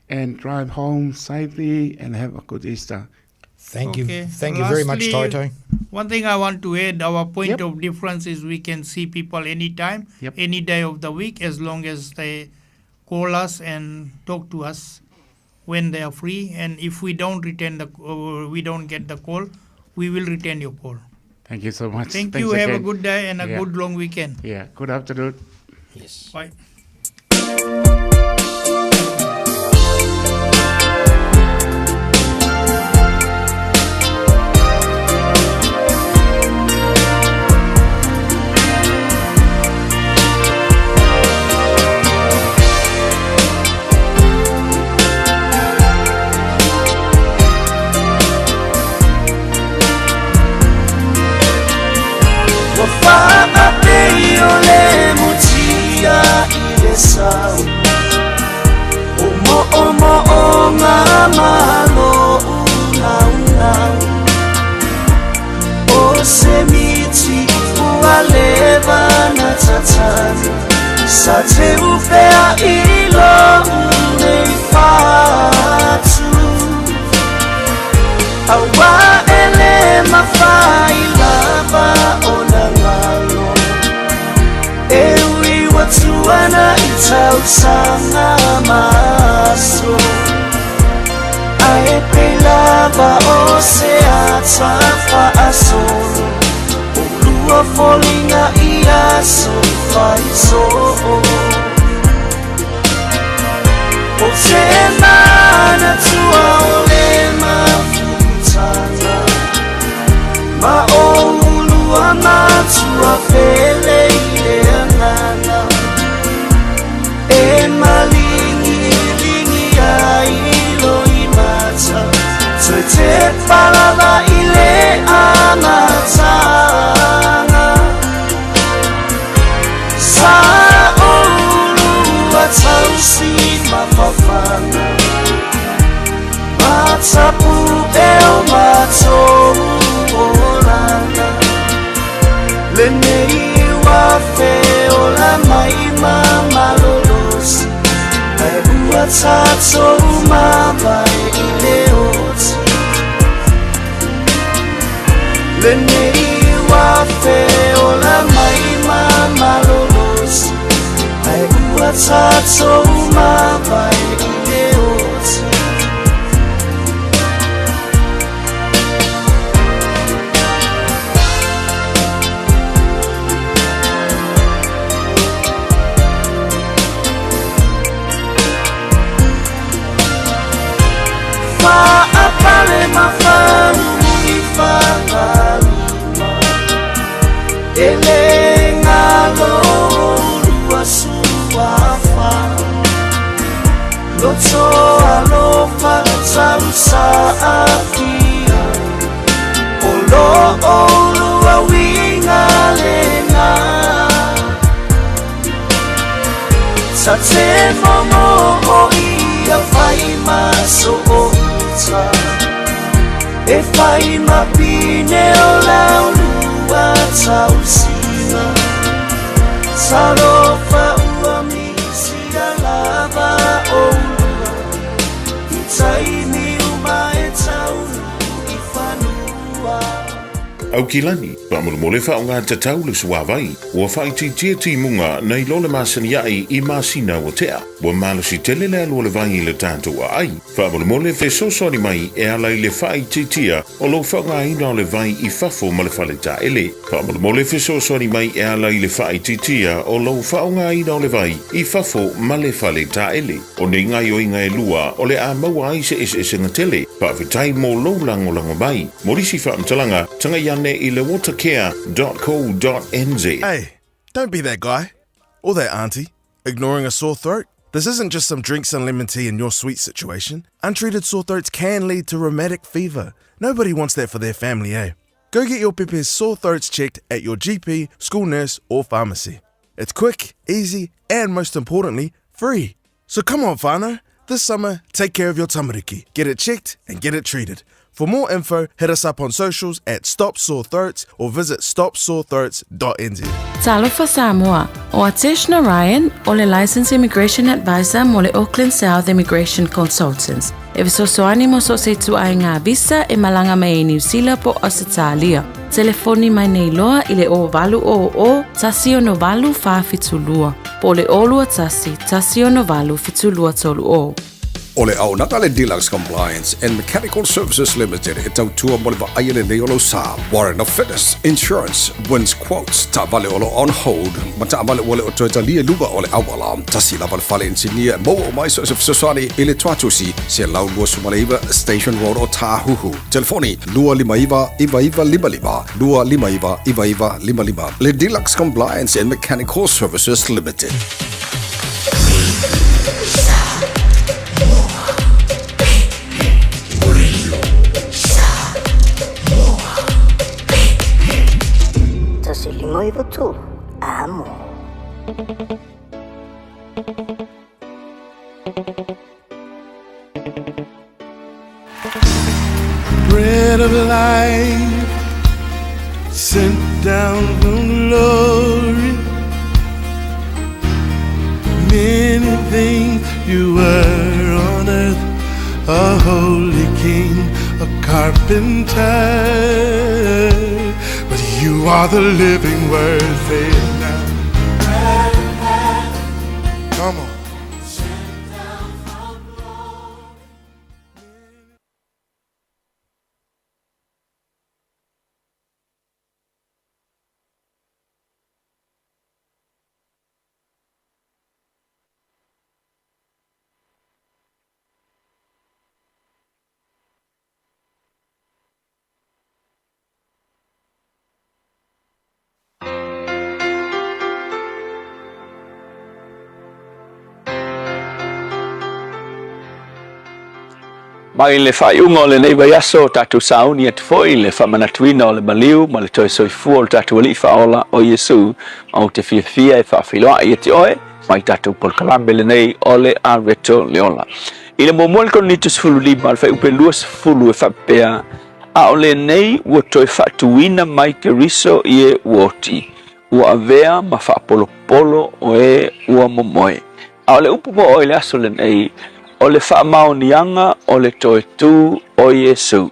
and drive home safely and have a good Easter. Thank you. Thank you very much, Lastly, Taito. One thing I want to add, our point of difference is we can see people anytime, any day of the week, as long as they call us and talk to us when they are free. And if we don't return the, we don't get the call, we will return your call. Thank you so much. Thank Thanks you. Have a again. good day and a Yeah. good long weekend. Yeah. Good afternoon. Yes. Bye. Ua faapei o le mutia i le sau O moomooga ma lou laulau O se miti ua leva na tatanu Sa te ufea i lou nei fatu Aua ele mafai lava ona ngalo E ui watuana i tausaga maso Ae pei lava o se ata faasolo O lua foliga i aso faisoo O te manatua o le mafutaga Ma o ulua matua pele i le agaga E maligiligi ai loimata Toe te palava i le amataga Sa oulua tausi mafafaga Matapu e o matou olaga Lenei ua feola mai ma malolosi Ae ua tatou mavae i le oti Lenei ua feola mai ma malolosi Ae ua tatou mavae i le oti Faapale mafauli faalima E le galo lua suafa Loto alofa tausaafia O loo lua uiga lena Sa te mogo o ia fai masooita E fai mapine o laulua tausiga Talofa ua misia lava oulua I taimi uma e taunu i fanua Aukilani, faamolemole faaaoga tatau le suāvai, ua faaitiitia timuga nai lo le masani aʻe i masina ua tea. Ua malosi tele le alu o le vai i le tatou aai. Faamolemole fesoasoani mai e ala i le faaitiitia o lou faaaogaina o le vai i fafo ma le faletaele. Faamolemole fesoasoani mai e ala i le faaitiitia o lou faaaogaina o le vai i fafo ma le faletaele. O nei gaoioiga e lua o le a maua ai se eseesega tele. Faafetai mo lou lagolago mai. Mo nisi faamatalaga, tagai ane i le watercare.co.nz. Hey, don't be that guy. Or that auntie. Ignoring a sore throat? This isn't just some drinks and lemon tea in your sweet situation. Untreated sore throats can lead to rheumatic fever. Nobody wants that for their family, eh? Go get your pepe's sore throats checked at your GP, school nurse, or pharmacy. It's quick, easy, and most importantly, free. So come on, whānau. This summer, take care of your tamariki. Get it checked and get it treated. For more info, hit us up on socials at Stop Sore Throats or visit stopsorethroats.nz. Talofa Samoa, ʻO Atesh Narayan, ʻo le Licensed Immigration Advisor mo le Auckland South Immigration Consultants, e fesoasoani mo so o se ituaiga visa e malaga mai ai Niu Sila po o Ausetalia. Telefoni mai nei loa i le 0800 168 472 po o le 021 168 7230. O le auaunaga a le Deluxe Compliance and Mechanical Services Limited e tautua mo le vaaia lelei o lou sa, Warrant of Fitness, Insurance, Wins Quotes, taavale o lo o on hold, ma taavale ua le o toe talia i luga o le auala. Tasi lava le fale inisinia e maua uma ai so o se fesoasoani i le Tuatusi, 129 Station Road o Tāhuhu. Telefoni, 259 9955, 259 9955. Le Deluxe Compliance and Mechanical Services Limited. 1 5 9 3, amo. Bread of life sent down from glory. Many things you were on earth, a holy king, a carpenter. But you are the living word, say it now. Come on. Mai le faaiuga o lenei vaiaso, tatou sauni atu foi i le faamanatuina o le maliu ma le toe soifua o le tatou Alii Faaola o Iesu, ma ou te fiafia e faafeiloai ia te oe mai tatou polokalame lenei o le Areto le Ola. I le muamua i le Korinito 15, le fuaiupu 20 e faapea, A o lenei ua toe faatuina mai Keriso i e ua oti, ua avea ma faapolopolo o e ua momoe. A o le upu mo oe i le aso lenei, o le faamaoniaga o le toe tū o Iesu.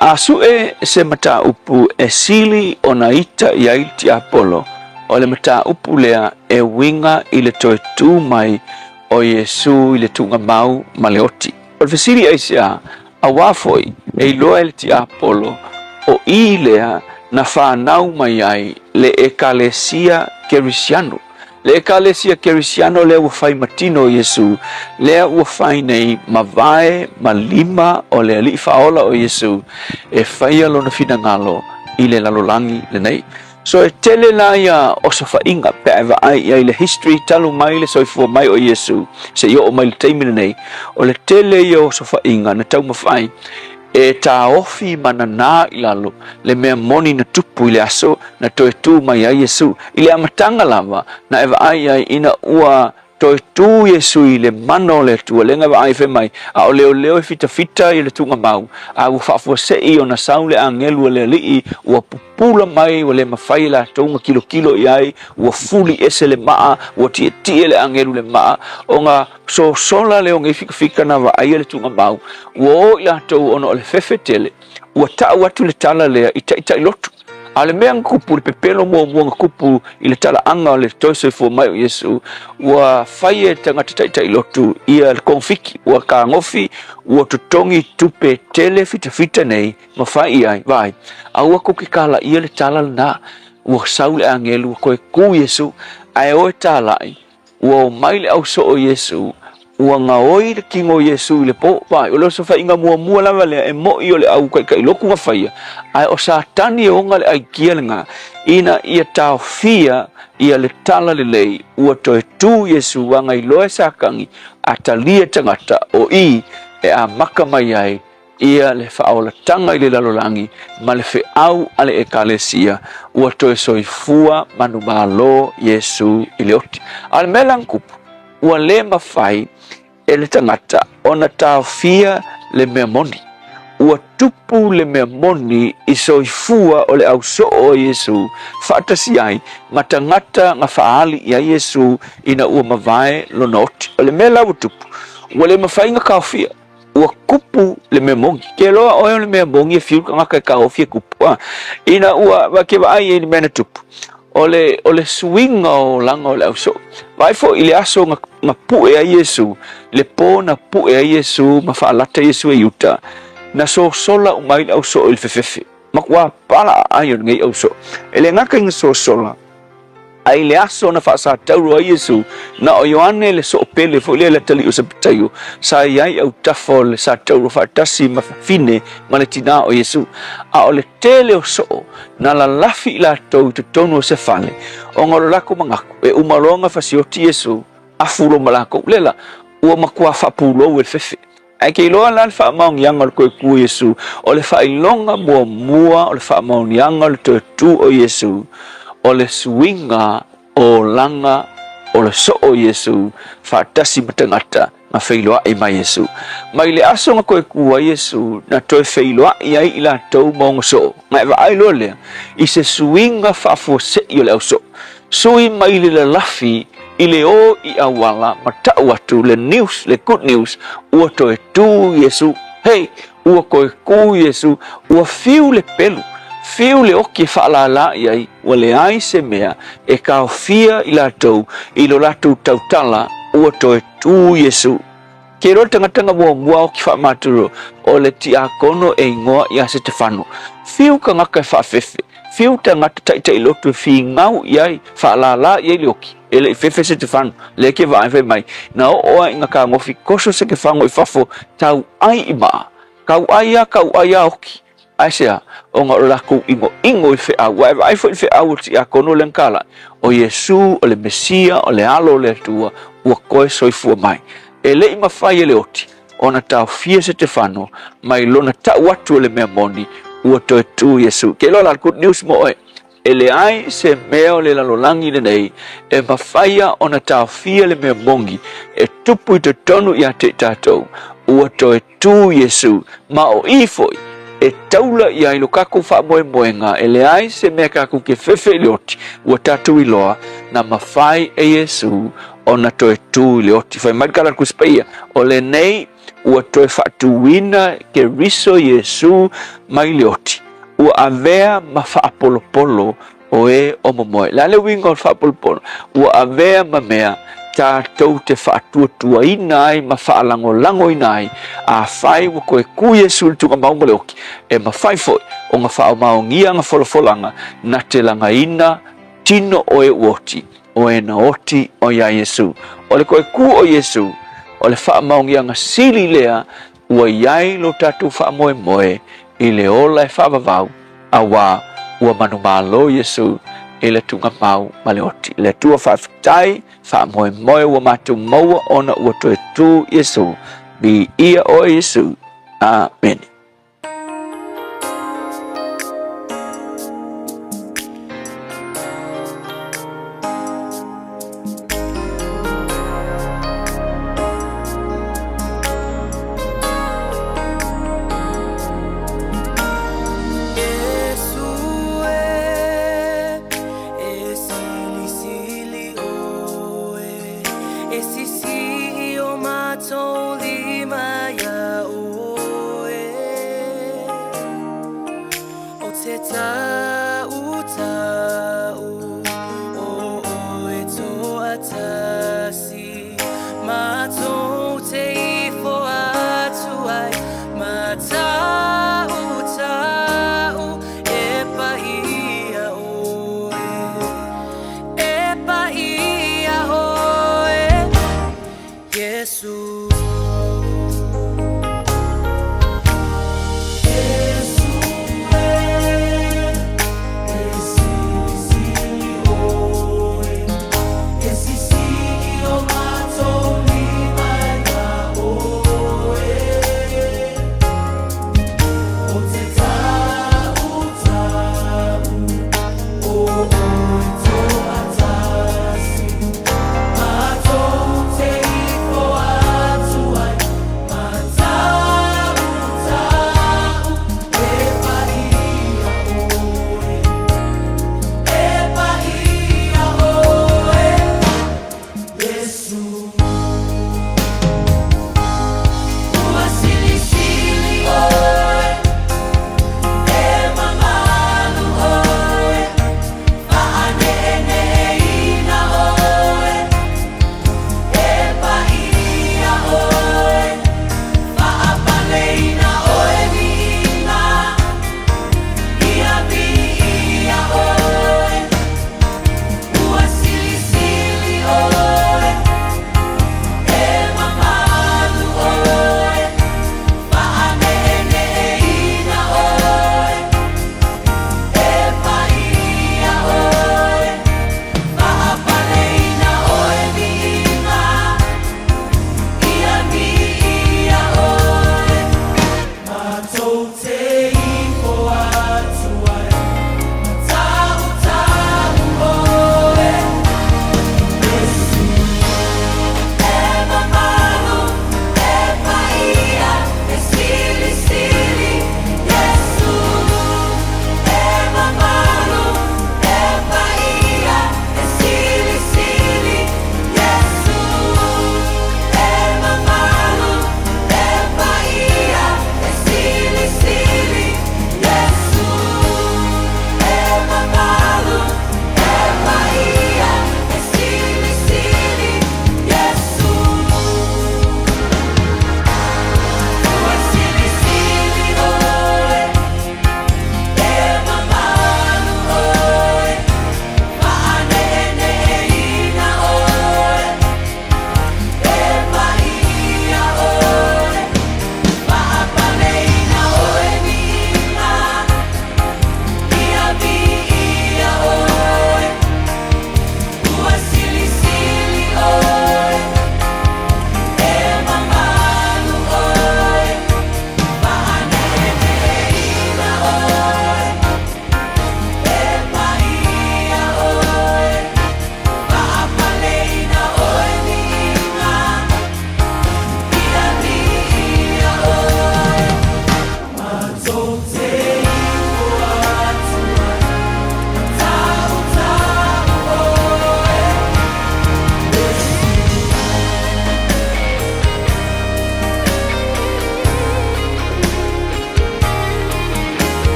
A suʻe se mataupu e sili ona ita i ai le tiapolo, o le mataupu lea e uiga i le toe tū mai o Iesu i le tuugamau ma le oti. O le fesili aisea, auā foi e iloa e le tiapolo o i lea na fanau mai ai le Ekalesia Kerisiano. Le Ekalesia Kerisiano lea ua fai ma tino o Iesu, lea ua fai nei ma vae ma lima o le Alii Faaola o Iesu e faia lona finagalo i le lalolagi lenei. So e tele la ia osofaiga pe a e vaai i ai le history talu mai le soifua mai o Iesu seia oo mai le taimi lenei, o le tele ia o osofaiga na taumafai e taofi ma nanā i lalo le mea moni na tupu i le aso na toe tū mai ai Iesu. I le amataga lava na e vaai ai ina ua toe tū Iesu i le mana o le Atua, lea na vaai fai mai, a o leoleo e fitafita i le tuugamau, a ua faafuasei ona sau le agelu a le Alii, ua pupula mai, ua le mafai e latou ona kilokilo i ai, ua fuli ese le maa, ua tietie le agelu i le maa, ona sosola lea o nei fikafika na vaaia le tuugamau, ua o i latou ona o le fefe tele, ua tau atu le tala lea i taitai lotu. A o le mea na kupu, le pepelo muamua na kupu i le talaaga o le toe soifua mai o Iesu, ua fai e tagata taitai lotu ia le kogafiki, ua kagofi, ua totogi tupe tele fitafita nei ma fai i ai, vaai, aua kou ke kalaia le tala lena, ua sau le agelu ua koe ku Iesu, ae o e talai, Ua o mai le au soo o Iesu, ua gaoi le kino o Iesu i le po. Vaai, o le osofaiga muamua lava lea e moʻi o le au kaʻikaʻiloku na faia, ae o Satani e ona le aikia lena, ina ia taofia ia le tala lelei, ua toe tu Iesu aga iloa e Satani a talia tagata o i e amaka mai ai ia le faaolataga i le lalolagi ma le feau a le Ekalesia, ua toe soifua manumalo Iesu i le oti. A o le mea la na tupu, ua le mafai e le tagata ona taofia le mea moni. Ua tupu le mea moni i soifua o le au soo o Iesu faatasi ai ma tagata na faaali i ai Iesu ina ua mavae lona oti. O le mea la ua tupu, ua le mafai na kaofia, ua kupu le mea moni. Ke loa oe o le mea moni e fiu le tagata e kaofi e kupu, a. Ina ua, ke vaai ai i le mea na tupu, o le, o le suiga o olaga o le au soo. Vaai foi i le aso na, na pue ai Iesu, le po na pue ai Iesu ma faalata Iesu e Iuta, na sosola uma ai le au soo i le fefefe. Matua pala aai o lenei au soo. E le gata ina sosola, a i le aso na faasatauro ai Iesu, na o Ioane le soopele foi lea le atalii o Sepetaio, sa i ai autafa o le satauro faatasi ma fafine ma le tinā o Iesu. A o le tele o soo, na lalafi i latou i totonu o se fale, ona o lo latou manatu, e uma loa ona fasioti Iesu, afu loa ma latou. Lea la, ua matua faapulou e le fefe. Ae ke iloa la le faamaoniaga o le toe tu o Iesu, o le faailoga muamua o le faamaoniaga o le toe tu o Iesu, o le suiga o olaga o le soo o Iesu faatasi ma tagata na feiloai ma Iesu. Mai le aso na toe tu ai Iesu, na toe feiloai ai i latou ma ona soo. Na e vaai loa lea i se suiga faafuasei o le au soo. Sui mai le lalafi i le o i auala ma tau atu le news, le good news, ua toe tu Iesu. Hei, ua toe tu Iesu, ua fiu le pelu, fiu le oki e faalālā i ai, ua leai se mea e taofia i latou i lo latou tautala, ua toe tu Iesu. Ke iloa le tagata na muamua oki faamaturo, o le tiakono e igoa ia Setefano. Fiu tagata e faafefe, fiu tagata taitailotu e figau i ai, faalālā i ai le oki, e le i fefe Setefano. Lea ke vaai fai mai, na oo ai ina kagofi koso Setefano i fafo, tau ai i maa. Kau ai a, kau ai a oki. Aisea? Ona o le latou inoino i feau. Ua e vaai foi i le feau o le tiakono lea na talai, o Iesu, o le Mesia, o le Alo o le Atua, ua toe soifua mai. E le i mafai e le oti ona taofia Setefano mai lona tau atu o le mea moni, ua toe tu Iesu. Ke iloa la le good news mo oe, e leai se mea o le lalolagi lenei e mafaia ona taofia le mea moni e tupu i totonu ia te i tatou, ua toe tu Iesu, ma o i foi e taula i ai lo kakou faamoemoega, e leai se mea kakou ke fefe i le oti, ua tatou iloa na mafai e Iesu ona toe tu i le oti. Fai mai le tala a le Tusi Paia, o lenei ua toe faatuina Keriso Iesu mai le oti, ua avea ma faapolopolo o e o momoe. Le a le uiga o le faapolopolo? Ua avea ma mea tatou te faatuatuaina ai ma faalagolagoina ai, afai ua toe tu Iesu i le tuugamau ma le oti, e mafai foi ona faamaonia ana folafolaga na te lagaina tino o e ua oti, o e na oti o iā Iesu. O le toe tu o Iesu, o le faamaoniaga sili lea Ua i ai lo tatou faamoemoe i le ola e faavavau, auā ua manumalo Iesu i le tuugamau ma le oti. Le Atua faafetai, faamoemoe ua matou maua ona ua toe tu Iesu. Viia oe Iesu. Amene.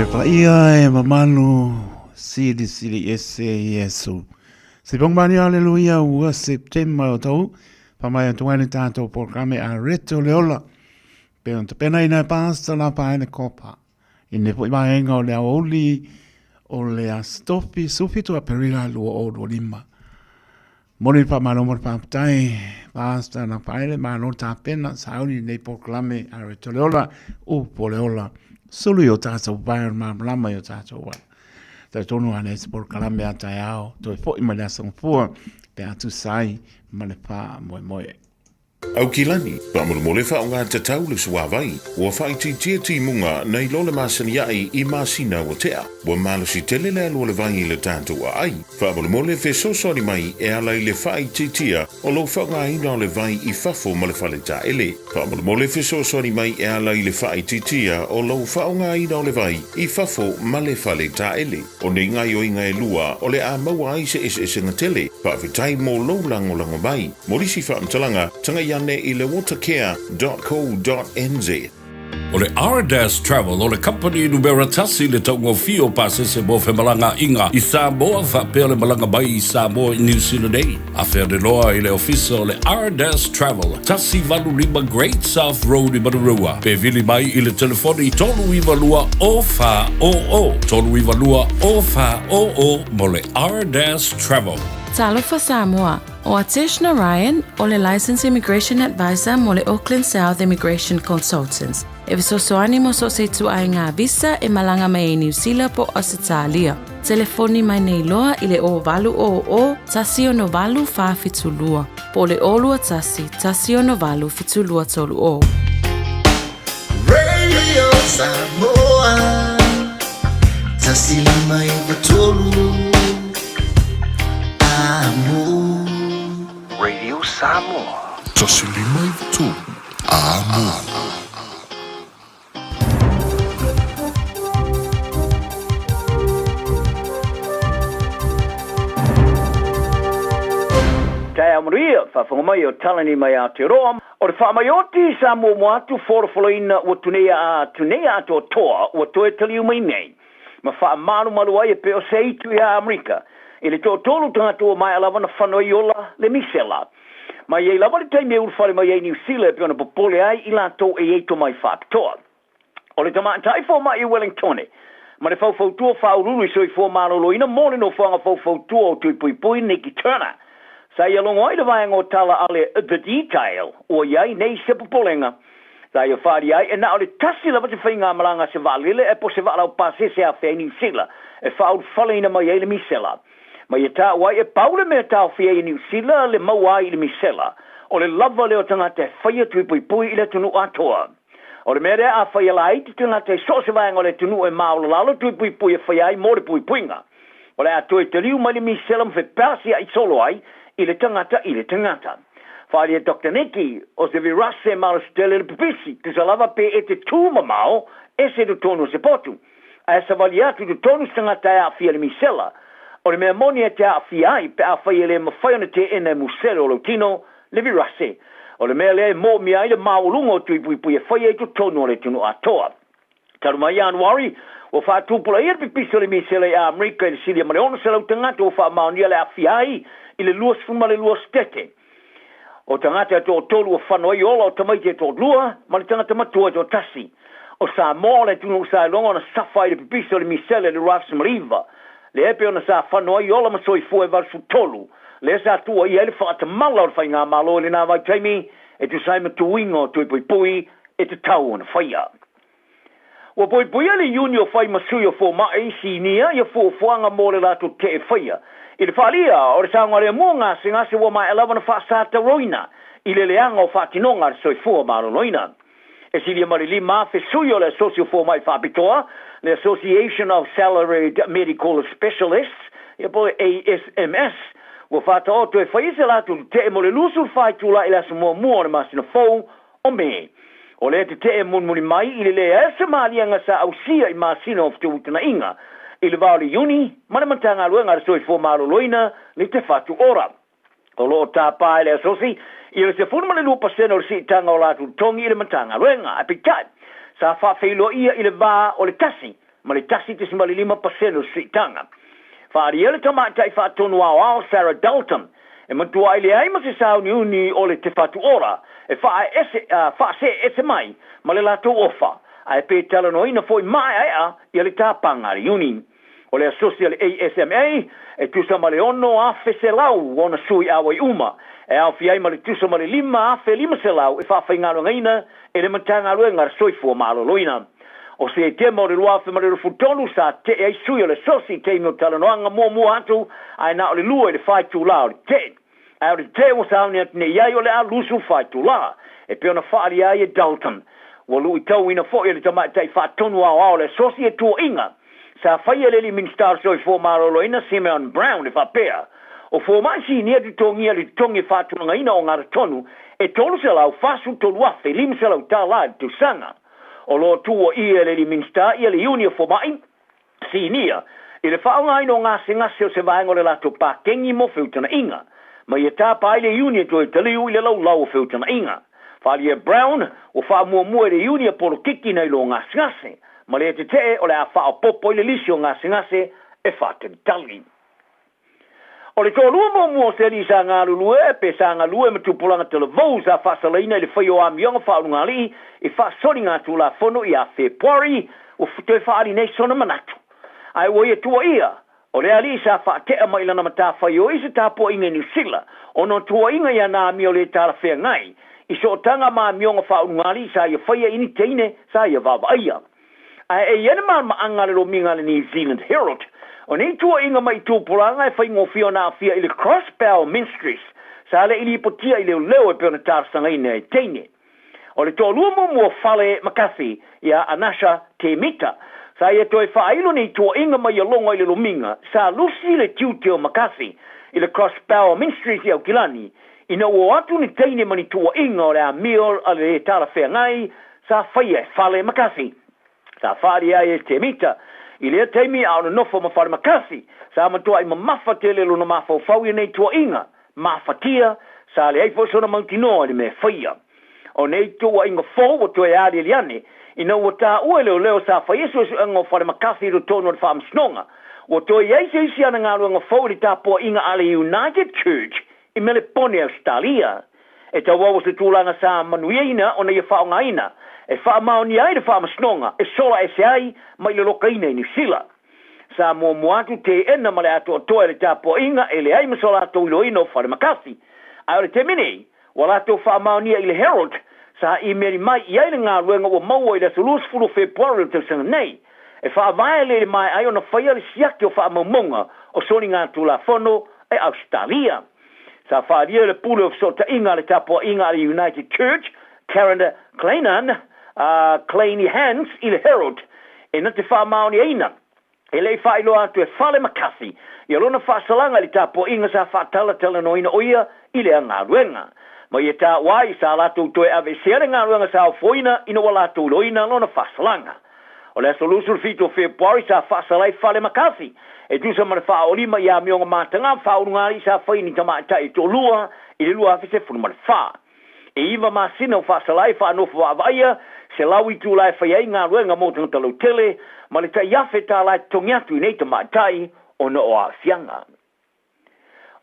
Le paia e mamalu silisili ese Iesu. Se pongmani aleluia ua Septemba o tau, whamai atu ai le tātou polokalame a Reto le Ola. Pe ona tapena ina e pāsta la pāene kopa. I ne foi vaega o le aoauli o le Aso Tofi, 17 Aperila 2025. Momoli le faamalo ma le faafetai, Pastor Lafaele, malo le tapena, sauni lenei polokalame a Reto le Ola, upu o le ola, sulu i o tātou pae o le malamalama i o tātou ala. Talitonu a le se polokalame a taeao, toe foi mai le aso gafua, pe a tusa ai ma le faamoemoe. Aukilani, faamolemole faaaoga tatau le suavai, ua faaitiitia timuga nai lo le masani aʻi i masina ua tea. Ua malosi tele le alu o le vai i le tatou aai. Faamolemole fesoasoani mai e ala i le faaitiitia o lou faaaogaina o le vai i fafo ma le fale taele. Faamolemole fesoasoani mai e ala i le faaitiitia o lou faaaogaina o le vai i fafo ma le fale taele. O nei gaoioiga e lua o le a maua ai se eseesega tele. Faafetai mo lou lagolago mai. Mo nisi faamatalaga, tagai ane i le watercare.co.nz. O le Ardas Travel o le kamupani numera tasi i le taugofie o pasese mo femalagaaiga i Samoa faapea le malaga mai i Samoa i Niu Sila nei. Afea le loa i le ofisa o le Ardas Travel, 185 Great South Road i Manurewa, pe vili mai i le telefoni 392 0400, 392 0400 mo le Ardas Travel. Talofa Samoa, O Atesh Narayan, o le Licensed Immigration Advisor mo le Auckland South Immigration Consultants, e fesoasoani mo so o se ituaiga visa e malaga mai ai Niu Sila po o Ausetalia. Telefoni mai nei loa i le 0800 168 472 po o le 021 168 7230. Radio Samoa 153 Amo. Radio Samoa. 153 Amo. Taeao manuia, faafofoga mai o Talani mai Aotearoa. O le faamaioti sa muamua atu folafolaina ua tuneia a tuneia atoatoa ua toe taliu mai nei. ma faamalumalu ai e pei o se aitu iā Amerika i le toatolu tagata ua maea lava ona fano ai ola le misela. Ma i ai lava le taimi e ulufale mai ai Niu Sila e pei ona popole ai i latou e i ai tomai faapitoa. O le tamaitai fomai i Wellingtone ma le faufautua faauluulu i soifua maloloina mo le nofoaga faufautua o Tuipuipui Nicky Turner sa ia logo ai le vaega o tala a le The Detail ua i ai nei se popolega Sa ia faaalia ai e na o le tasi lava se faigamalaga a se vaalele ae po o se vaalaupasese afea i Niu Sila e faaulufaleina mai ai le misela. Ma ia taua ai e pau le mea taofia ai e Niu Sila le maua ai i le misela, o le lava lea o tagata e faia tuipuipui i le atunuu atoa. O le mea lea a faia laiti tagata i so o se vaega o le atunuu e maolalalo tuipuipui e faia ai mo le puipuiga. O le a toe taliu mai le misela ma fepasiaʻi solo ai i le tagata i le tagata. Faaalia Doctor Nicky, o se virase malosi tele le pipisi, tusa lava pe e te tū mamao, ese totonu o se potu. Ae savali atu i totonu se tagata e aafia i le misela. O le mea moni e te aafia ai pe afai e le mafai ona teena e musele o lou tino, le virase. O le mea lea e moomia ai le maualuga o tuipuipui e faia i totonu o le atunuu atoa. Talu mai Ianuari, ua faatupulaia le pipisi o le misela i Amerika i le silia ma le 600 tagata ua faamaonia le aafia ai i le 22 setete. O tagata e toatolu ua fano ai ola o tamaiti e toalua ma le tagata matua e toatasi. O Samoa o le atunuu sa iloga ona safa ai le pipisi o le misela i le 2009, lea e pei ona sa fano ai ola ma soifua e 83, lea sa tuuaia ai le faatamala o le faigamalo i lena vaitaimi e tusa ai ma tuiga o Tuipuipui e tatau ona faia. Ua puipuia le Iuni o fai ma sui o fomai sinia ia fuafuaga mo le latou tee faia i le faalia o le saogalemu o gasegase ua maea lava ona faasatauroina i le leaga o faatinoga a le soifua maloloina. E silia ma le 5,000 sui o le Asosi o Fomai Faapitoa, le Association of Salaried Medical Specialists, ia po o le ASMS, ua faataoto e faia se latou tetee mo le 24 itula i le aso muamua o le masina fou o Me. O lea tetee mulimuli mai i le leai o se maliega sa ausia i masina o fetuutanaiga i le va o le Iuni ma le Matagaluega a le Soifua Maloloina le Te Whatu Ora. O lo o tāpā e le Asosi i le 12% o le siitaga o latou totogi i le Matagaluega, ae peitai, sa faafeiloaia i le va o le 1 ma le 1.5 pasene o se siitaga. Faaalia le Tamaitai Faatonu Aoao Sarah Dalton, e matuai leai ma se sauniuni o le Te Whatu Ora e faaese, faasee ese mai ma le latou ofa, ae pe talanoaina foi maeaea ia le tapaga a le Iuni. O le asosi a le ASMA e tusa ma le 6,100 ona sui auai uma, e aofia ai ma le tusa ma le 5,500 e faafaigaluegaina e le Matagaluega a le Soifua Maloloina. O Setema o le 2023 sa tetee ai sui o le asosi i taimi o talanoaga muamua atu, ae na o le 2 i le 4 itulā o le tetee. Ae o le tetee ua sauni atu nei i ai o le a 24 itulā, e pei ona faaalia ai e Dalton. Ua luitauina foi e le Tamaitai Faatonu Aoao o le Asosi e tuuaiga sa faia e le alii Minisita o le Soifua Maloloina Simeon Brown e faapea, o fomai sinia totogia le totogi e faatulagaina o galatonu e $343,500 tala i le tausaga. O lo o tuuaia e le alii Minisita ia le iuni o fomai sinia i le faaaogaina o gasegase o se vaega o le latou pakegi mo feutagaiga, ma ia tapa ai le iuni e toe taliu i le laulau o feutagaiga. Faaalia e Brown, ua faamuamua i le iuni a polokiki nai lo gasegase, ma le tetee o le a faaopoopo ai le lisi o gasegase e faatalitali. O le toalua muamua o se alii sa galulue pe sa galue ma tupulaga talavou sa faasalaina i le faia o amioga faaulugalii i faasoligatulafono ia Fepuari ua toe faaali nei sona manatu. Ae ua ia tuuaia, o le alii sa faatea mai lana matafaioi i se tapuaiga i Niu Sila ona o tuuaiga i ana amio le talafeagai i sootaga ma amioga faaulugalii sa ia faia i ni teine sa ia vaavaaia. Ae e i ai le malamaanga a le lomiga a le New Zealand Herald, o nei tuuaiga mai i tupulaga e faigofie ona aafia i le Crossbow Ministries, sa le i lipotia i leoleo e pei ona talosagaina e teine. O le toalua muamua o Fale McCarthy ia Anasha Te Mita, sa ia toe faailo nei tuuaiga mai ia logo i le lomiga, sa lusi le tiute o McCarthy i le Crossbower Ministries i Aukilani, ina ua o atu ni teine ma ni tuuaiga o le amio a le talafeagai sa faia e Fale McCarthy. Sa faaali ai e Te Mita i lea taimi a o nonofo ma Fale McCarthy, sa matuai mamafa tele lona mafaufau i nei tuuaiga mafatia, sa leai foi sona mautinoa i le mea e faia. O nei tuuaiga fou ua toe aliali ane, ina ua taua e leoleo sa faia suesuega o Fale McCarthy i totonu o le Faamasinoga. Ua toe i ai se isi ana galuega fou i le tapuaiga a le United Church i Melepone, Ausetalia. E tauau o se tulaga sa manuiaina ona ia faaaogaina e faamaonia ai le Faamasinoga e sola ese ai mai le lokaina i Niu Sila. Sa muamua atu teena ma le atoatoa e le tapuaiga e leai ma so latou iloaina o Fale McCarthy. Ae o le taimi nei, ua latou faamaonia i le Herald, sa imeli mai i ai le galuega ua maua i le aso 20 o Fepuari o le tausaga nei, e faavae le i le maea ai ona faia le siaki o faamaumauga o soligatulafono e Ausetalia. Sa faaalia e le Pule o Fesootaiga a le Tapuaiga a le United Church, Karen Kleinan, Kleini Hans i le Herald, e na te faamaoniaina e le i faailoa atu e Fale McCarthy ia lona faasalaga i le tapuaiga sa faatalatalanoaina o ia i lea galuega. Ma ia taua ai, sa latou toe aveesea le galuega sa ofoina ina ua latou iloina lona faasalaga. O le aso 27 o Fepuari sa faasala ai Fale McCarthy e tusa ma le faaolima i amioga mataga faaulugalii sa fai i ni tamaitai e toalua i le 2014. E 9 masina o faasala ai faanofo vaavaaia 100 itula e faia ai galuega mo tagata lautele ma le tai $1,000 e totogi atu i nei tamaitai ona o aafiaga.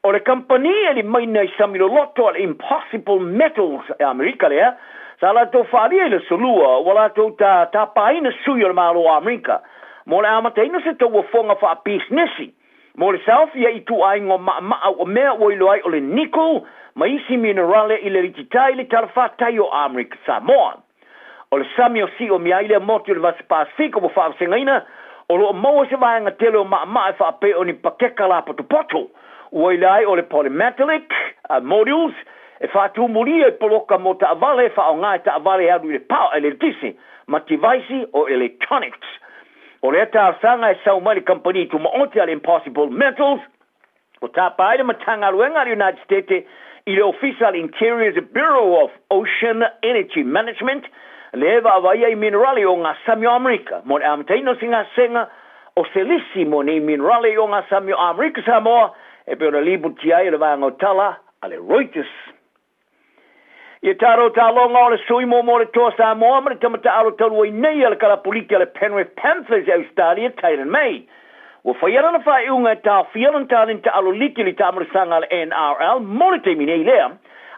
O le kamupani e limaina i sami loloto a le Impossible Metals e Amerika lea, sa latou faaalia i le aso Lua ua latou ta tapaina sui o le Malo o Amerika mo le amataina o se tauofoga faapisinisi mo le saofia i ituaiga o maʻamaʻa ua mea ua iloa ai o le nickel ma isi minerale i le alititai i le talafatai o Amerika Samoa. O le sami o Siomia ai lea motu i le Vasa Pasefika ua faavasegaina, o lo o maua se vaega tele o maʻamaʻa e faapea o ni pakeka lapotopoto ua ila ai o le polymetallic modules e faatumulia i poloka mo taavale e faaaoga e taavale e alu i le power i le eletise ma tivaisi o electronics. O lea talosaga e sau mai le kamupani tumaoti a le Impossible Metals, Ua tapa ai le Matagaluega a le United States i le Ofisa a le Interior's Bureau of Ocean Energy Management lea e vaavaaia i minerale o ngā sami o Amerika mo le amataina o se gasega o se lisi mo nei minerale o ngā sami o Amerika Samoa e pei ona lipotia ai e le vaega o tala a le Reuters. Ia taro taaloga o le sui muamua o le Toa Samoa ma le tama taalo talu ai nei a le kalapuliki a le Penrith Panthers i Ausetalia, Taylan May. Ua faia lana faaiuga e taofia lana taleni taalo liki i le taamolisaga a le NRL mo le taimi nei lea,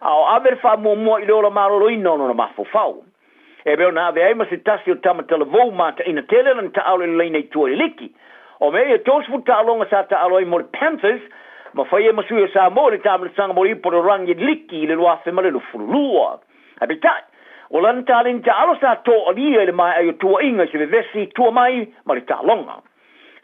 a o ave le faamuamua i le ola maloloina o lona mafaufau. E pei ona ave ai ma se tasi o tama talavou mataina tele lana taalo i le laina i tua i le liki. O mea ia 30 taaloga sa taalo ai mo le Panthers, ma fai ai ma sui o Samoa i le taamilisaga mo le ipu o le rangi liki i le 2022. Ae peitai, o lana taleni taalo sa toalia i le maea ai o tuuaiga i se vevesi i tua mai ma le taaloga.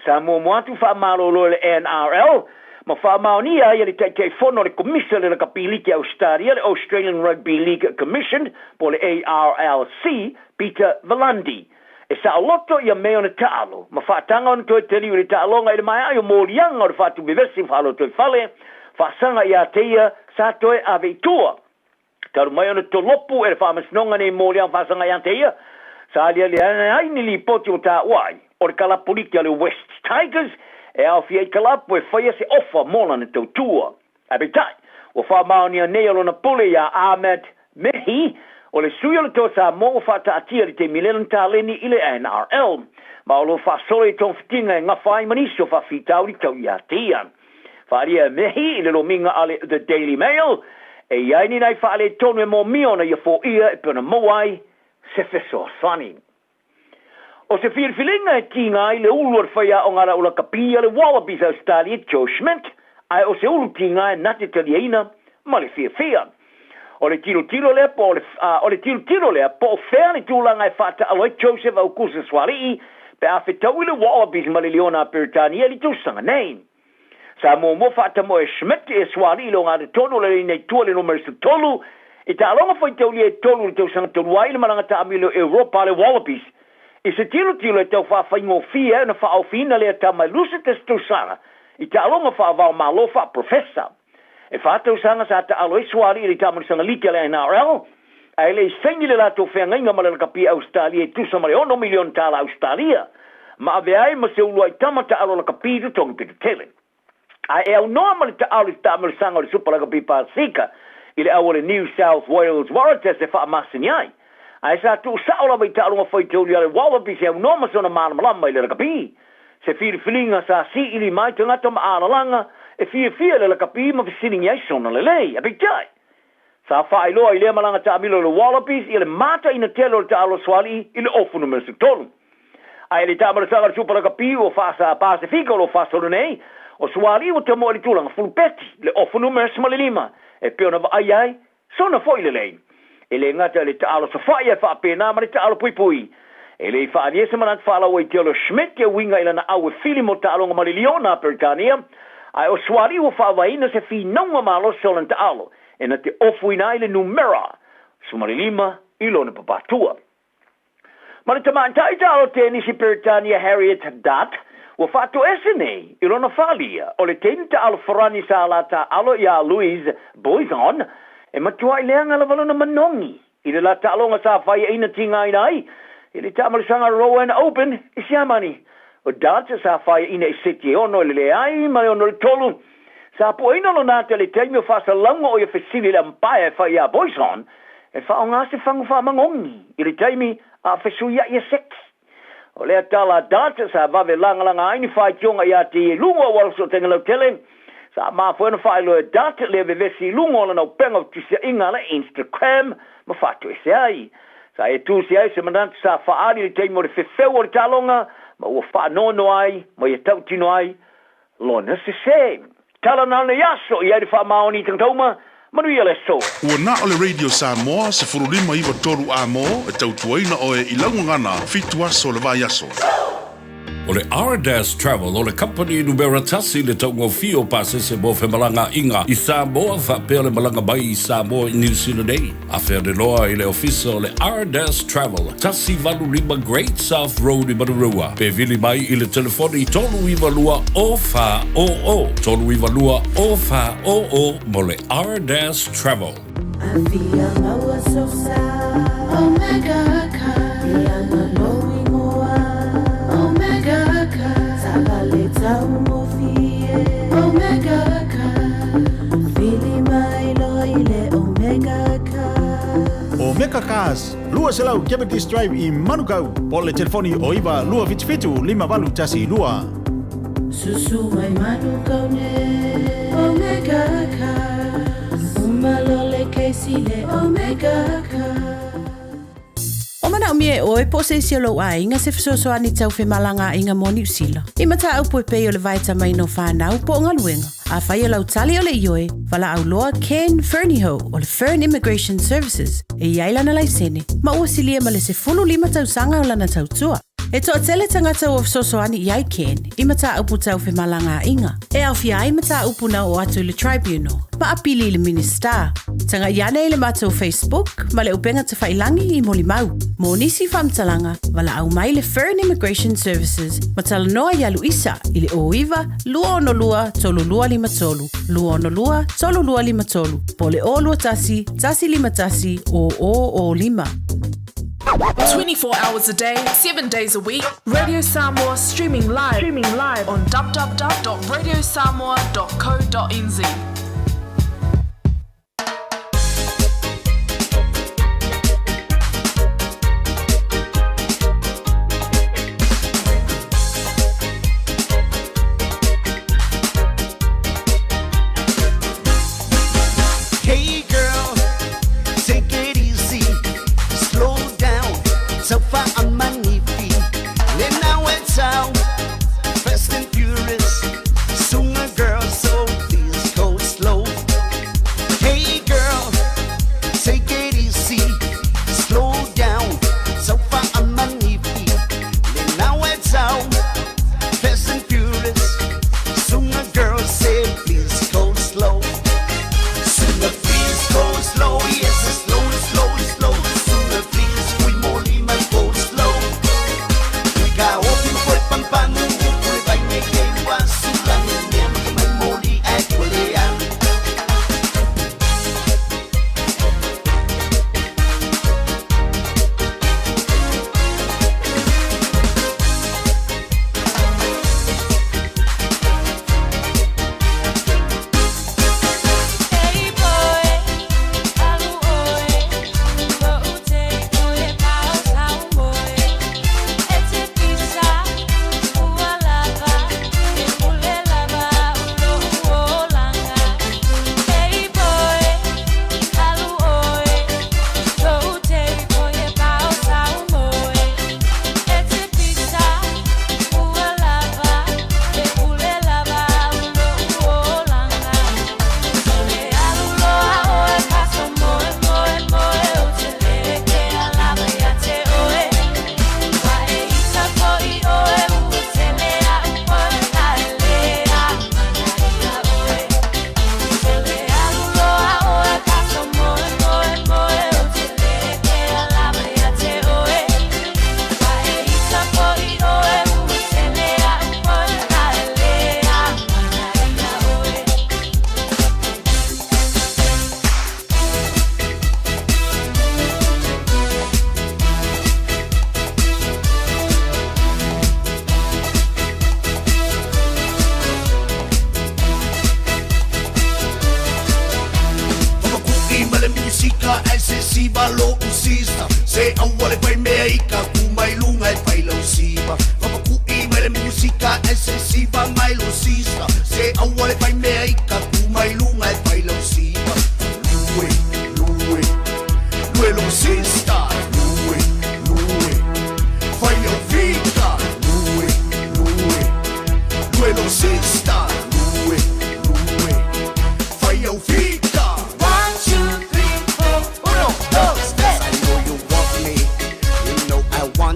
Sa muamua atu faamalolo e le NRL ma faamaonia ai e le Taitaifono o le Komisa o le Lakapi Liki a Ausetalia, le Australian Rugby League Commission po o le ARLC, Peter V'landys, e saoloto ia mea ona taalo ma faataga ona toe taliu i le taaloga i le maea ai o moliaga o le faatuvevesi faalotoifale faasaga ia te ia sa toe ave i tua. Talu mai ona tolopu e le Faamasinoga nei moliaga faasaga ia te ia, sa aliali ane ai ni lipoti ua taua ai, o le kalapuliki a le Wests Tigers e aofia ai kalapu e faia se ofa mo lana tautua. Ae peitai, ua faamaonia nei e lona pule iā Ahmed Mehi, o le sui o le Toa Samoa ua faataatia i le taimi lea lana taleni i le NRL, ma o lo o faasolo i togafitiga e gafa ai ma nisi o faafitauli tau ia te ia. Faaalia e Mehi i le lomiga a le The Daily Mail, e i ai ni nai faaletonu e mōmia ona ia foia e pei ona maua ai se fesoasoani. O se filifiliga e tiga ai le ulu o le faiaoga a le aulakapi a le Wallabies Ausetalia Joe Schmidt, ae o se ulu tiga e na te taliaina ma le fiafia. O le tilotilo lea po o le, o le tilotilo lea po o fea le tulaga e faataalo ai Joseph Aukusa Sualii pe a fetaui le Wallabies ma le Liona a Peretania i le tausaga nei. Sa muamua faatamoe e Schmidt e Sualii le ogatotonu o le laina i tua i le numera 13 i taaloga faitaulia e tolu i le tausaga talu ai i le malaga taamilo i Europa a le Wallabies. I se tilotilo e tau faafaigofie ai ona faaofiina lea tama e 21 tausaga i taaloga faava-o-Malo faaprofesa. E fa tausaga sa taalo ai Sualii i le taamilisaga liki a le NRL, ae le i saini le latou feagaiga ma le lakapi Ausetalia e tusa ma le ono miliona tala Ausetalia, ma avea ai ma se uluai tama taalo lakapi i totogi pito tele. Ae e aunoa ma le taalo i le taamilisaga o le Supa Lakapi Pasefika i le au o le New South Wales Waratahs e faamasini ai. Ae sa tuusao lava i taaloga faitauli a le Wallabies e aunoa ma sona malamalama i le lakapi. Se filifiliga sa siili mai tagata ma alalaga e fiafia i le lakapi ma fesiligia ai sona lelei. Ae peitai, sa faailoa i lea malaga taamilo i le Wallabies ia le mataina tele o le taalo sualii i le ofu numera 13. Ae i le taamalasaga o le Supa Lakapi ua faasa Pasefika o lo o faasolo nei, o Sualii ua tamoe i le tulaga fulupeti, le ofu numera 15, e pei ona vaai ai Sona foi lelei. E le gata i le taalo safa'i ae faapena ma le taalo puipui. E le i faaalia se manatu faalauaitele o Schmidt e uiga i lana au e fili mo taaloga ma le Liona a Peretania, ae o Sualii ua faavaeina se finauga malosi o lana taalo e na te ofuina ai le numera 15 i lona papatua. Ma le tamaitai taalo tenisi Peretania Harriet Dart, ua faatoese nei i lona falia o le teine taalo Farani sa la taaalo iā Louise Boison, e matuai leaga lava lona manogi i le la taaloga sa faiaina tigaina ai i le taamalisaga Rowan Open i Siamani. O Dart sa faiaina i seti e ono i le leai ma le ono i le tolu. Sa puaina lona ata i le taimi o faasalauga o ia fesili i le ampaea e fai iā Boison e faaaoga se fagu faamagogi i le taimi a fesuiaʻi e seki. O lea tala a Dart sa vave lagalaga ai ni faitioga iā te ia i luga o auala fesootaiga lautele. Sa mafua ona faailoa e Dart lea vevesi i luga o lana upega o tusiaʻiga a le Instagram ma faatoese ai. Sa e tusi ai se manatu sa faaali i le taimi o le fefeu o le taaloga ma ua faanoanoa ai ma ia tautino ai lona sese. Tala na lenei aso i ai le faamaoni i tagata uma, manuia le aso. Ua na o le Radio Samoa 15 93 A mo e tautuaina oe i lau gagana fitu aso o le vaiaso. O le Ardas Travel o le kamupani numera tasi i le taugofie o pasese mo femalagaaiga i Samoa faapea le malaga mai i Samoa i Niu Sila nei. Afea le loa i le ofisa o le Ardas Travel, 185 Great South Road i Manurewa, pe vili mai i le telefoni 392 0400, 392 0400 mo le Ardas Travel. Afia maua sosa Omega Car Ianga lou ingoa Omega Car Taavale taugofie Omega Car Vili mai loa i le Omega Car. Omega Cars, 200 Cavendish Drive i Manukau, po o le telefoni o 9 277 5812. Susu mai Manukau ne Omega Cars. Uma loa le kesi le Omega Cars. O manaomia e oe po o se isi o lou aiga se fesoasoani tau femalagaaiga mo Niu Sila. I mataupu e pei o le vaetamaina o fanau po o galuega. Afai o lau tali o le ioe, valaau loa Ken Fernihough o le Fern Immigration Services e i ai lana laisene, ma ua silia ma le 15 tausaga o lana tautua. E toatele tagata ua fesoasoani i ai Ken i mataupu tau femalagaaiga, e aofia ai mataupu na oo atu i le Tribunal, ma apili i le Minisita. Tagai ane i le matou Facebook ma le upega tafailangi i molimau. Mo nisi faamatalaga, valaau mai le Fern Immigration Services ma talanoa iā Luisa i le 09 262 3253, 262 3253, po o le 021 151 0005. 24 hours a day, 7 days a week, Radio Samoa streaming live, streaming live on www.radiosamoa.co.nz. Hey girl, take it easy, slow down, so far I'm manifi. Then now it's out, fast and furious. Sooner girl, so please go slow. Hey girl, take it easy, slow down, so far I'm manifi. Then now it's out, fast and furious. Sooner girl, say please go slow. Sooner please go slow, yes, slow, slow, slow. Sooner please, we moli my go slow. We got open for pampanu, we by make a was sulang, my moli at Hey boy, alu oe, ko ute oe pao tau moe. E te pisa, ua lava, e pule lava ulo uolanga. Hey boy, alu oe, ko ute oe pao tau moe. E te pisa, ua lava, e pule lava ulo uolanga. Le alu loa oe paso moe moe moe o te lele ke alava ia te oe. Wa e isa fo'i oe ua tele a upoe a e le a mana ia oe. Le alu loa oe paso moe moe moe o te lele ke alava ia te oe. Wa e isa fo'i oe ua tele a upoe a e le a mana ia oe. Papaku'i ma le misika ae se siva lo'u sista Se aua le faimea i ka ku mai luga e fai lau siva Papaku'i ma le misika ae se siva mai lo sista Se aua le faimea i ka ku mai luga e fai lau siva Lue, lue, lue lo sista Lue, lue, fai leu fika Lue, lue, lue lo sista Lue, lue, fai leu fika One, two, three, four, uno, dos, tres. I know you want me, you know I want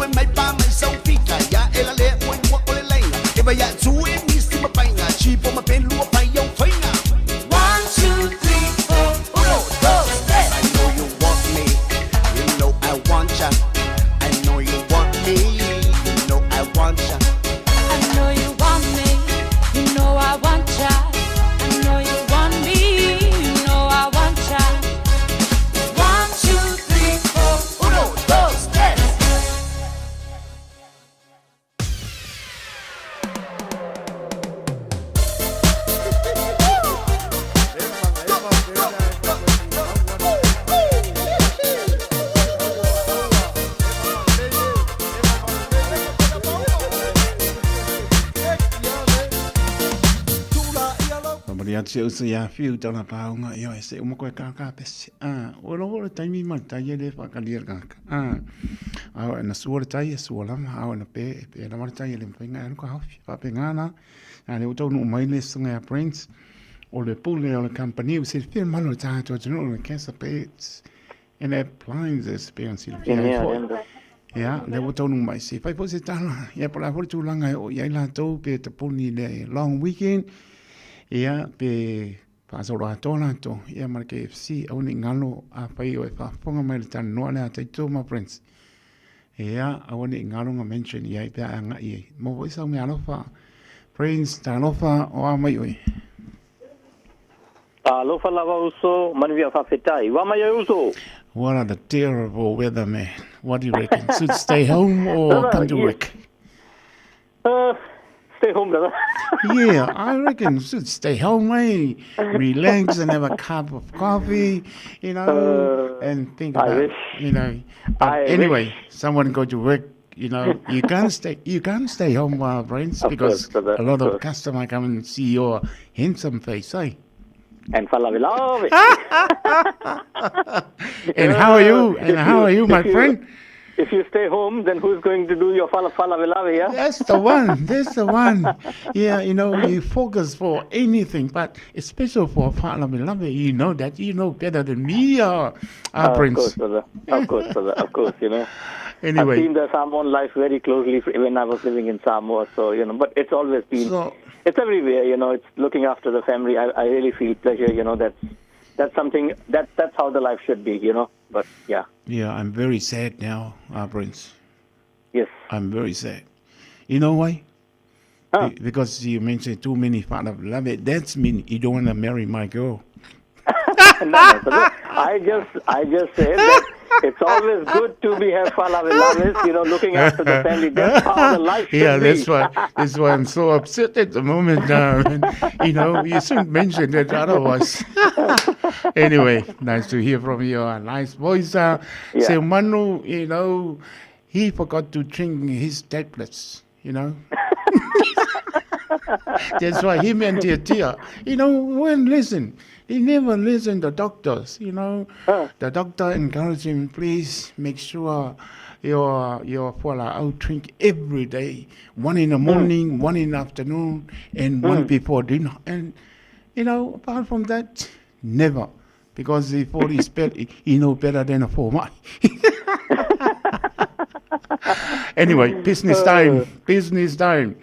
e mai pa mai sau fika ia e la le mo i mua o le laina e vai atu e misi ma painga chipo ma pelu o pai au fainga. 1, 2, 3, 4, uno, dos, tres. I know you want me, you know I want ya. I know you want me, you know I want ya. I know you want me, you know I want ya. I know you want me, you know I want ya. 1, 2, 3, 4, uno, dos, tres. Mamari atu se uso ia whiu tana pāunga ia e se uma koe kākā pese. Ah, o logo le taimi mai tai e le whakalia le kākā. Ah, ao e na sua le tai e sua lama, ao e na pē e pē lama le tai e le mwhainga e anuka haufi. Whape ngāna, a le utau nuu mai le sunga ia Prince, o le pule o le company, o se whia malo le tātua tunu o le cancer beds and appliances pe on silafia ai foi. Ia, le ua taunuu mai se fai foi se tala, ia po o le a foi le tulaga e oo i ai latou pe tapuni i le long weekend, ia, pe faasolo atoa latou, ia ma le KFC, aua ne i galo afai o e faafofoga mai i le talanoa lea a Taito ma Prince. Ia, aua ne i galo na mention i ai pe a e agai ai. Maua foi sau meaalofa, Prince, talofa, o a mai oe? Alofa lava uso, manuia faafetai. Ua mai e uso! What are the terrible weather, man? What do you reckon? Should stay home or come to work? Stay home, brother. Yeah, I reckon should stay home, eh? Relax and have a cup of coffee, you know, and think I about, wish. you know. But I anyway, wish. someone go to work, you know, you can't stay, you can't stay home, Prince, Of because course, brother, a lot of of course. customer come and see your handsome face, eh? And falavelave. And how are you? And how are you, my If you- friend? If you stay home, then who's going to do your fala falavelave, yeah? That's the one. That's the one. Yeah, you know, you focus for anything, but especially for falavelave, you know that you know better than me, Of Prince. course, brother. Of course, brother. Of course, you know. Anyway. I've seen the Samoan life very closely when I was living in Samoa. So, you know, but it's always been, it's everywhere, you know, it's looking after the family. I really feel pleasure, you know, that's something, that's how the life should be, you know. But, yeah. Yeah, I'm very sad now, Prince. Yes. I'm very sad. You know why? Because you mentioned too many falavelave. That's mean you don't want to marry my girl. No, brother. I just said that it's always good to be have falavelaves, you know, looking after the family. That's how the life should Yeah, be. that's why I'm so upset at the moment. And, you know, you shouldn't mention it otherwise. Anyway, nice to hear from you. Nice voice. Yeah. Seumanu, you know, he forgot to drink his tablets, you know. That's why him and Tia Tia, you know, when listen, he never listen to doctors, you know. The doctor encouraged him, please make sure your follow out drink every day, one in the morning, one in the afternoon, and one before dinner. And, you know, apart from that, never. Because he thought he's better, he know better than a former. Anyway, business time, business time.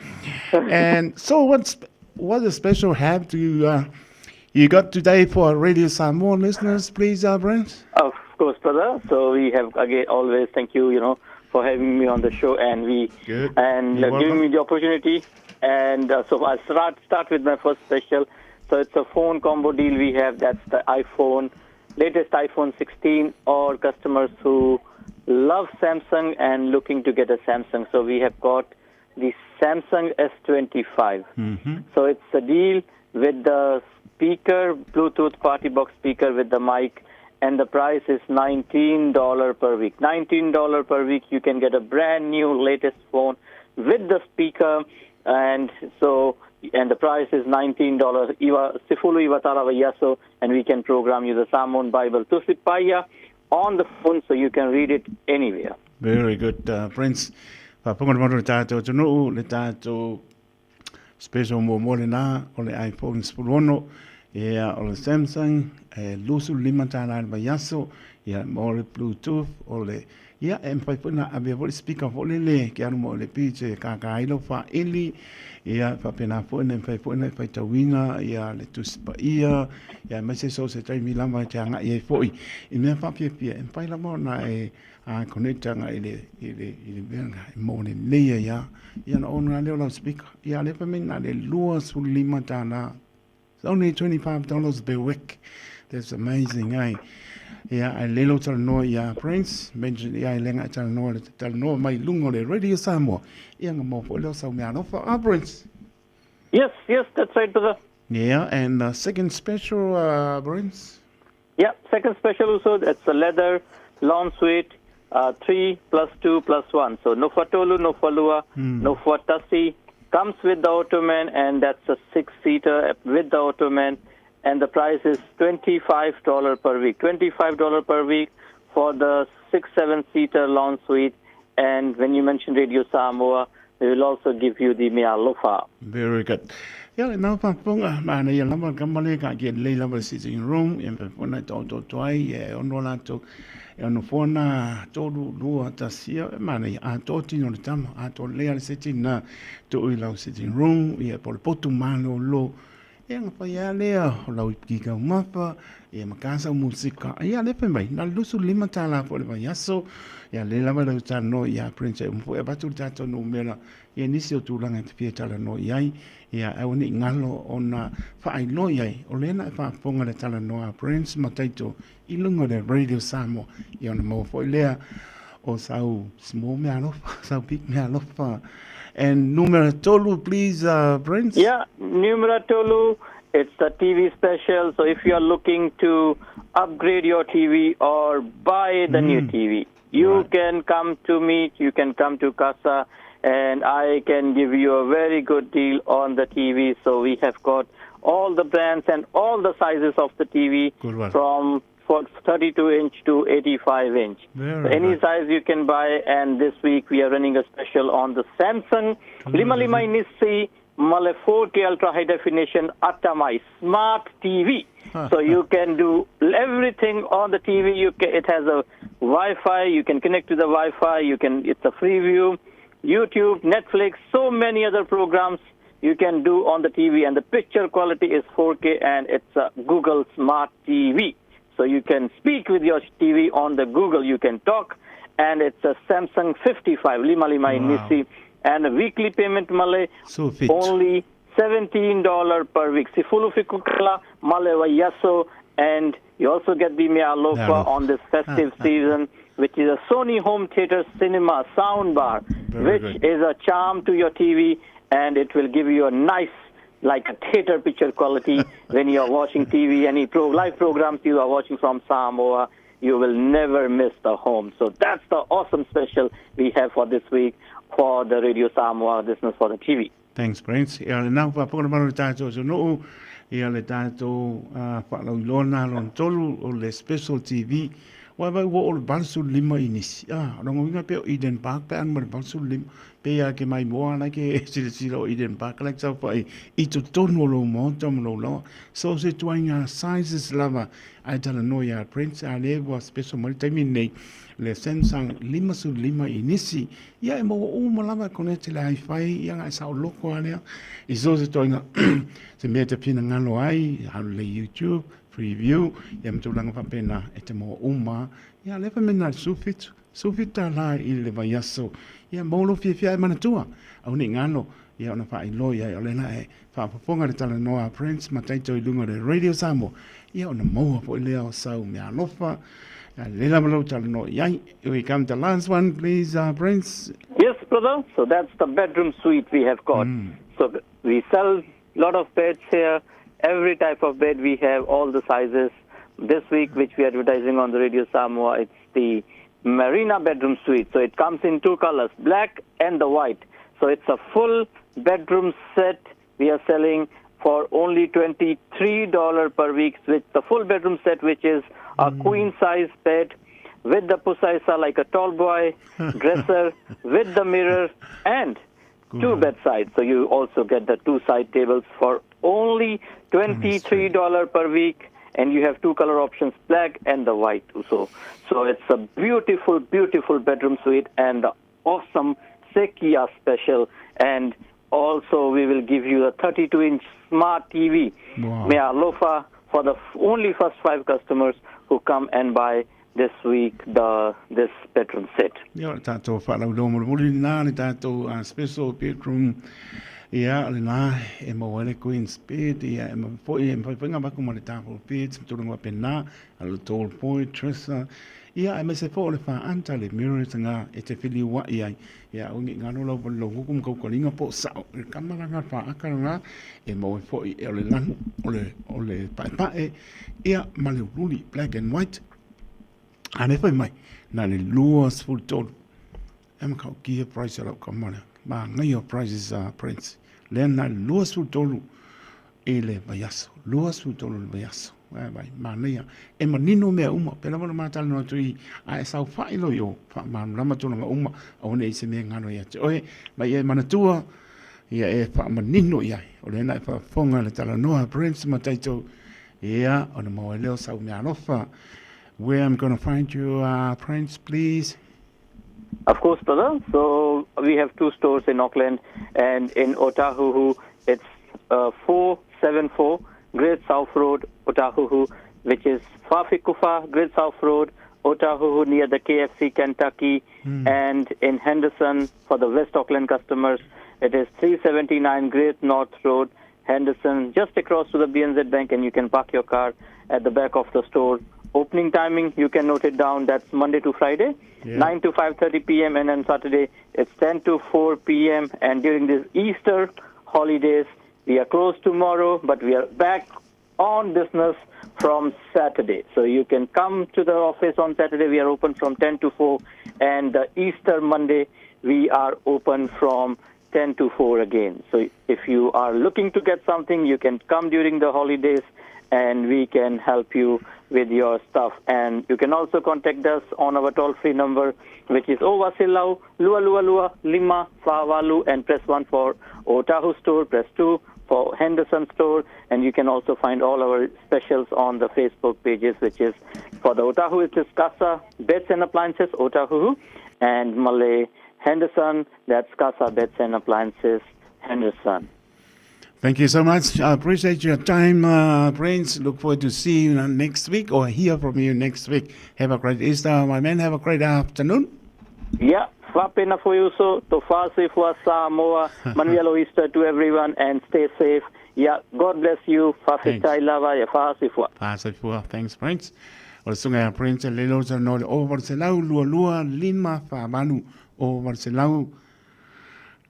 And so what a special have to you got today for Radio Samoa listeners, please, Brent? Of course, brother. So we have again always thank you, you know, for having me on the show and we Good. and You're giving welcome. me the opportunity. And so I start with my first special. So it's a phone combo deal we have. That's the iPhone, latest iPhone 16, or customers who love Samsung and looking to get a Samsung. So we have got the Samsung S25. So it's a deal with the speaker, Bluetooth party box speaker with the mic, and the price is $19 per week. $19 per week, you can get a brand new latest phone with the speaker, and the price is $19. Iwa, Sifulu iwa tara yaso, and we can program you the Samoan Bible Tusipaya on the phone so you can read it anywhere. Very good, Prince. Faafofoga le malu le tatou atunuu, le tatou special muamua lenā o le iPhone 16. Ia, o le Samsung, e $25 i le vaiaso, ia, ma o le Bluetooth, o le, ia, e mafai foi ona ave foi le speaker foi lele e te alu ma oe i le beach e kākā ai lau faaeli, ia, e faapena foi ona e mafai foi ona e faitauina, ia, le Tusi Paia, ia, aemaise so o se taimi lava e te agai ai foi i mea faafiafia, e mafai lava ona e connect agai i le, i le, i le mea lena e maua lelei ai lava, ia, ona on lava lea o lau speaker. Ia, a o lea fai mai na o le $25. It's only $25 per week. That's amazing, eh? Ia, ae lele o talanoa ia Prince, mention ia e lenga e talanoa le talanoa mai lunga o le Radio Samoa. Ia nga mo foi leo sau mea alofa. Ah, Prince. Yes, that's right, brother. Yeah, and the second special, Prince. Yeah, second special also, that's the leather lawn suite, 3 plus 2 plus 1. So no fatolu, no falua, no fatasi. Comes with the ottoman, and that's a 6-seater with the ottoman, and the price is $25 per week. $25 per week for the 6-7-seater lawn suite. And when you mention Radio Samoa, we will also give you the mea alofa. Very good. Ia le nau whapunga, maana ia lava kamale ka ki lei lava sitting room, ia mpe pona tō tō toai, e ono lātou, e ono fōna, tōru, lua, tasi, ia, maana ia, a tō tino le tama, a tō lea le sitting na, tō ui lau sitting room, ia po le potu mālo lo, ia nga whai a lea, o lau i kau mapa, ia ma kāsa o musika, ia le whai mai, na lusu lima tā la po le vai aso, ia le lava lau tā no, ia Prince, e umpo e batu le tātou no mera, ia nisi o tūlanga te fia tala no i ai, ia aua ne i ngalo ona faailoa i ai, o lena e faafofoga le talanoa a Prince Mataito i luga o le Radio Samoa, ia ona maua foi lea o sau small meaalofa, sau big meaalofa. And numera tolu, please, Prince. Yeah, numera tolu, it's the TV special. So if you are looking to upgrade your TV or buy the new TV, you can come to me, you can come to Casa, and I can give you a very good deal on the TV. So we have got all the brands and all the sizes of the TV from 32 inch to 85 inch. Very So any good. size you can buy, and this week we are running a special on the Samsung Lima Lima Nissi Male 4K Ultra High Definition Atamai Smart TV. So you can do everything on the TV. It has a Wi-Fi. You can connect to the Wi-Fi. It's a free view, YouTube, Netflix, so many other programs you can do on the TV. And the picture quality is 4K, and it's a Google Smart TV. So you can speak with your TV on the Google. You can talk, and it's a Samsung 55 Lima Lima Wow. Nissi, and a weekly payment Malay So fit. only $17 per week. Sifulu fikukala male wayaso, and you also get the mea alofa Mealofa. on this festive season, which is a Sony home theater cinema sound bar, Very which good. is a charm to your TV, and it will give you a nice, like a theater picture quality when you are watching TV, any live programs you are watching from Samoa, you will never miss the home. So that's the awesome special we have for this week for the Radio Samoa listeners for the TV. Thanks, Prince. Ia le nau whaponga maro le tātou so noo, ia le tātou whaalau nā lon tolu o le Special TV. Wa vai ua o le balsu lima i nisi. Ah, rongo winga pe o Eden Park pe anu ma le balsu lima. Pe ia ke mai moa lai ke sila sila o Eden Park lai tau whai i to tonu o lou maota ma lou lawa. So se tuai ngā sizes lava ai tala no ia Prince a le ua special mai taimi nei le Samsung lima su lima i nisi. Ia e maua uma lava e konete le hi-fi ia ngai sao loko alea. I so se tuai ngā se mea te pina ngalo ai, alu le YouTube, preview, ia matulanga whapena e te moa uma. Ia lepa mena sufitu, sufitu tā la i le vaiaso. Ia molo fia fia e manatua. Au ni ngalo, ia ona whailo ia o lena e whaapaponga le tala noa Prince Mataito i lunga le Radio Samoa. Ia ona maua po i lea o sau mea alofa. Ia lela malo tala noa iai. We come to last one, please, Prince. Yes, brother. So that's the bedroom suite we have got. So we sell a lot of beds here. Every type of bed we have, all the sizes. This week, which we are advertising on the Radio Samoa, it's the Marina bedroom suite. So it comes in two colors, black and the white. So it's a full bedroom set we are selling for only $23 per week, with the full bedroom set, which is a queen size bed with the pusaisa like a tall boy, dresser, with the mirror, and Good two one. bedsides. So you also get the two side tables for only $23 per week, and you have two color options, black and the white. So, so it's a beautiful, beautiful bedroom suite and the awesome Sekia special. And also, we will give you a 32-inch smart TV. Wow. Mea alofa for the only first five customers who come and buy this week the this bedroom set. Ia, o le tātou whaalauloa molimoli nā le tātou special bedroom ia o le nā e maua ai le queen's bed ia e ma foi e mawhai whainga maku ma le double bed ma tūranga wapena a le tall boy dresser ia e mese fo o le whaanta le mirrors ngā e te whili wa i ai ia o ngi ngā lola wali lo huku mkau kalinga po sao e kamara ngā whaaka ngā e maua foi e o le lanu o le o le paepae ia ma le ululi black and white A ne whai mai, nā le 23. E ma kau kia price rau ka mara. Ma ngai o prices a Prince. Le nā le 23 e le vaiaso. 23 le vaiaso. Ai vai, ma nei a. E manino mea uma. Pela wala mātala no atu i a e sau whailo i o. Wha māmlama tōna ngā uma. A one i se mea ngano i ate oe. Mai e manatua. Ia e wha manino i ai. O le nai whafonga le tala noa Prince ma taitou. Ia, ona maua leo sau mea alofa. Where I'm going to find you, Prince, please? Of course, brother. So we have two stores in Auckland and in Otahuhu. It's 474 Great South Road, Otahuhu, which is Fafikufa, Great South Road, Otahuhu near the KFC Kentucky, and in Henderson for the West Auckland customers, it is 379 Great North Road, Henderson, just across to the BNZ Bank, and you can park your car at the back of the store. Opening timing, you can note it down. That's Monday to Friday, 9 to 5:30 p.m., and on Saturday it's 10 to 4 p.m. And during this Easter holidays, we are closed tomorrow, but we are back on business from Saturday. So you can come to the office on Saturday. We are open from 10 to 4, and the Easter Monday we are open from 10 to 4 again. So if you are looking to get something, you can come during the holidays and we can help you with your stuff. And you can also contact us on our toll-free number, which is Ovasilau, Lua Lua Lua, Lima, Favalu, and press 1 for Otahu store, press 2 for Henderson store, and you can also find all our specials on the Facebook pages, which is for the Otahu, it is Casa Beds and Appliances, Otahuhu, and Malay Henderson, that's Casa Beds and Appliances, Henderson. Thank you so much. I appreciate your time, Prince. Look forward to see you next week or hear from you next week. Have a great Easter, my man. Have a great afternoon. Yeah, Fapena for you, so to Fua Samoa, Manuelo Easter to everyone, and stay safe. Yeah, God bless you. Fafetai lava, ya Fua. Fua. Thanks, Prince. O le sunga ya Prince, le lo sa no le o Barcelau, lua lua, lima, wha malu, o Barcelau,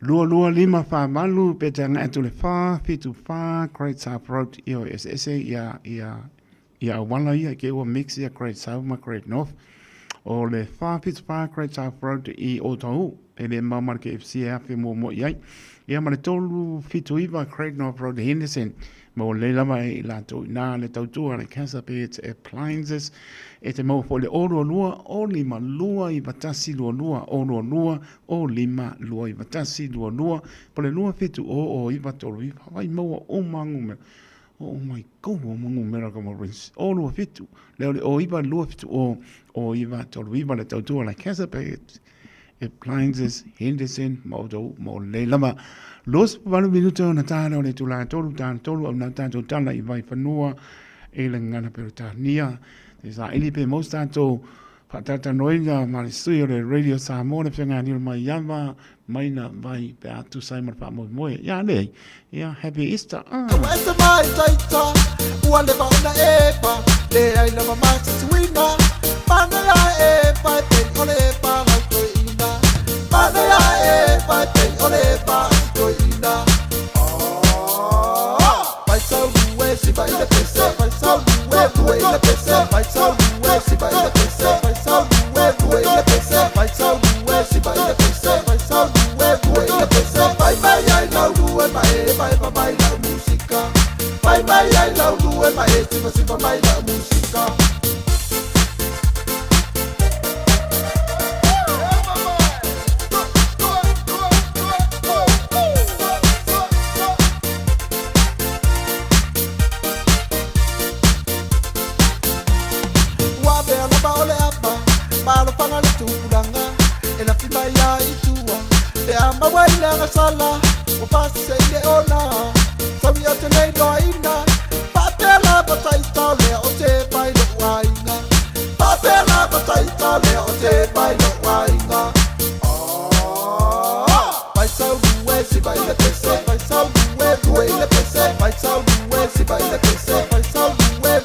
lua lua, lima, wha malu, pe te anga atu le wha, whitu wha, Great South Road, i o ese ese, ia, ia, ia awala ia, ke ua mix ia Great South ma Great North. O le wha, whitu wha, Great South Road i Otahu, e le maumar ke FC e awhi mua mua i ai. Ia ma le tolu whitu iwa, Great North Road, Henderson, ma o le lava e i lātou i nā le tautua le Casa Beds Appliances, e te mau fo le o lua lua, o lima lua i watasi lua lua, o lua lua, o lima lua i watasi lua lua, po le lua whitu o o iwa tolu iwa, vai maua o mangu mera. O my god, o mangu mera ka mo rinse. O lua whitu, le o le o iwa lua whitu o, o iwa tolu iwa le tautua le Casa Beds Appliances, Henderson, ma o tau, ma o le lava. Los valu minuto na tāna o le tūlā tolu, tāna tolu, au nā tātou tala i vai whanua, e le ngana pero tānia. Te sa ili pe mos tātou, whaatata noina, ma le sui o le Radio Samoa, le whianga ni mai iama, mai na vai pe atu sai ma wha moe moe. Ia le, ia happy Easter. Ah. Ese mai taita, ua le vaona epa, le ai lava mai tuina, mana la epa, e pe ole epa lau toina, mana la epa, e pe ole epa toina. Ah, vai sau lue, si vai le pese, vai sau lue, lue le pese, vai sau lue, si vai le pese, vai sau lue, lue le pese, vai sau lue, si vai le pese, vai sau lue, lue le pese, vai vai ai lau lue, ma e vai vai mai la música. Vai vai ai lau lue, ma e si va si va mai la música. Pe a maua i le agasala ua faasese i le ona saui o te le iloaina faapea lava taita o lea o te mai lo'u aiga faapea lava taita o lea o te mai lo'u aiga Faisau siva i le pese Faisau lue i le pese Faisau lue siva i le pese Faisau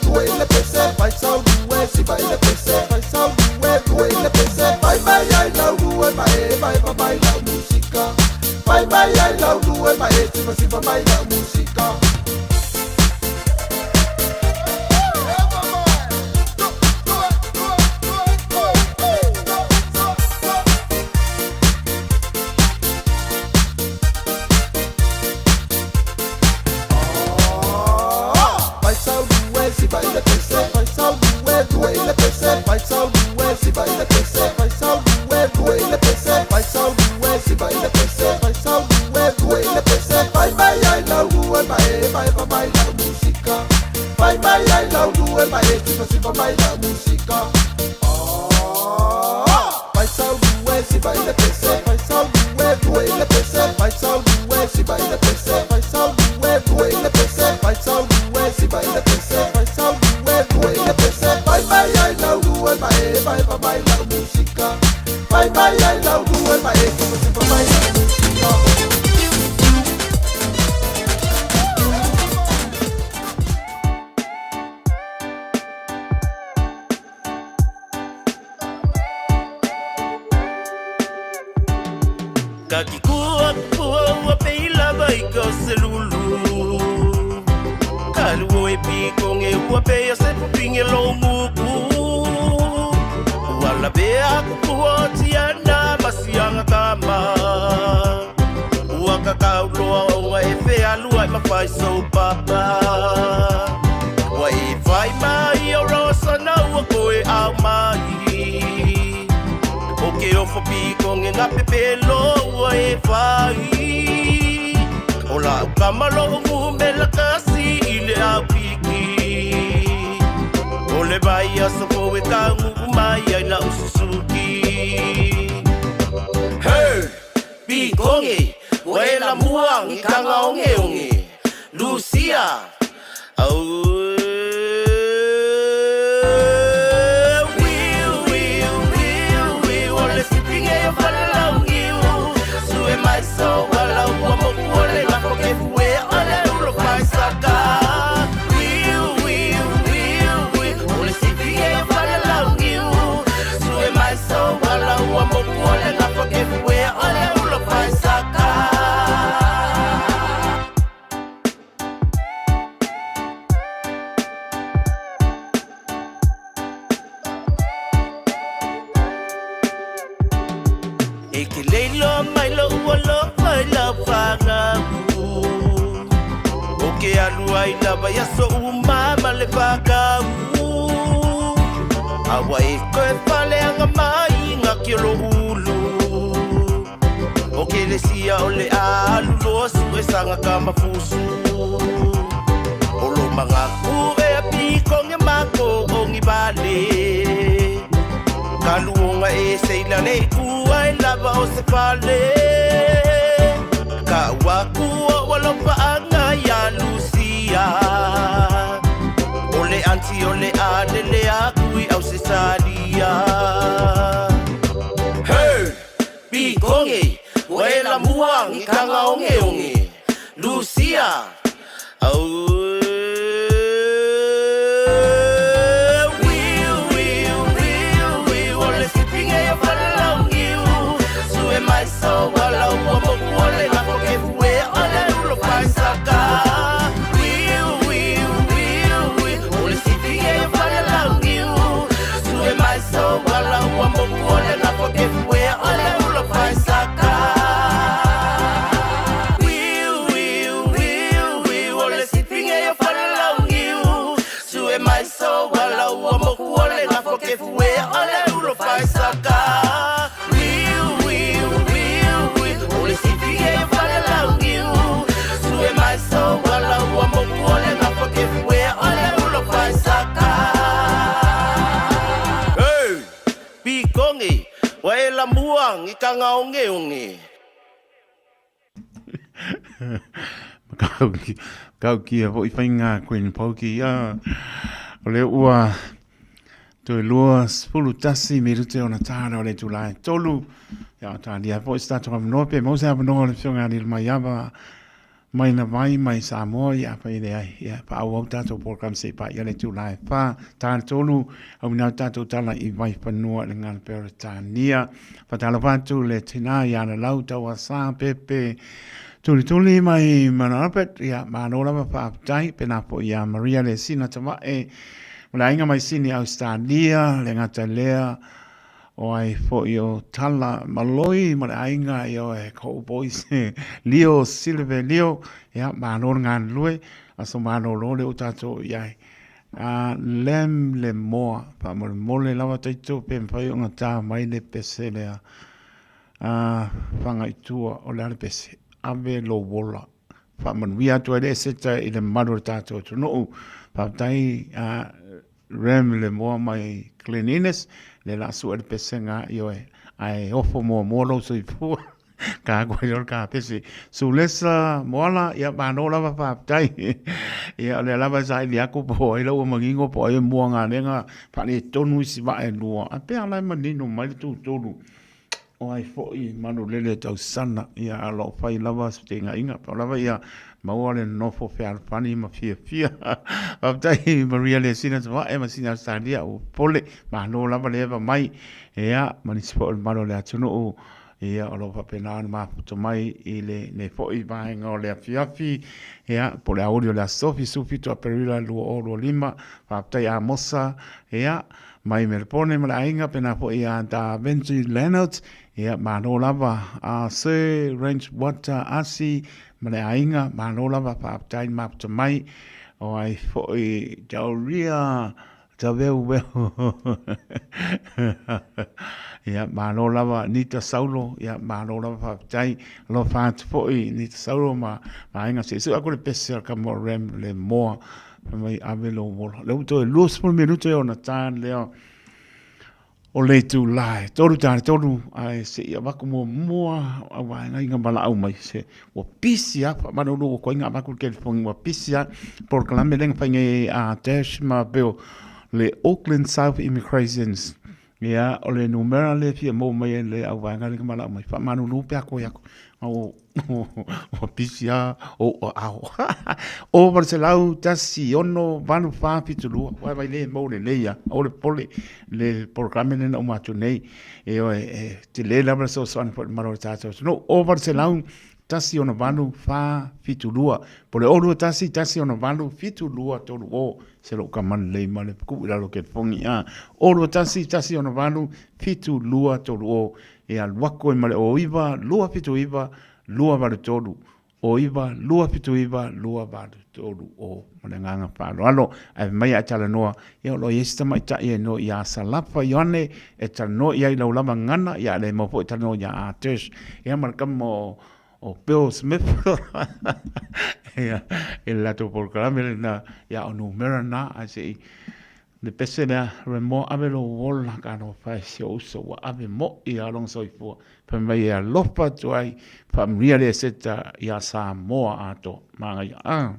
lue i le pese Faisau lue siva i le pese Faisau lue i le pese Fai mai ai lau lue ma e vai va mai lau musika Fai mai ai lau lue ma e siva siva mai lau musika. Faisau lue siva i le pese Faisau lue i le pese Faisau lue siva i le pese Faisau lue i le pese Faisau lue siva i le pese Faisau lue i le pese Fai mai ai lau lue ma e vai va mai lau musika Fai mai ai lau lue ma e siva siva mai lau musika. Faisau lue siva i le pese Faisau lue i le pese Faisau lue siva i le pese Faisau lue i le pese Faisau lue siva i le pese Faisau lue i le pese Fai mai ai lau lue ma e vai va mai lau musika Fai mai ai lau lue ma e siva siva mai lau musika. Ka ki kua kua ua peila vai ka selulu. Ka luo e pikonge ua peia se pupinge lo muku. Ua la bea kua tiana masianga kama. Ua kakau loa onga e fea lua e mawhai so papa. Ua e whai mai o rosa na ua koe au mai. O ke ofo pikonge ngā pepelo ua e whai. O la ukama lo ungu kasi i le au piki. O le vai a sofo e ka ngu mai ai la ususuki. Hey! Pikonge, ua e la mua ngi kanga onge onge. Lucia! Au Wiu, wiu, wiu, wiu, o le sipinge o whalalaugiu. Sue mai so wala ua moku o le ngako ke fue o le uro whaisaka. Wiu, wiu, wiu, wiu, o le sipinge o whalalaugiu. Sue mai so wala ua moku o le ngako ke fue o le uro whaisaka. E ke leilo mai lo ua lo whai la whangau. O ke alu ai lava ia so umama le whakau. Awa e koe whale anga mai ngā ki o lo ulu. O ke le sia o le alu loa su e sanga ka mafusu. O lo manga ku e a pikonge mako o ngi vale. Ka luonga e seila le kua e lava o se fale. Ka ua kua o alofa anga ia Lucia. O le anti o le alele a kui au se salia. Hey! Pikonge, ua e la mua ngi kanga onge onge. Lucia! Au Wiu, wiu, wiu, wiu, o le sipinge o whalalaugiu. Sue mai so wala ua moku o le ngako ke fue o le ulo whaisaka. Wiu, wiu, wiu, wiu, o le sipinge o whalalaugiu. Sue mai so wala ua moku o le ngako ke fue o le ulo whaisaka. Wiu, wiu, wiu, wiu, o le sipinge o whalalaugiu. Sue mai so wala ua moku o le ngako ke fue o le ulo whaisaka. Wiu, wiu, wiu, wiu, o le sipinge o whalalaugiu. Sue mai so wala ua moku o le ngako ke fue o le ulo whaisaka. Hey! Pikonge, ua e la mua ngi kanga onge onge. Matautia foi faiga Queen Poki. O lea ua toe 21 minute ona tāna o le itula e 3. Ia, o tālia foi se tatou avanoa pe maua se avanoa o le Afioga ia Lilomaiava mai na vai mai Samoa, ia afai e leai, ia faaauau tatou polokalame se i paia le itula e 4. Tā le 3, auina atu tatou tala i Vaifanua i le gala Peretania. Faatalofa atu le tina ia Lalau Tauasa Pepe Tulituli mai Mount Albert, ia malo lava faafetai. Pēnā foi ia Maria le Sina Tavae ma le aiga mai Sini Ausetalia, le gata lea o ai foi o Tala Maloi ma le aiga ia o e Cowboys Leo Silve Leo, ia malo le galulue, aso malolo le o tatou i ai. A lem le moa, faamolemole lava taito pe mafai ona tā mai le pese lea. A Fagaitua, o le a le pese? Ave lou ola. Faamanuia atu ai le Eseta i le mamalu o le tatou atunuu. Faafetai a Rem le moa mai Glen Innes, le la sue le pesega ioe, ae ofo muamua lou soifua. Ka koe lea o le kapese. Sulesa Moala, ia malo lava faafetai. Ia o lea lava e saili aku po o ai la ua manino po o ai e mua galega faaletonu isi vaa e lua. A pea la e manino mai le tutulu o ai foi manulele tausana. Ia a o lo o fai lava se feteigaiga. Pau lava ia maua le nofo fealofani ma fiafia. Faafetai Maria Lesina Tavae ma Sina Australia ua popole. Malo lava le eva mai. Ia ma nisi foi o le mamalu o le atunuu. Ia, o lo o faapena ona mafuta mai i lenei foi vaega o le afiafi, ia, po o le aoauli o le Aso Tofi, 17 Aperila 2025. Faafetai Amosa, ia, mai Melepone ma le aiga, pēnā foi ia Da Vinci Leonard, ia, malo lava. A Sir Range Water Asi ma le aiga, malo lava, faafetai le mafuta mai. O ai foi Dauria Taweuweu. Ia, malo lava Nita Saulo, ia, malo lava faafetai. Alofa atu foi Nita Saulo ma aiga. Se i sue aku le pese a le kama o Rem le moa, fai mai ave lou ola. Lea ua toe 20 minute ona ta lea o le itula e 3 ta le 3, ae se i avatu muamua au vaega i ngā valaau mai se ua pisi a faamalulu ua koe ngā avatu le telefoni ua pisi a polokalame lea na fai nei a Dash ma Bill le Auckland South Immigrations ia o le numera lea fia maua mai ai le au vaega lea na valaau mai faamalulu pe a koe atu Ua pisi a o ua ao. O 801 8 4 7 2. Ua vai le mau lelei a. O le pole le polokalame lena uma atu nei. E oe e tele lava le fesoasoani foi i le mamalu o le tatou atunuu. O 801 8 4 7 2. Po o le 0 2 1 1 6 8 7 2 3 o. Se lou kama lelei ma le tuu i lalo o telefoni a. O 2 1 1 6 8 7 2 3 o. E alu atu ai ma le 09 279 283, 09 279 283 o. Ma le agaga faaaloalo. Ae fai mai a e talanoa, ia o lo o i ai se tamaitai e noa ia Salapa Ioane e talanoa i ai i lau lava gagana, ia a le mau foi e talanoa ia Arturs. Ia ma le kama o Bill Smith ia, i le latou polokalame lena, ia o numera na, ae se i Le pese lea, Remoa ave lou ola ka alofa e si ou uso ua ave moʻi a lona soifua fai mai e alofa atu ai faamanuia le Eseta iā Samoa atoa. Manaia a.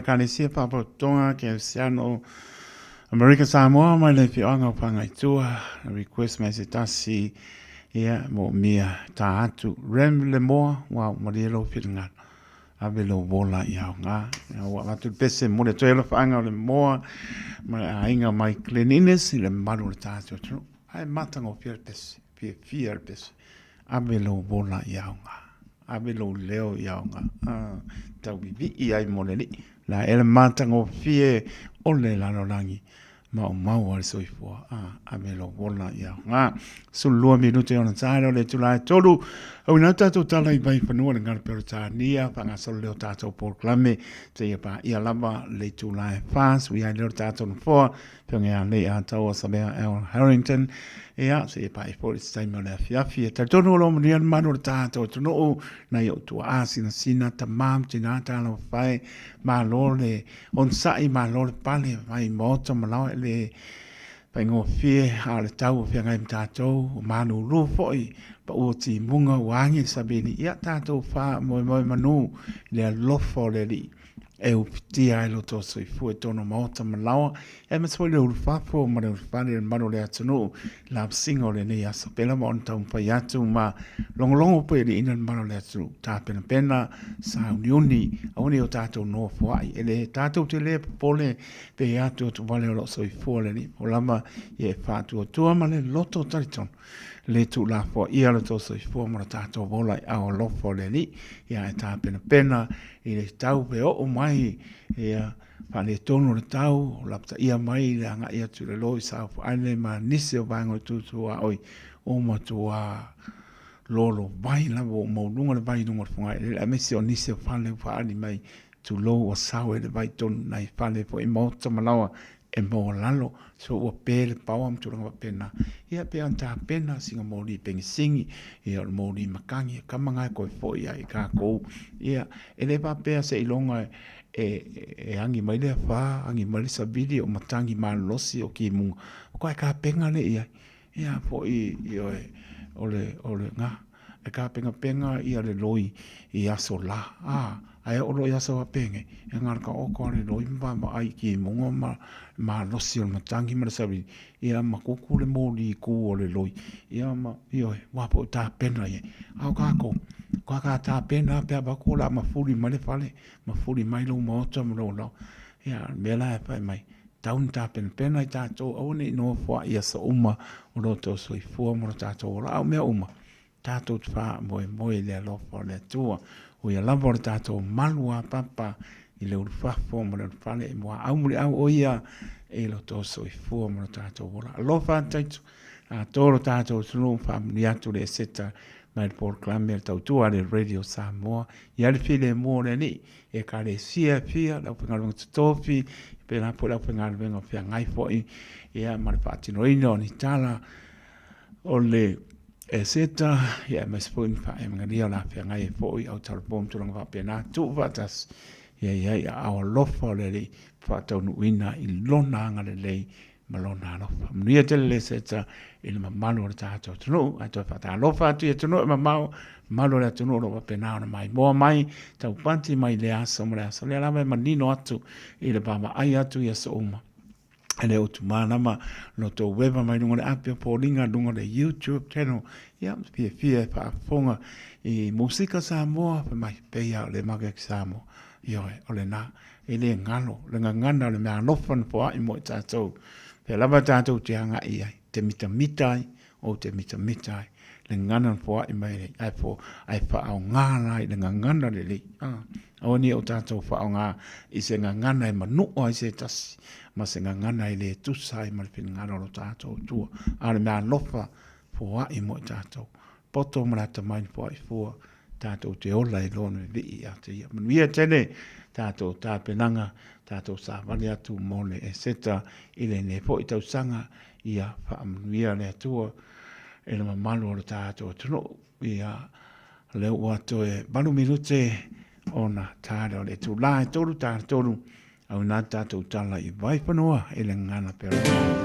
Ekalesia Faalapotopotoga Keresiano Amerika Samoa mai le afioaga o Pagaitua request mai se tasi ia moomia ta atu Rem le moa ua malie lou finagalo ave lou ola i aoga ua avatu le pese mo le toe alofaaga o le moa ma le aiga mai Glen Innes i le mamalu o le tatou atunuu ae matagofie le pese fiafia le pese Ave lou ola i aoga. Ave lou leo i aoga. Tauivii ai mo le Alii. La e le matagofie o le lalolagi maumau o le soifua. Ave lou ola i aoga. 12 minute ona tae lea o le itula e 3. Auina atu tatou tala i Vaifanua le galu Peretania, faagasolo lea o tatou polokalame seia paia lava le itula e 4, sui ai lea o le tatou nofoa Afioga ia Leiataua Savea L. Harrington, ia, seia paia foi le taimi o le afiafi. E talitonu o lo o manuia le mamalu o le tatou atunuu, nai ou tuaa, sinasina, tama ma tina, talofa e, malo le onosai, malo le pale mai maota ma laoa i le faigofie, a o le tau o feagai ma tatou, o malulu foi, pau o timuga ua agi le savili, ia tatou faamoemoe manu i le alofa o le Alii. E ufitia ai lo tou soifua i totonu o maota ma laoa, aemaise foi le ulufafo ma le ulufale i le mamalu o le atunuu i lavasiga o lenei aso. Pei lava ona taumafai atu ma logologo peliina le mamalu o le atunuu, tapenapena, sauniuni, aua ne i o tatou nofoai. E le tatou te le popole pe atu atu vale o lo o soifua le Alii po lava ia e faatuatua ma le loto talitonu le tuulafoaia lo tou soifua ma lo tatou ola i ao alofa o le Alii, ia e tapenapena i le tau pe oo mai ia faaletonu o le tau, o lapataia mai le agai atu i lalo i South Island ma nisi o vaega o le tutuaoi o matua lolo vai lava ua maualuga le vai i luga o le fogaeleele aemaise o nisi o fale ua faaali mai tulou ua sao ai le vai tonu nai fale foi maota ma laoa. e maualalo, so ua pe le paoa ma tulaga faapena. Ia pei ona tapena sina moli pegisini, ia o le moli matagi, e kama na e toe foi ai i tatou. Ia, e le faapea seiloga e, e agi mai le afa, agi mai le savili, o matagi malolosi, o timuga, faatoa e tapena lea i ai. Ia foi, ioe, o le, o le, na, e tapenapena ia le loi i aso la, a, ae oo loa i aso faapenei, e na o le taoto lava o le loi ma vaavaai i timuga ma le malosi o le matagi ma le savili, ia ma tutu le moli i tu o le loi, ia ma, ioe, aua po o tapena i ai. A o tatou, faatoa ta tapena lava pe a avatu o le a mafuli mai le fale, mafuli mai lou maota ma lou laoa. Ia, o le mea la e fai mai, Tau ina tapenapena i tatou, aua ne i nofoai i aso uma o lo outou soifua ma lo tatou ola, a o mea uma, tatou te faamoemoe i le alofa o le Atua. O ia lava o le tatou malu apapa i le ulufafo ma le ulufale i muaau muliau o ia i lo outou soifua ma lo tatou ola. Alofa atu taitu, atoa lo tatou atunuu, faamanuia atu le Eseta mai le polokalame a le tautua a le Radio Samoa, ia le filemu o le Alii Ekalesia e fia, le aufaigaluega totofi, pēlā foi le aufaigaluega o feagai foi, ia, ma le faatinoina o ni tala o le Eseta, ia, aemaise foi ni faaemagalia o le a feagai ai foi au talapua ma tulaga faapena, tuu faatasi, ia i ai aao alofa o le Alii, faataunuuina i Lona agalelei ma Lona alofa. Manuia tele le Eseta i le mamalu o le tatou atunuu, ae toe faatalofa atu i atunuu e mamao, mamalu o le atunuu o lo o faapena ona maimoa mai, taupati mai lea aso ma le aso. Lea lava e manino atu i le vaavaai atu i aso uma. E le utumalama lo tou weba mai luga o le api o Pōliga, luga o le YouTube channel. Ia, fiafia e faafofoga i musika Samoa, fai mai, pei lava o le make Samoa. Ioe, o lena. E le galo le gagana o le mea alofa na foai mo i tatou. Pea lava tatou te agai i ai, te mitamita ai, ou te mitamita ai. Le gagana na foai mai ai, ae fo, ae faaaoga la i le gagana lelei. Ah, aua ne i o tatou faaaoga i se gagana e manua ai se tasi, ma se gagana e le tusa ai ma le finagalo o lo tatou Atua. A o le mea alofa foai mo i tatou. Poto ma le atamai na foai fua, tatou te ola i lona vivii ia te ia. Manuia tele tatou tapenaga, tatou savali atu mo le Eseta i lenei foi tausaga, ia faamanuia le Atua i le mamalu o le tatou atunuu. Ia, lea ua toe 8 minute ona ta lea o le itula e 3 ta le 3, Auina tatou tala i Vaifanua i le gagana Peretania.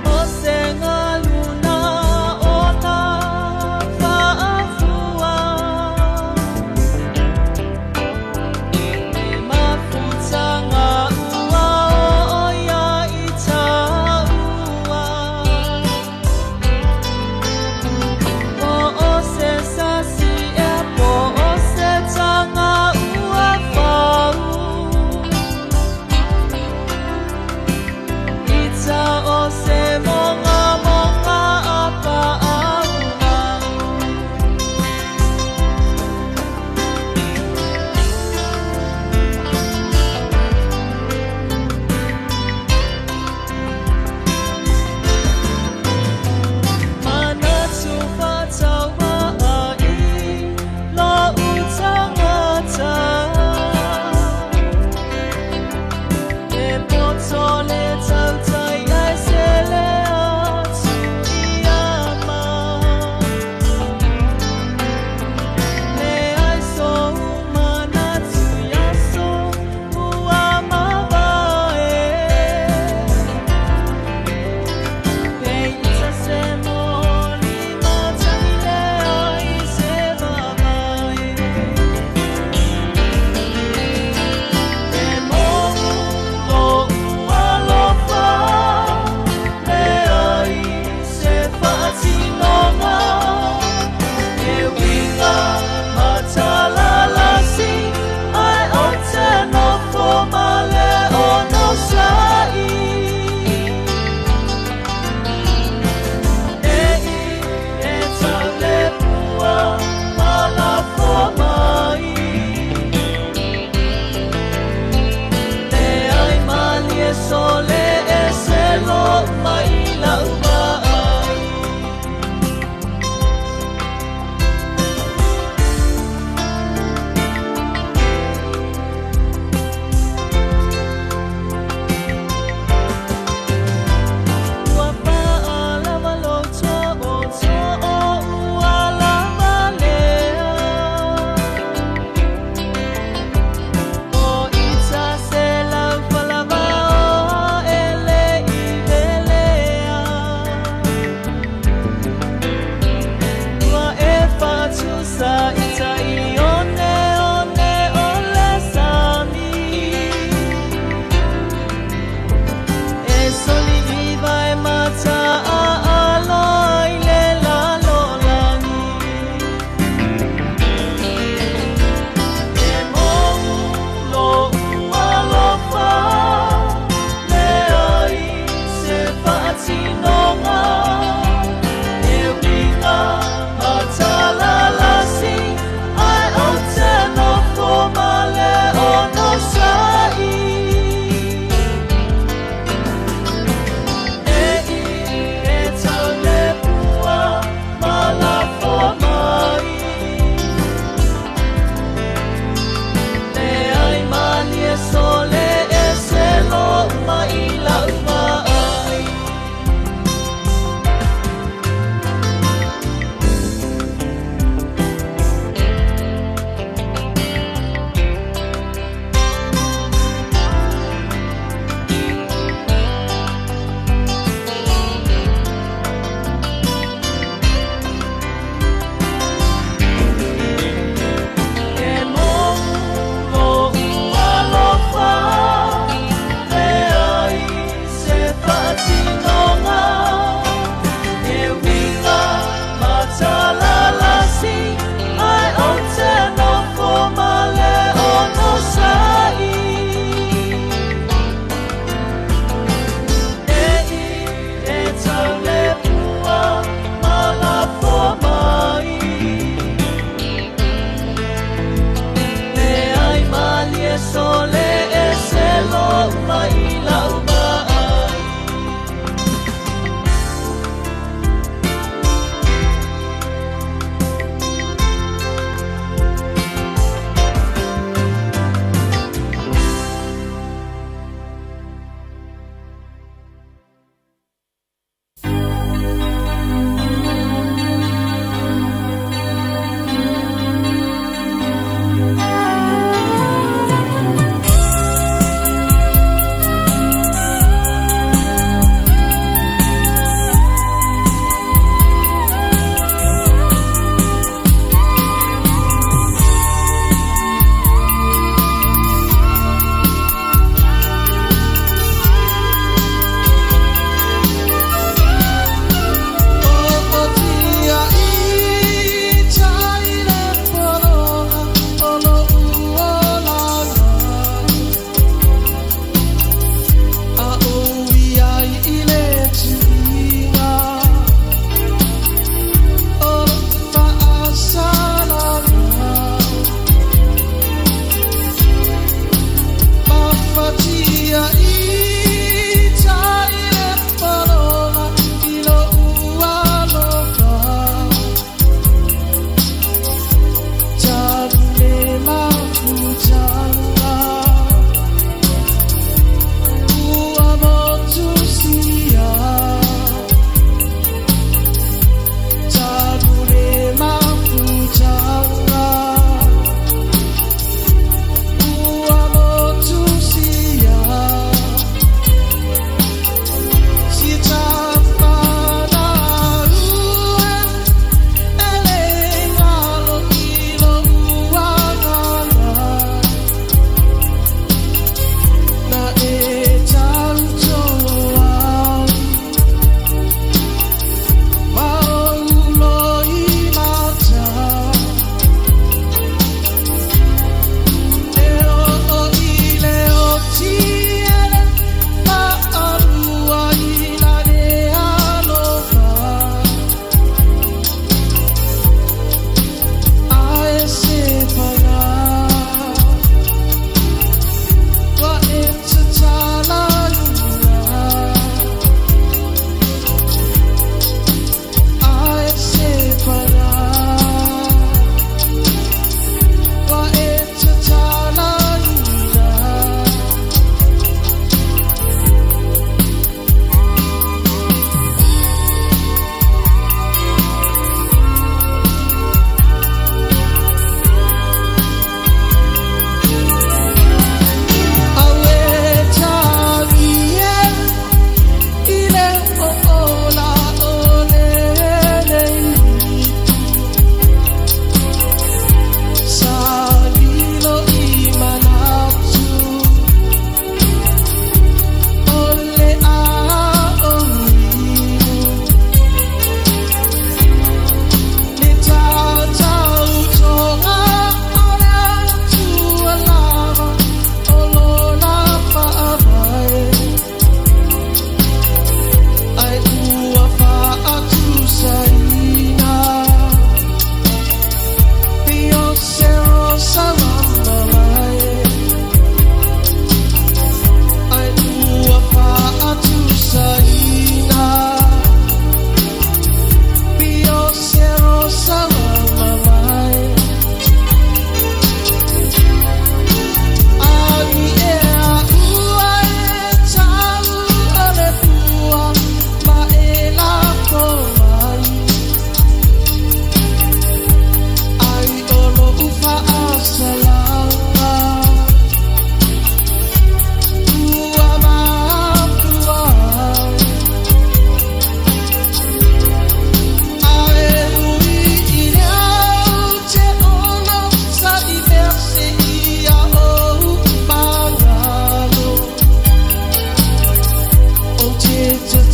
O se galuna o ta faafua.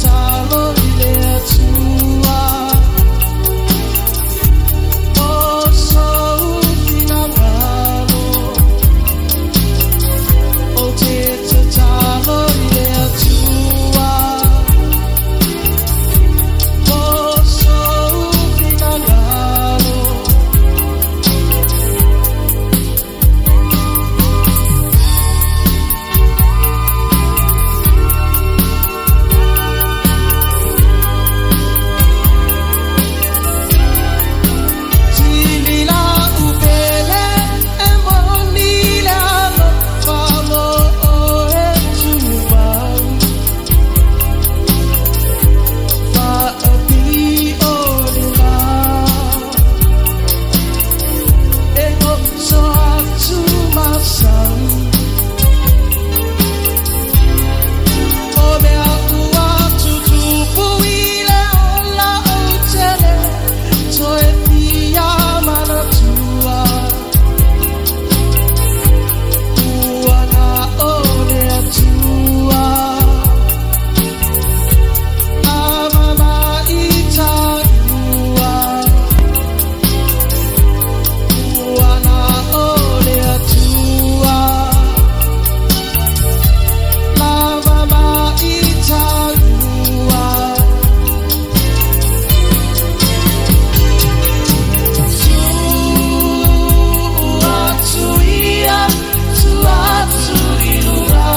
tatalo i le Atua Mo sou finagalo Ou te tatalo i le Atua Mo sou finagalo. Sili la upele e moni le alofa mo oe tumau. Whaapi o le la. E goso atu masau. O mea ua tutupu i le ola o tele, toe fia manatua. Ua na o le Atua. A mama i tāua. Ua na o le Atua. La mama i tāua. Tua atu ia, tua atu i luga.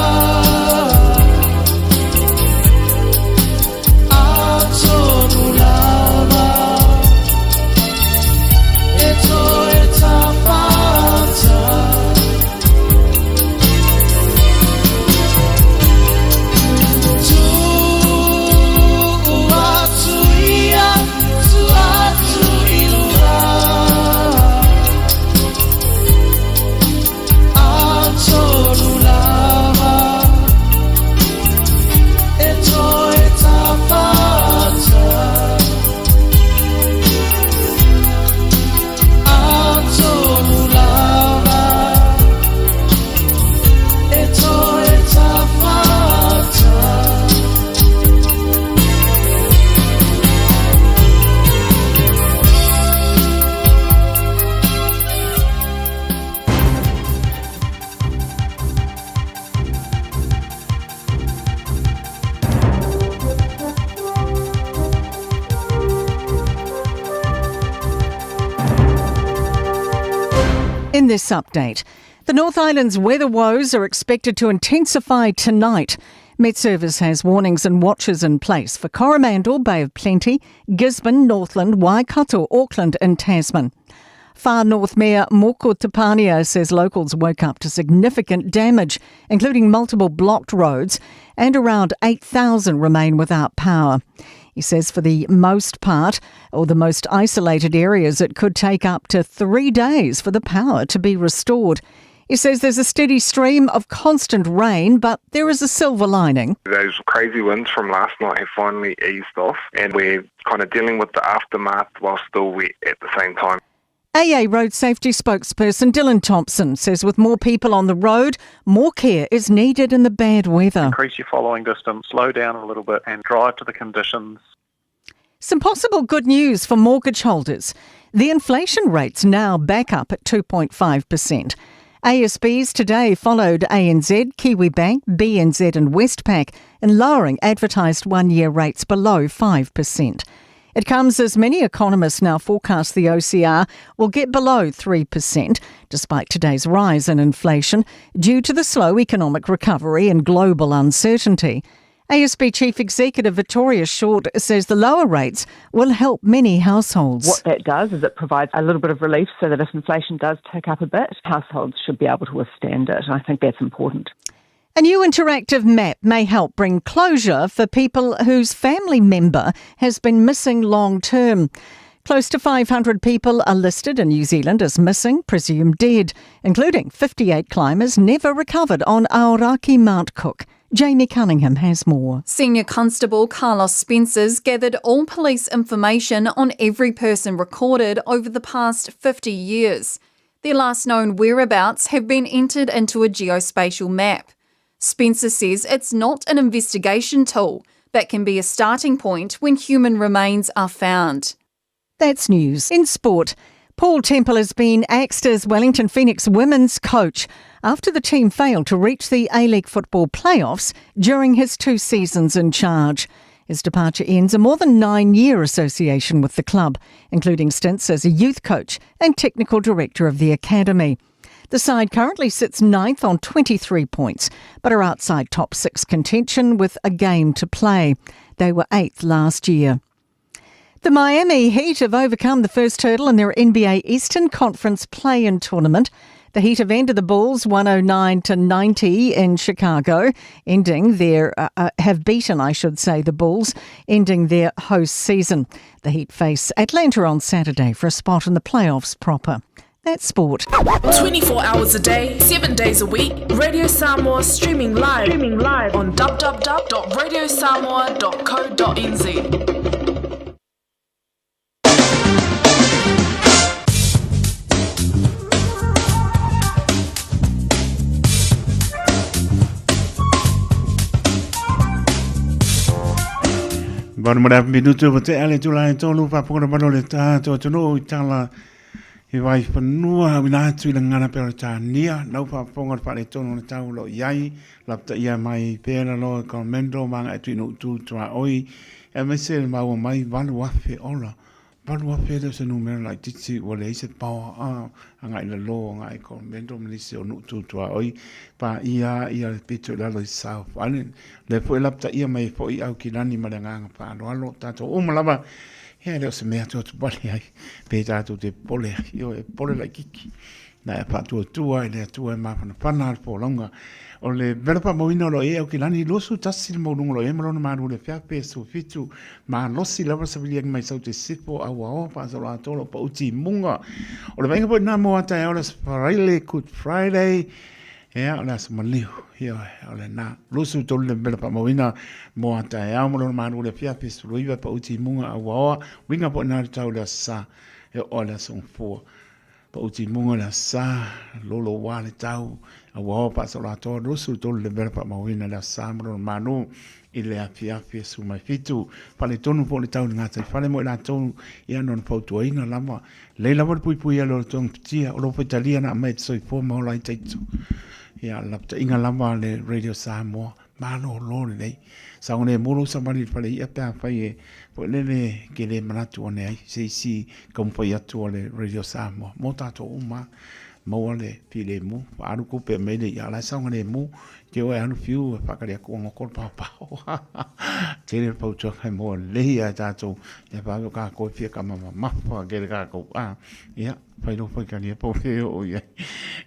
Atonu lava, e toe tafata. Tua atu ia, tua atu i luga. Atonu lava, e toe tafata. Atonu lava, e toe tafata. In this update, the North Island's weather woes are expected to intensify tonight. Met Service has warnings and watches in place for Coromandel, Bay of Plenty, Gisborne, Northland, Waikato, Auckland and Tasman. Far North Mayor Moko Tepania says locals woke up to significant damage, including multiple blocked roads, and around 8,000 remain without power. He says for the most part, or the most isolated areas, it could take up to 3 days for the power to be restored. He says there's a steady stream of constant rain, but there is a silver lining. Those crazy winds from last night have finally eased off, and we're kind of dealing with the aftermath while still wet at the same time. AA Road Safety spokesperson Dylan Thompson says with more people on the road, more care is needed in the bad weather. Increase your following distance, slow down a little bit and drive to the conditions. Some possible good news for mortgage holders. The inflation rate's now back up at 2.5%. ASBs today followed ANZ, Kiwibank, BNZ and Westpac in lowering advertised one-year rates below 5%. It comes as many economists now forecast the OCR will get below 3%, despite today's rise in inflation due to the slow economic recovery and global uncertainty. ASB Chief Executive Victoria Short says the lower rates will help many households. What that does is it provides a little bit of relief so that if inflation does tick up a bit, households should be able to withstand it. I think that's important. A new interactive map may help bring closure for people whose family member has been missing long term. Close to 500 people are listed in New Zealand as missing, presumed dead, including 58 climbers never recovered on Aoraki Mount Cook. Jamie Cunningham has more. Senior Constable Carlos Spencers gathered all police information on every person recorded over the past 50 years. Their last known whereabouts have been entered into a geospatial map. Spencer says it's not an investigation tool, but can be a starting point when human remains are found. That's news. In sport, Paul Temple has been axed as Wellington Phoenix women's coach after the team failed to reach the A-League football playoffs during his 2 seasons in charge. His departure ends a more than 9-year association with the club, including stints as a youth coach and technical director of the academy. The side currently sits 9th on 23 points, but are outside top 6 contention with a game to play. They were 8th last year. The Miami Heat have overcome the first hurdle in their NBA Eastern Conference play-in tournament. The Heat have ended the Bulls 109-90 in Chicago, ending their have beaten, I should say, the Bulls, ending their host season. The Heat face Atlanta on Saturday for a spot in the playoffs proper. That's sport. 24 hours a day, 7 days a week, Radio Samoa streaming live on www.radiosamoa.co.nz. Valu ma le afa minutu ua tea le itula e tolu faafofoga mamalu o le tatou atunuu i tala i Vaifanua auina atu i le gagana Peretania lau faafofoga o le faaletonu o le tau o lo o i ai lapataia mai pea lalo e Coromandel ma agai atu i Nuutu tuaoi aemaise le maua mai 8,000 ola 8,000 e le o se numera laitiiti ua leai se power a agai i lalo agai i Coromandel ma nisi o nuu tu tuaoi paia ia le pito i lalo i South Island. O lea foi e lapataia mai ai foi Aukilani ma le agaga faaaloalo tatou uma lava ia e le o se mea atuatuvale ai pe tatou te popole ai ioe e popole laitiiti Na e faatuatua i le Atua e mafanafana le folauga. O le vela faamauina o lo o i ai Aukilani, 21 le maualuga o lo o i ai ma lona malu le afiafi 17, malosi lava le saviliagi mai Saute Sisifo, Auaoa, Faasoloatoa o lo o pauti i muga. O le vaaiga foi lena mo a taeao o le Aso Faraile, Good Friday, ia, o le aso maliu, ioe, o lena. 23 le vela faamauina mo a taeao ma lona malu le afiafi 19, pauti i muga, Auaoa, uiga foi lena le tau i le Aso Sa, e oo lava i le Aso Gafua. Pauti muga le aso Sa, lolo ua le tau, a ua hoa faasoloatoa 23 levela faamauina le aso Sa ma lona Malo i le afiafi aso mai 7. Faaletonu foi le tau i le gataifale mo i latou ia nona fautuaina lava. Lelei lava le puipui ale o le togafitia, o lo faitalia na aumai e te soifua ma ola ai taito. Ia, lapataiga lava le Radio Samoa. Malolo lelei. Saogalemu lou savali i le fale i'a pe afai e foi lele ke le manatu ane ai se isi taumafai atu a le Radio Samoa mo tatou uma. Maua le filemu, faaalu tupe mai le i'a la e saogalemu, te o e alu fiu e faatali atu ua goto le paopao. Tele le fautuaga e maua lelei lava e tatou ia vave o tatou e fia tama mamafa tele tatou a. Ia. Fai lou faitalia po o fea e oo i ai.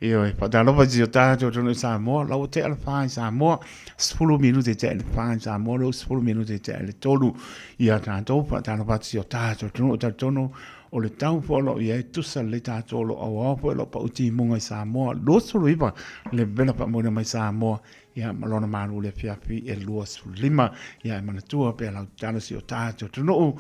Ioe, faatalofa i si o tatou atunuu i Samoa, la ua tea le fa i Samoa, 10 minute e tea i le fa i Samoa, lea ua 10 minute e tea i le tolu ia tatou. Faatalofa atu i si o tatou atunuu, talitonu o le tau foi o lo o i ai, tusa lelei tatou o lo o auao foi o lo o pau timuga i Samoa, 29 le vela faamauina mai Samoa, ia ma lona malu i le afiafi e 25. Ia e manatua pea lau tatalo si o tatou atunuu,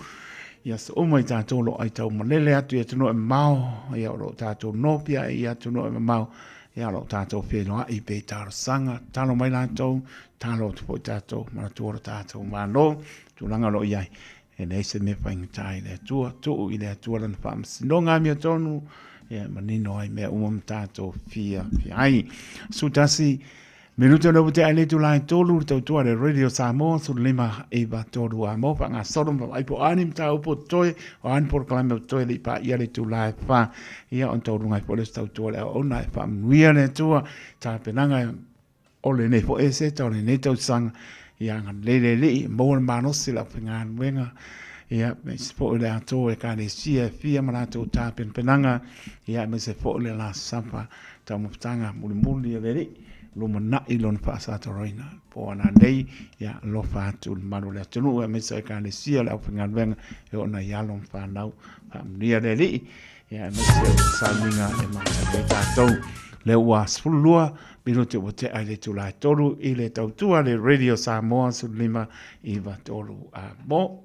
ia so uma i tatou o lo o aitau malele atu i atunuu e mamao, ia o lo o tatou nopi ae i atunuu e mamao, ia o lo o tatou feiloai pe i talosaga, tatalo mai latou, tatalo atu foi tatou, manatua lo tatou Malo, tulaga o lo o i ai. E leai se mea faigata i le Atua, tuu i le Atua lana faamasinoga amiotonu, ia e manino ai mea uma ma tatou fiafia ai. 11 minute o lea ua tea i le itula e tolu, le tautua a le Radio Samoa, 15 9 3 a mo faagasolo ma vaai po o a ni mataupu o totoe, o a ni polokalame o totoe e le i paia le itula e fa. Ia ona taualuga ai foi lea o se tautua a le auauna e faamanuia le Atua i tapenaga o lenei foi eseta o lenei tausaga, ia agalelei le Alii, maua le malosi o le aufaigaluega, ia aemaise foi o le atoa o Ekalesia e fia ma latou tapenapenaga, ia aemaise foi o le alasapa taumafataga mulimuli a le Alii, lumanai lona faasatoroina. Po o nanei, ia alofa atu le mamalu o le atunuu, aemaise o Ekalesia o le aufaigaluega e oo nai alo ma fanau, faamanuia le Alii, ia aemaise o sauniga e masani ai tatou. Lea ua 12 minute ua tea i le itula e tolu i le tautua le Radio Samoa 15 9 3 a mo.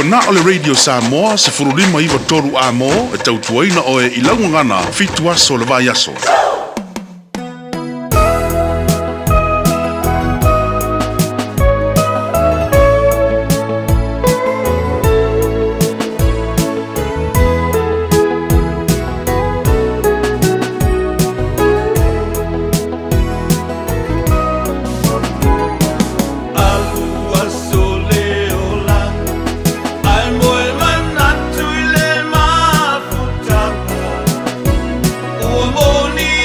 Ua na o le Radio Samoa 1593 Amo e tautuaina oe i lau gagana 7 aso o le vaiaso. Alu aso le ola, ai moe manatu i le mafutaga. Ua moni.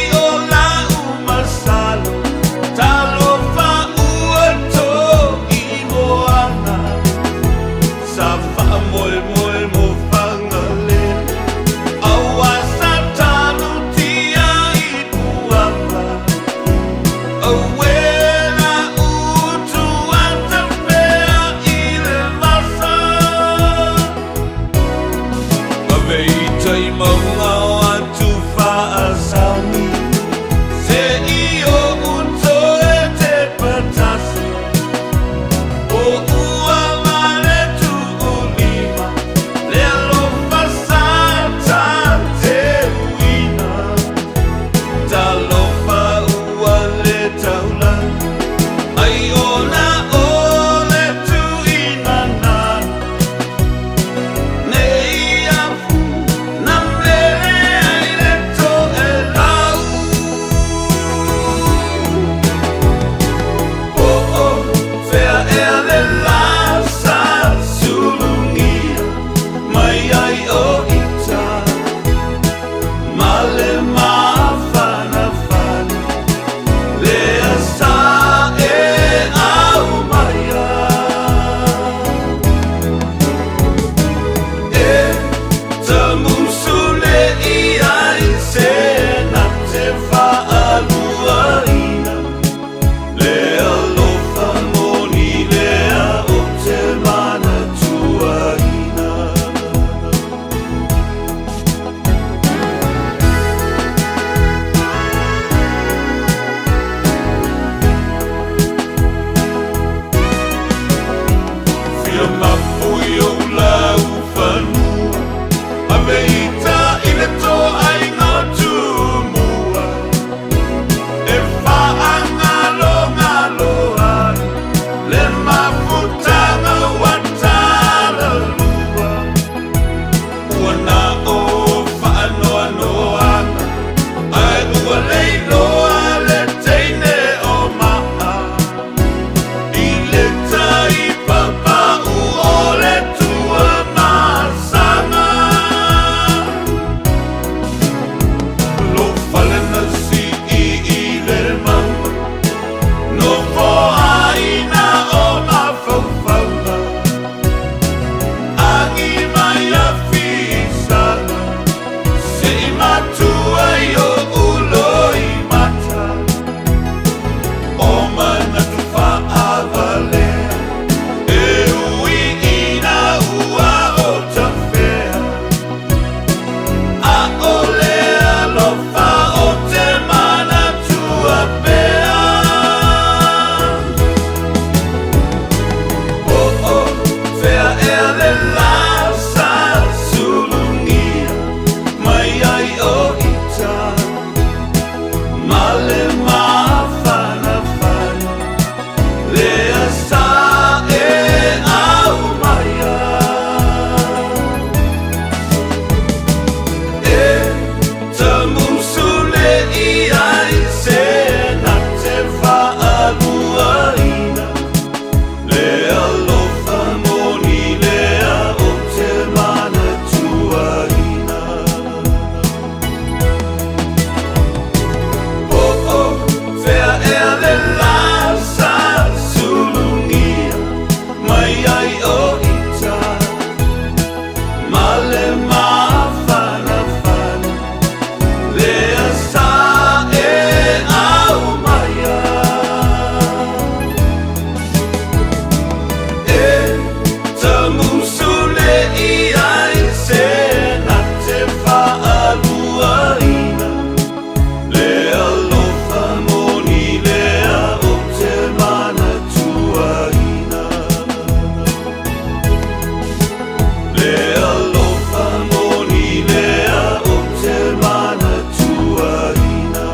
Le alofa moni lea ou te manatuaina.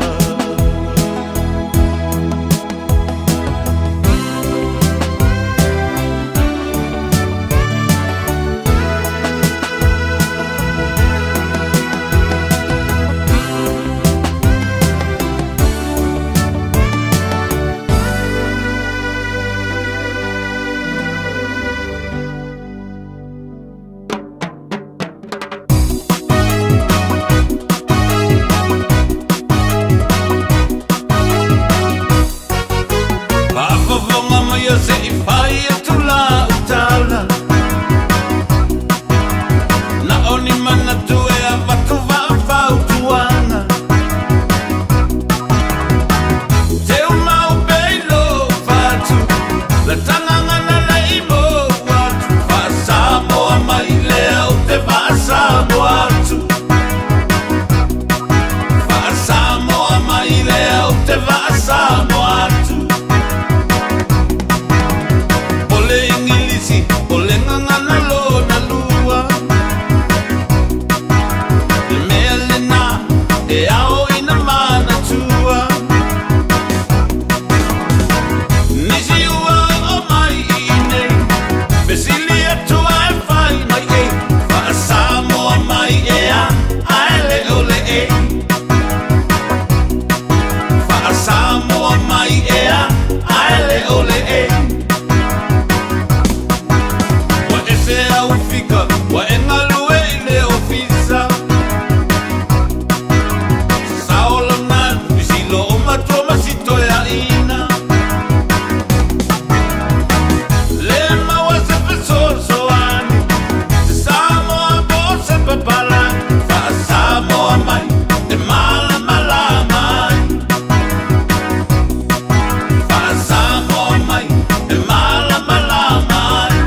Faafofoga mai a se i fai atu la utala. Na o ni manatu e avatu vaafautuaga. Teu mau peilo fatu, la tagagana le imo atu. Faasamoa mai lea ou te faasamoa atu. Faasamoa mai lea ou te faasamoa atu. O le Igilisi, o le gagana lona lua. Le mea lenā e ao ina manatua. Nisi ua oo mai i inei, fesili atu ae fai mai ei. Faasamoa mai ea, ae le o le e. Faasamoa mai ea, ae le o le e. Ua ese au fika, ua e galue i le ofisa. Sao lona, fisilo o matua ma si toeaina. Le maua se fesoasoani, se Samoa po o se papalagi. Faasamoa mai, e malamalama ai. Faasamoa mai, e malamalama ai.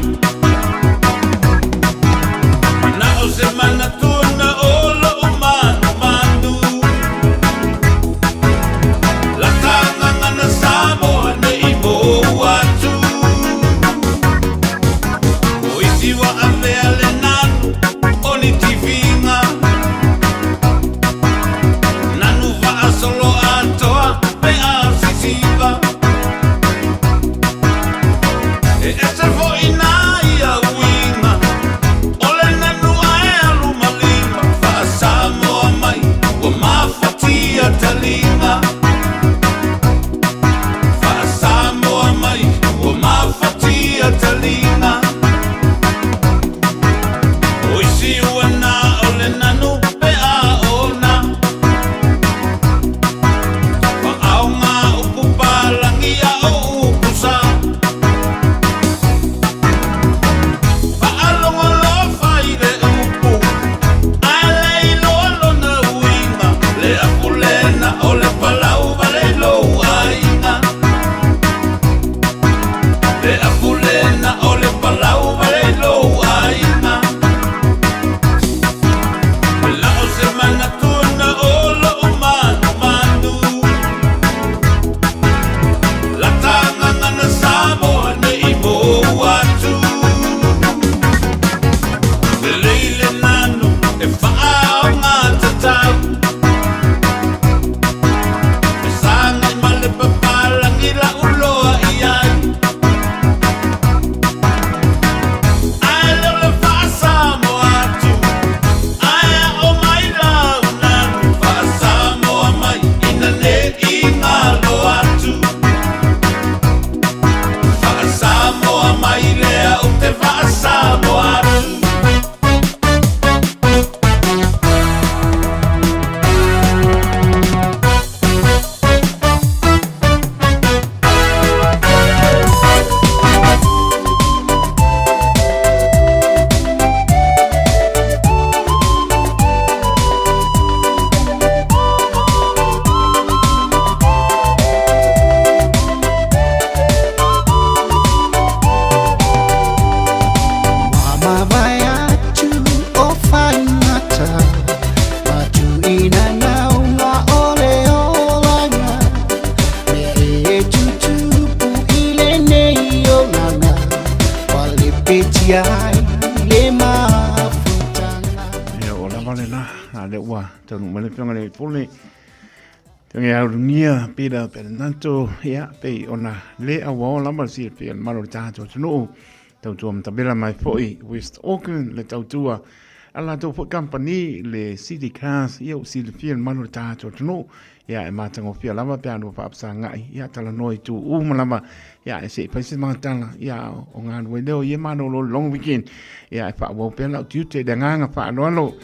a lea ua taunuu mai le Afioga i le Pule, Afioga ia Ulugia Peter Perenato, ia, pei ona le auao lava le silafia e le mamalu o le tatou atunuu, tautua matavela mai foi West Auckland le tautua a latou foi kamupani le City Cars, ia ua silafia e le mamalu o le tatou atunuu, ia e matagofie lava pe a lua faafesagai, ia talanoa i itu uma lava, ia e se i fai se matala, ia o galue lea o ia malolo le long weekend, ia e faaauau pea lau tiute i le agaga faaaloalo.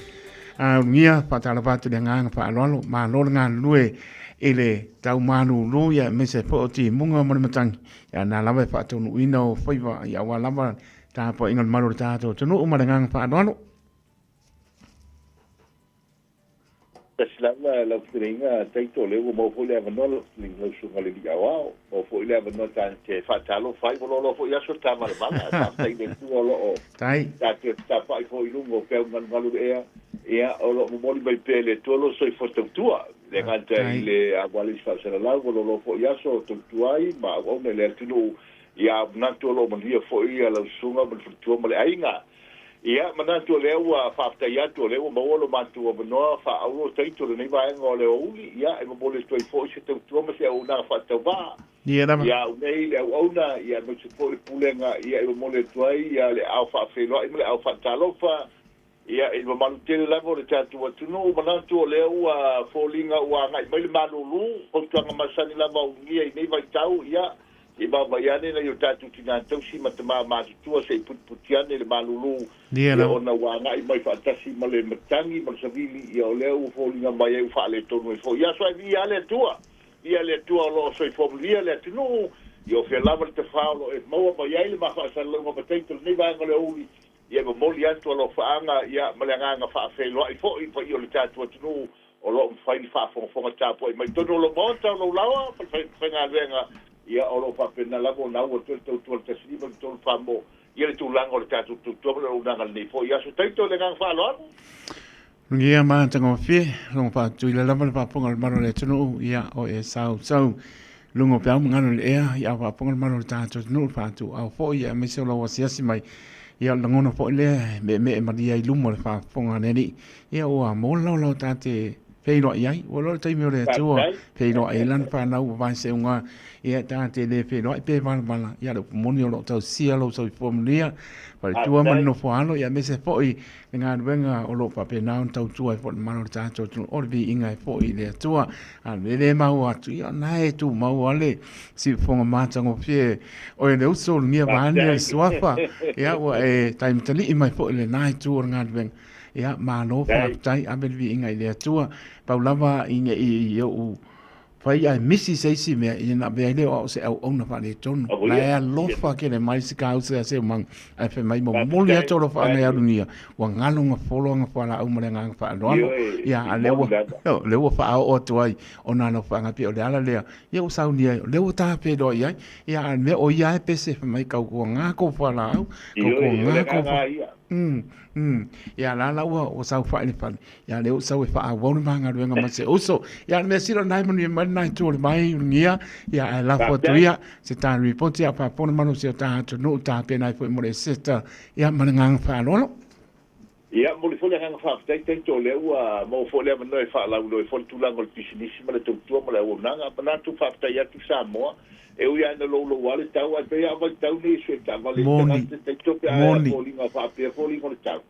A ulugia, faatalofa atu i le agaga faaaloalo, malo le galulue i le tau malulu, ia aemaise foi o timuga ma le matagi, ia na lava e faataunuuina o faiva, ia aua lava tapuaiga a le mamalu o le tatou atunuu ma le agaga faaaloalo. Tasi lava lau fetalaiga Taito, o lea ua maua foi le avanoa lau fetalaiga lau susuga i le Alii Aoao, maua foi le avanoa ta te faatalofa ai, ua loaloa foi aso ta malamalama, ae faafetai i le Atua o lo o ta toe fetafaai foi i luga o peau galugalu le ea, ia o lo o momoli mai pea e le Atua lo soifua tautua, e le gata i le auala i se faasalalau, ua loaloa foi aso o tautua ai ma auauna i le atunuu, ia manatu o lo o manuia foi lau susuga ma le faletua ma le aiga. Ia, manatu o lea ua faafetai atu, o lea ua maua lo matou avanoa faaauuro taito i lenei vaega o le aoauli, ia, e momoli atu ai foi se tautua ma se auaunaga faatauvaa. Ia lava. Ia au nei le auauna, ia, aemaise foi le pulega, ia, e momoli atu ai, ia, le aao faafeiloai ma le aao faatalofa, ia, i le mamalu tele lava o le tatou atunuu. Manatu o lea ua foliga ua agai mai le malulu, fautuaga masani lava a ulugia i nei vaitau, ia, Se i vaavaai ane nai o tatou tina tausi ma tama matutua se i putiputi ane le malulu Ia ia ona ua agai mai faatasi ma le matagi ma le savili ia o lea ua foliga mai ai ua faaletonu ai foi. Ia soa viia le Atua, viia le Atua o lo o soifua manuia le atunuu, ia o fea lava le tafao o lo o e maua mai ai le ma faasalalauga mataito i lenei vaega o le aoauli, ia e momoli atu alofaaga ia ma le agaga faafeiloai foi i le paia o le tatou atunuu o lo o mafai le faafogafoga tapuai mai totonu o lou maota, o lou laoa ma le faigaluega, ia o lo o faapena lava ona au atu ai le tautua a le 15 i le 3 famo ia le tulaga o le tatou tautua ma le auaunaga i lenei foi aso. Taito i le agaga faaaloalo. Ia matagofie, logo faatuila lava le faafofoga a le mamalu o le atunuu, ia o e sausau luga o peau ma galo i le ea, ia faafofoga le mamalu o le tatou atunuu, le faatuau foi, ia aemaise o lau asiasi mai, ia o le lagona foi lea e meemee malie ai i luma o le faafofoga a le Alii. Ia ua maua le laolao ta te feiloai ai. Ua iloa le taimi o le Atua feiloai ai lana fanau ua vaeseuga. Ia ta te le feiloai pe valavala. Ia le upu moni o lo o tausia lou soifua manuia, faletua ma le nofo alo, ia aemaise foi le galuega o lo o faapena ona tautua ai foi le mamalu o le tatou atunuu. O le viiga e foi i le Atua. A o le le maua atu, ia o lena e tumau lava le siufofoga matagofie o le uso lugia vaeane le suafa. Ia ua e taimatalii mai foi i lena itu o le galuega. Ia, malo faafetai, ave le viiga i le Atua. Pau lava i ne i ou fai ae misi se isi mea, ia na avea ai lea o au o se auauna faaletonu. La e alofa tele mai si kausa ia Seumaga, ae fai mai, momoli atu alofaaga i Alugia, ua galo gafolo aga fualaau ma le agaga faaaloalo. Ia, a lea ua, lea ua faaoo atu ai ona alofaaga, pei o le ala lea, ia ua saunia ai, o lea ua tafeiloai ai. Ia, a o le mea o ia lava e pese, fai mai, tautuana kou fualaau, tautuana kou fualaau. Ia la la ua ua saofai i le fale. Ia lea ua sau e faaauau le ma galuega ma se uso. Ia le mea sili o lena e manuia mai lena itu o le vai ulugia. Ia ae lafo atu ia se ta ripoti ia faafofoga le malosi o ta atunuu tapena ai foi mo le sister. Ia ma le agaga faaaloalo. Ia, momoli foi le agaga faafetai Taito o lea ua maua foi le avanoa e faalauiloa ai foi le tulaga o le pisinisi ma le tautua ma le auaunaga. Manatu faafetai atu Samoa E ui lava ina loulou lava le tau, ae pei lava o vaitau nei e sue taavale i tagata taito pe a foliga faapea foliga o le tau.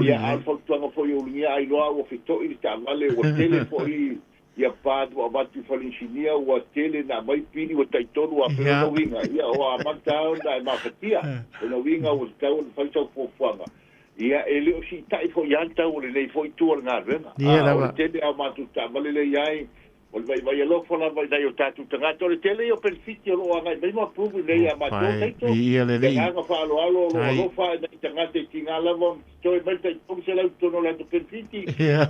Ia, a o le fautuaga foi i Ulugia, ailoa ua feto'i le taavale, ua tele foi ia part ua avatu i fale inisinia, ua tele na aumai pili ua taitolu a pea lona uiga, ia o amata lava ona e mafatia. Lona uiga ua tatau ona fai sau fuafuaga. Ia, e le o siitai foi lava le tau o lenei foi itu o le galuega. A o le tele lava o matou taavale lea e i ai, O le vaivai alofa lava i nai o tatou tagata. O le tele ia o penefiti o lo o agai mai ma approve i inei ia matou taito. Le agaga faaaloalo o lo o alofa i nai tagata e tiga lava ona totoe mai le tai 300 i totonu o latou penefiti.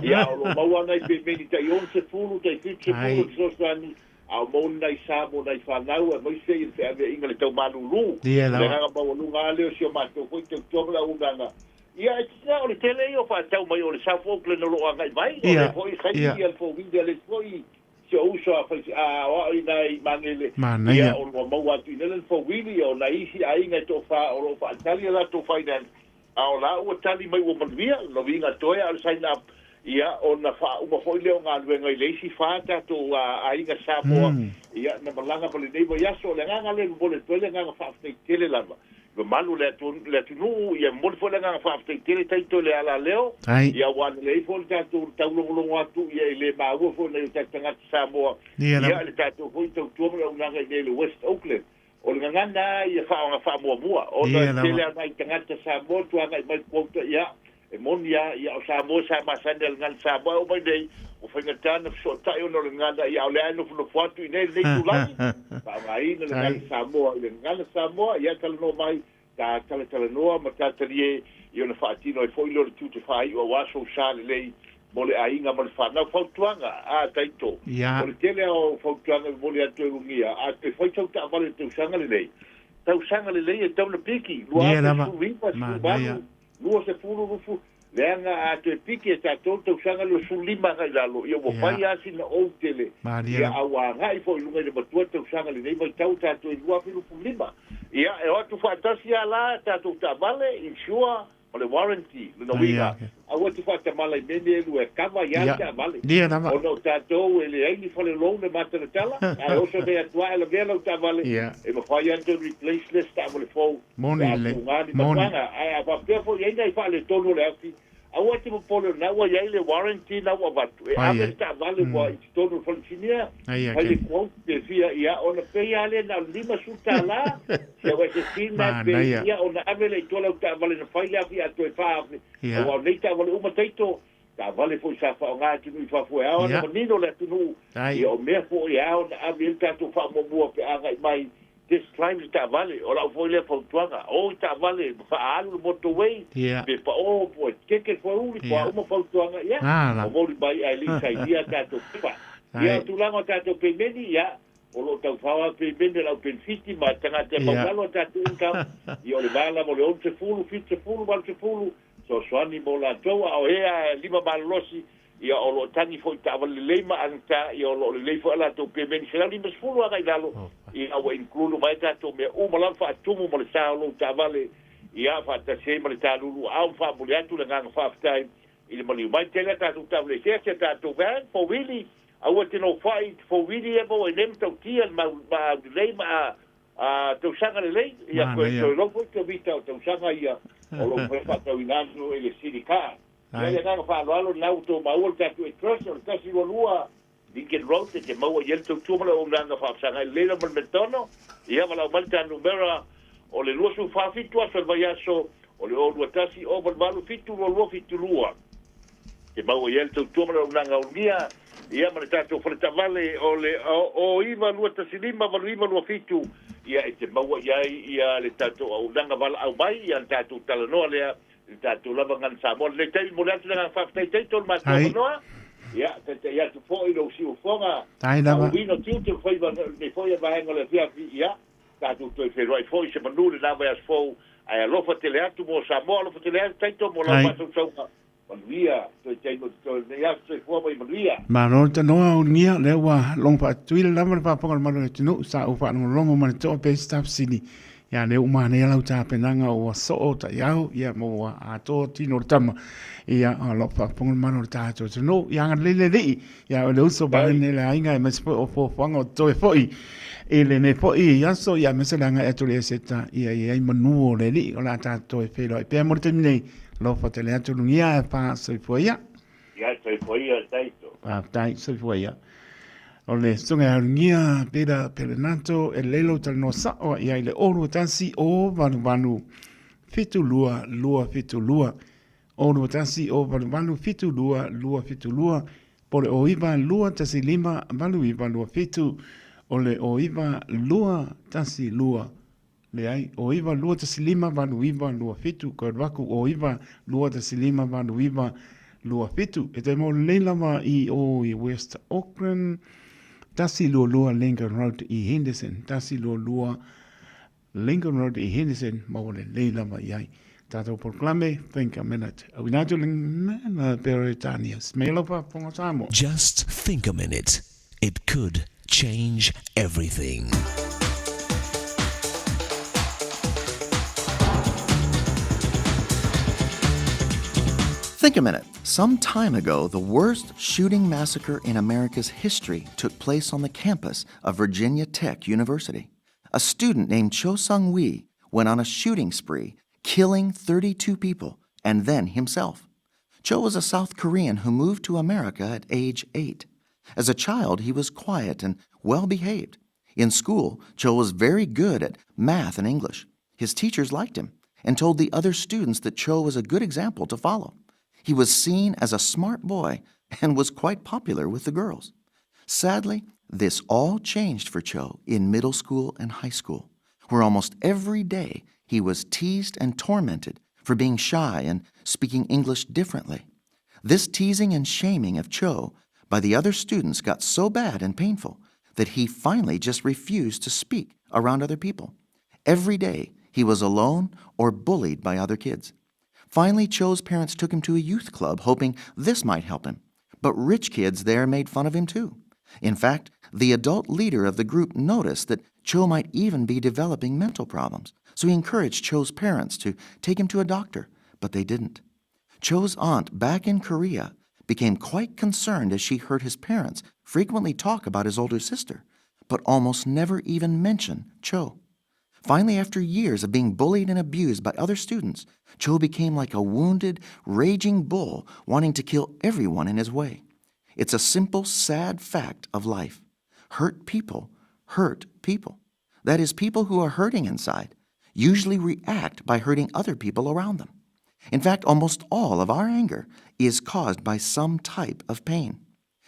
Ia, o lo o maua nai pemeni tai 60, tai 70 e fesoasoani, a o maua ni nai sa mo nai fanau aemaise i le feaveaiga i le tau malulu. O le agaga maualuga lava lea o si o matou foi tautua ma le auaunaga. Ia, e tiga o le tele ia o faatau mai o le South Auckland o lo o agai mai, o lea foi saini ia le Four-wheeler le isi foi si ou uso a fai a o au i na i Magele, ia o lo o maua atu i lele le Four-wheeler, ia o nai isi aiga e toafa o lo o faatali a latou finance, a o la ua tali mai ua manuia, lona uiga toe a o le sign up. Ia, ona faauma foi lea o galuega i le isi fa tatou aiga Samoa, ia, na malaga ma lenei vaiaso. O le agaga lea e momoli atu ai le agaga faafetai tele lava i mamalu o le atunuu, ia, e momoli foi le agaga faafetai tele taito i le alaleo, ia, aua na leai foi le tatou taulogologo atu, ia, e le maua foi e nai o tatou tagata Samoa, ia, le tatou foi tautua ma le auaunaga i inei i le West Auckland. O le gagana lava ia faaaoga faamuamua ona e tele lava nai tagata Samoa e tuagai mai quota ia e moni lava ia o Samoa sa masani i le gagana Samoa ae oo mai nei ua faigata ona fesootai ona o le gagana ia a o lea lava e nofonofo atu i inei i lenei itulagi faaaogaina le gagana Samoa i le gagana Samoa ia talanoa mai ta talatalanoa ma ta talie i ona faatino ai foi lea o le tiute faaiu aua sou sa lelei mo le aiga ma le fanau. Fautuaga, A, Taito, o le tele lava o fautuaga e momoli atu e Lugia, a toe fai sau taavale i le tausaga lenei, tausaga lelei e tatau ona piki, 2019, 18, 20, 20, leaga a toe piki e tatou le tausaga lea o 15 agai i lalo, ia ua fai lava sina ou tele, ia a ua agai foi i luga i le matua tausaga lenei vaitau tatou i 2025. Ia, e o atu faatasi lava la tatou taavale, insure, O le warranty, lona uiga, aua e te faatamala i mea nei e lua e kava ai le taavale. Ona o tatou e leai ni fale loan e matalatala, ae oso nei atu lava e lavea lau taavale, e mafai lava ona toe replace le isi taavale fou pe a tuga ni mafuaaga. Ae a faapea foi e i ai nai faaletonu o le afi, aua e te popole o lena ua i ai le warranty na ua avatu, e ave le taavale ua i totonu o le faleisinia, fai le quote pe fia ia, ona pay lava lea na o le $50, si au SST lena e pay ia, ona ave lea i tua lau taavale na fai le afi atoa e $4,000, aua o nei taavale uma taito, taavale foi sa faaaoga e atunuu i fafo e ao ona manino le atunuu, ia o mea foi e ao ona ave i ai le tatou faamuamua pe a agai mai Test drive le taavale, o lau foi lea fautuaga, o i taavale ma faaalu le motorway, pe pao po e keke le foeuli, po a uma fautuaga, ia, momoli mai ae le i sainia a tatou pepa. Ia, o tulaga o tatou pemeni, ia, o lo o taufao lava pemeni a le au penefiti ma tagata e maualalo a tatou income, ia o le va lava o le 60, 70, 80, fesoasoani mo latou, a o ē lava e lima malolosi, ia o lo o tagi foi i taavale lelei ma agata, ia o lo o lelei foi a latou pemeni 150 agai i lalo, ia ua include uma ai tatou mea uma lava faatumu ma le sa o lou taavale, ia faatasi ai ma le talulu aao ma faamuli atu le agaga faafetai i le maliu mai tele a tatou taavale eseese a tatou van fowili, aua e te nofoai i te fowili ia maua i nei matautia le mau lelei ma a A tausaga lelei, ia koe toe lou foi Tevita o tausaga ia o lou fai faatauina atu i le City Car. Ia le agaga faaaloalo lena ua tou maua le tatou address o le 122 Lincoln Road e te maua i ai le tautua ma le auaunaga faafesagai lelei lava ma le metono. Ia valaau mai le ta numera o le 24 7 aso o le vaiaso o le 021 088 722 72. Te maua i ai le tautua ma le auaunaga ulugia, ia ma le tatou fale taavale o le 09215 8927, ia e te maua i ai ia le tatou auaunaga valaau mai, ia le tatou talanoa lea i le tatou lava Gagana Samoa. Lenei taimi momoli atu le agaga faafetai taito i le matou avanoa, ia taitai atu foi lou siufofoga, faauuina o tiute ma faiva lenei foi vaega o le afiafi, ia tatou toe feiloai foi i se manu i lena vaiaso fou, ae alofa tele atu mo Samoa, alofa tele atu Taito mo lau faasausauga. Manuia, toe taimi o totoe o lenei aso, soifua ma ia manuia. Malo le tanoa Ulugia, lea ua logo faatutuila lava le faafofoga a le malu o le atunuu, sa ou faalogologo ma le toa pe se tafesili, ia lea ua manaia lau tapenaga ua soo taiao, ia ma ua atoa tino o le tama, ia o lo o faafofoga le malu o le tatou atunuu, ia agalelei le Alii, ia o le uso vaeane le aiga aemaise foi o fuafuaga o totoe foi i lenei foi aso, ia aemaise le agai atu i le Eseta, ia i ai manu o le Alii o le a tatou toe feiloai pea mo le taimi nei. Alofa tele atu Lugia e wha soifua ia. Ia soifua ia Taito. Faafetai soifua ia. O le susuga ia Lugia Pera Perenato e lelei lou talanoa sao i ai le 021 088 72 272 021 088 72 272 po o le 09 215 8927 o le 09 212 Leai, o 9 2 1 5 8 9 2 7, koe alu aku o 9 2 1 5 8 9 2 7. E toe mau lelei lava i o i West Auckland, 122 Lincoln Road i Henderson, 122 Lincoln Road i Henderson, maua lelei lava i ai. Tātou polokalame, Think a Minute. Auina atu le nana Peretania. Smea lau faafofoga Samoa. Just think a minute. It could change everything. Think a minute. Some time ago, the worst shooting massacre in America's history took place on the campus of Virginia Tech University. A student named Cho Seung Hui went on a shooting spree, killing 32 people and then himself. Cho was a South Korean who moved to America at age 8. As a child, he was quiet and well behaved. In school, Cho was very good at math and English. His teachers liked him and told the other students that Cho was a good example to follow. He was seen as a smart boy and was quite popular with the girls. Sadly, this all changed for Cho in middle school and high school, where almost every day he was teased and tormented for being shy and speaking English differently. This teasing and shaming of Cho by the other students got so bad and painful that he finally just refused to speak around other people. Every day he was alone or bullied by other kids. Finally, Cho's parents took him to a youth club, hoping this might help him. But rich kids there made fun of him too. In fact, the adult leader of the group noticed that Cho might even be developing mental problems, so he encouraged Cho's parents to take him to a doctor, but they didn't. Cho's aunt back in Korea became quite concerned as she heard his parents frequently talk about his older sister, but almost never even mention Cho. Finally, after years of being bullied and abused by other students, Cho became like a wounded, raging bull wanting to kill everyone in his way. It's a simple, sad fact of life. Hurt people hurt people. That is, people who are hurting inside usually react by hurting other people around them. In fact, almost all of our anger is caused by some type of pain.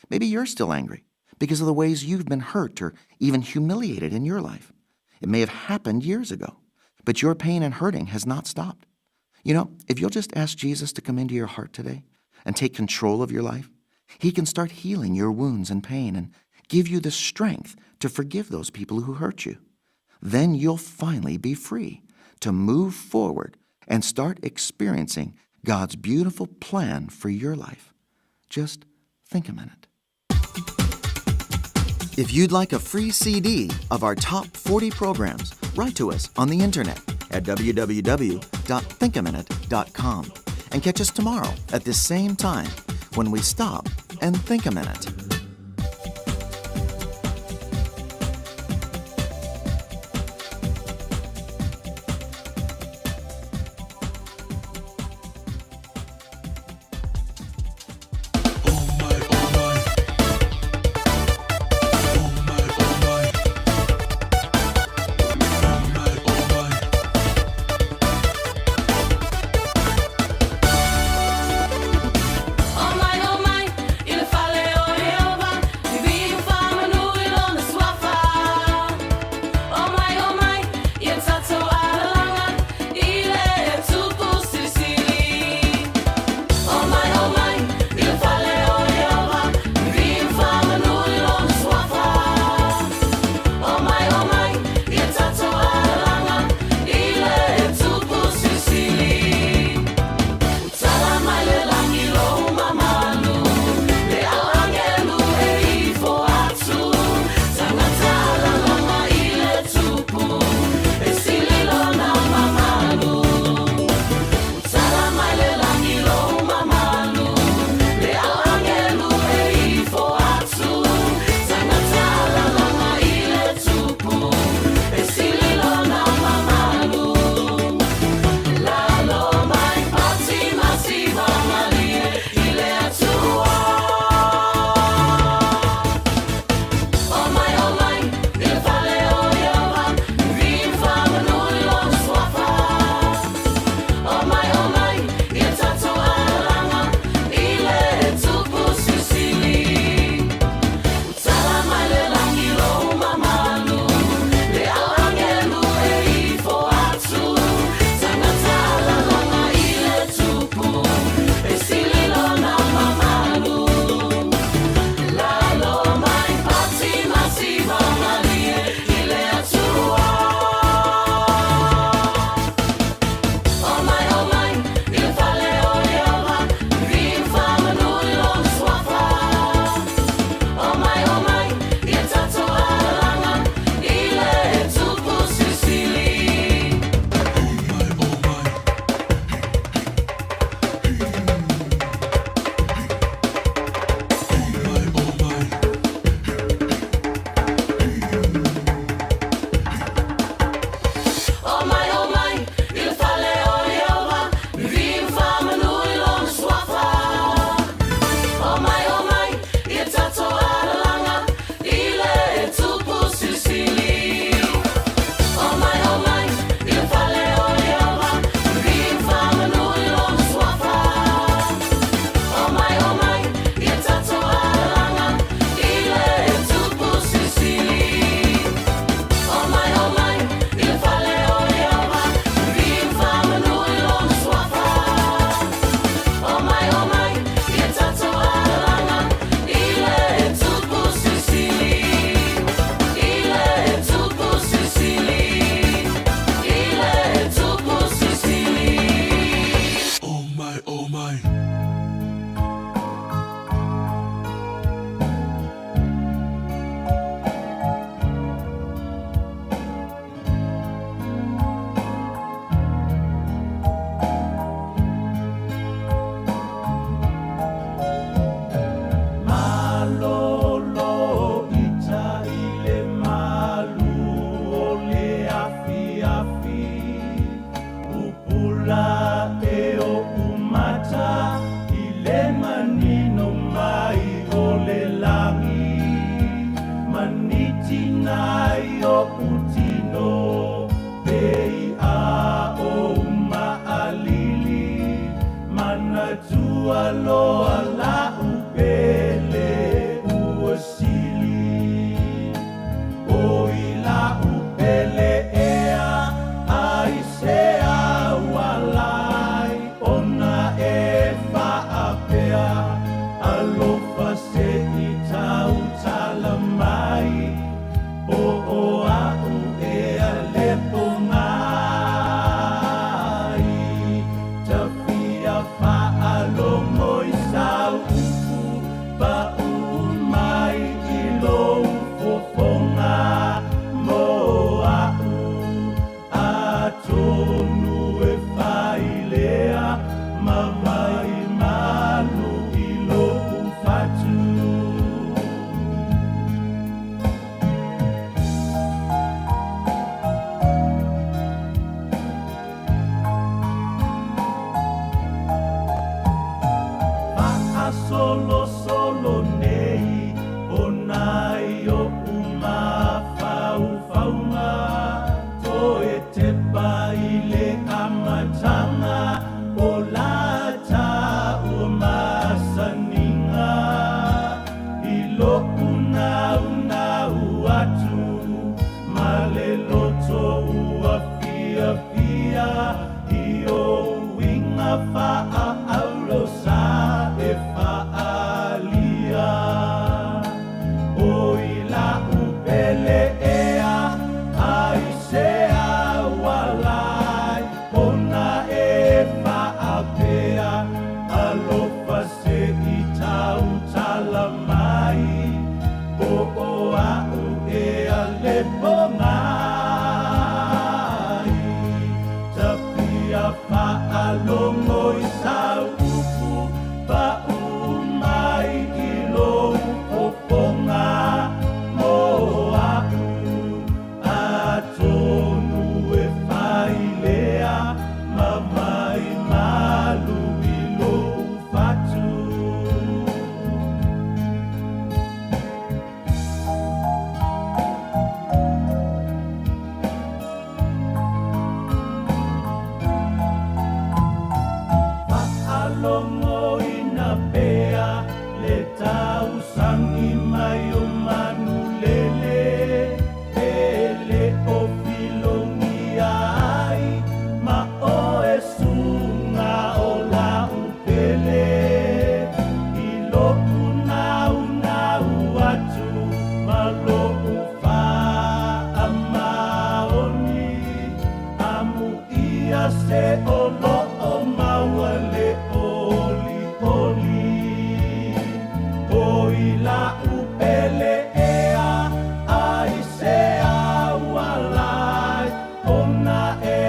Maybe you're still angry because of the ways you've been hurt or even humiliated in your life. It may have happened years ago, but your pain and hurting has not stopped. You know, if you'll just ask Jesus to come into your heart today and take control of your life, he can start healing your wounds and pain and give you the strength to forgive those people who hurt you. Then you'll finally be free to move forward and start experiencing God's beautiful plan for your life. Just think a minute. If you'd like a free CD of our top 40 programs, write to us on the internet at www.thinkaminute.com and catch us tomorrow at this same time when we stop and think a minute. Oh my, oh my, i le fale o e Matua loa la'u pele ua sili O i la'u pele ea ai se aualai Ona e fa'apea Alofa se'i tautala mai Po o a'u ea le pogai Tafia fa'alogo i sau upu Pa'u mai i lou fofoga mo a'u Atonu e fai lea ma vai malu i lo'u fatu. Fa'asolosolo nei ona i o'u mafaufauga Toe tepa i le amataga o la taua masaniga I lo'u naunau atu ma le loto ua fiafia i ou uiga fa'aauro sa e fa'aalia O i la'u pele ea ai se aualai Ona e fa'apea Alofa se'i tautala mai Po o a'u ea le pogai Tafia fa'alogo i sau upu Pa'u mai i lou fofoga mo a'u Atonu e fai lea ma vai malu i lou fatu. Fa'alogoina pea le tausagi mai o manulele e le o filogia ai ma oe suga o la'u pele i lo'u naunau atu ma lo'u fa'amaoni Amuia se o lo'o maua le olioli O i la'u pele ea ai se aualai Ona e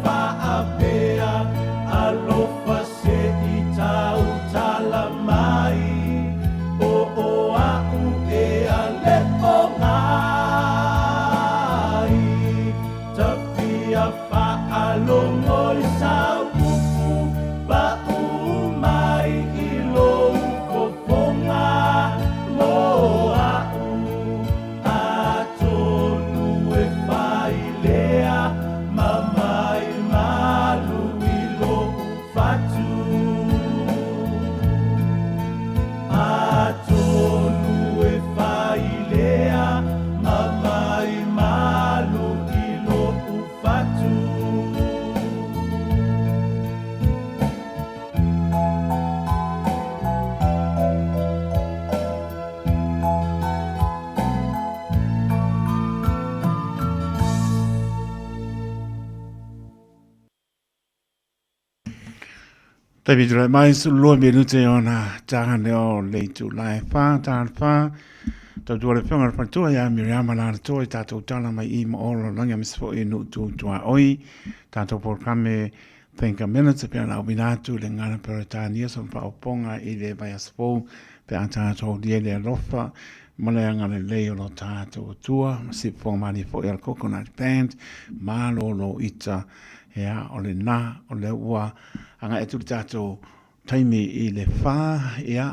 fa'apea Alofa se'i tautala mai Po o a'u ea le pogai Tafia fa'alogo i sau upu Pa'u mai i lou fofoga mo a'u Atonu e fai lea ma mai malu i lo'u fatu Atonu e fai lea ma mai malu i lo'u fatu. Taimi tulai mai sulua minute ona tāne o le itulā e whā, tāne whā. Tau tua le whionga le whantua ia Miriama la le toa i tātou tala mai i ma olo langi a misa fo i nu tu tua oi. Tātou porokame Think a Minute pe ana uwina atu le ngana Peretania so whaoponga i le vai asfou pe a tātou lia le alofa ma le anga le lei o lo tātou tua ma si fonga mani fo i al Coconut Band malo lo ita Ea, o lenā, o lea ua agai atu le tatou taimi i le whā, ea,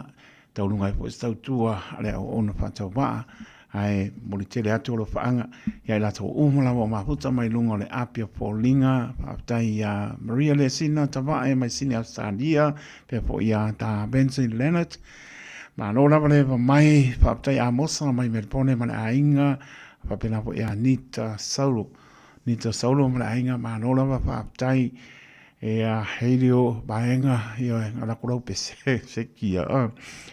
taulunga ai foi se tautua a le auauna faatauvaa, Ae momoli tele atu o alofaaga ia i latou uma lava o mafuta mai luga o le api o foliga. Faafetai ia Maria Lesina Tavae mai Sini Ausetalia, pea foi ia Ta Benson Leonard. Malo lava le eva mai, faafetai Amosa mai Melbourne ma le aiga, faapena foi ia Nita Saulo. Nita Saulo ma le aiga, malo lava faafetai. Ia Helio Vaega, ia ngā lako lau pese, se kia.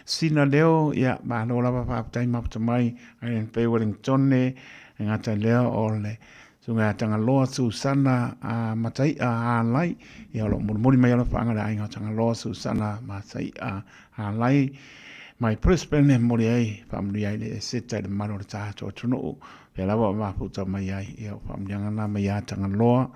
Sina Leo, ia malo lava faafetai mafuta mai, Island Bay Wellington, e ngata lea o le Suga ia Tagaloa Susana a Matai'a Alai, ia o lo o molimoli mai alofaga le aiga o Tagaloa Susana Matai'a Alai mai Brisbane e momoli ai faamanuia ai le Eseta i le mamalu o le tatou atunuu. Pea lava o mafuta mai ai, ia o faamanuiaga na mai ia Tagaloa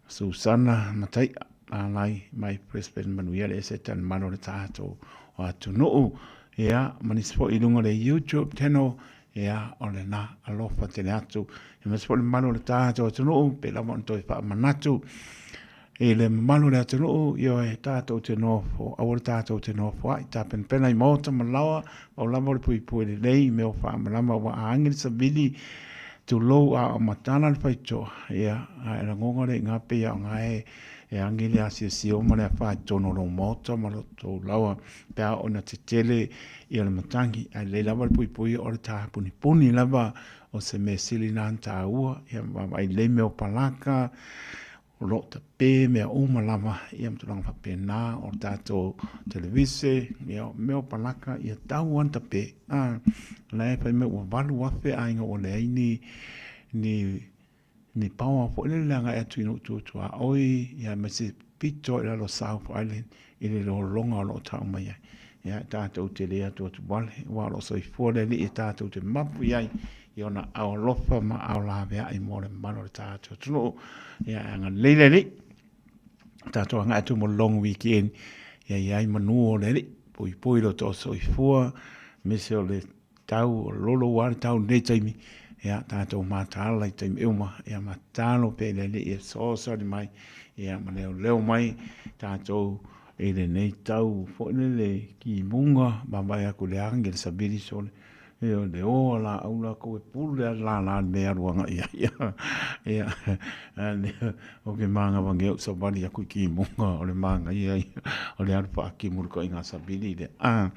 Susana Matai'a Alai mai Brisbane manuia le Eseta i le mamalu o le tatou atunuu. Ia, ma nisi foi i luga o le YouTube channel, Ia, o lena alofa tele atu. Aemaise foi le mamalu o le tatou atunuu, pei lava ona toe faamanatu i le mamalu o le atunuu, ioe, tatou te nofo, aua le tatou te nofoai, tapenapena i maota ma laoa, pau lava o le puipui lelei i mea o faamalama ua aagi le savili, tulou a o matala le faitotoa, ia, a e lagona le iga pei a o ga e e agi le asiasio ma le afa i totonu o lou maota ma lo tou laoa pe a oo ina tetele ia le matagi, ae lelei lava le puipui o le tapunipuni lava o se mea sili lena ona taua, ia ma vaavaai lelei mea o palaka, o lo o tape mea uma lava, ia ma tulaga faapena, o le tatou televise, ia o mea o palaka, ia tau lava ona tape. A, o la e fai mai ua 8,000 aiga ua leai ni, ni ni paoa foi lele agai atu i nuu tua tuaoi, ia aemaise pito i lalo o South Island i le lologa o lo o tau mai ai. Ia, tatou te le atuatu wale, aua o lo o soifua le Alii e tatou te mapu i ai i ona ao alofa ma ao laveai mo le mamalu o le tatou atunuu. Ia, e agalelei le Alii, tatou agai atu mo le long weekend, ia i ai manu o le Alii, puipui lo outou soifua, aemaise o le tau, o lolo ua le tau i lenei taimi, ia tatou mataala i taimi uma, ia matalo pea i le Alii e fesoasoani mai, ia ma leoleo mai tatou i lenei tau foi lele kimuga, vaavaai atu i le agi le savili sole, ia le o a laau latou e pule lava le lala i le mea e alu agai ai. Ia, ou te manawanea ou savali atu i kimuga o le manaia ia o le alu faatimu i le ituaiga savili lea.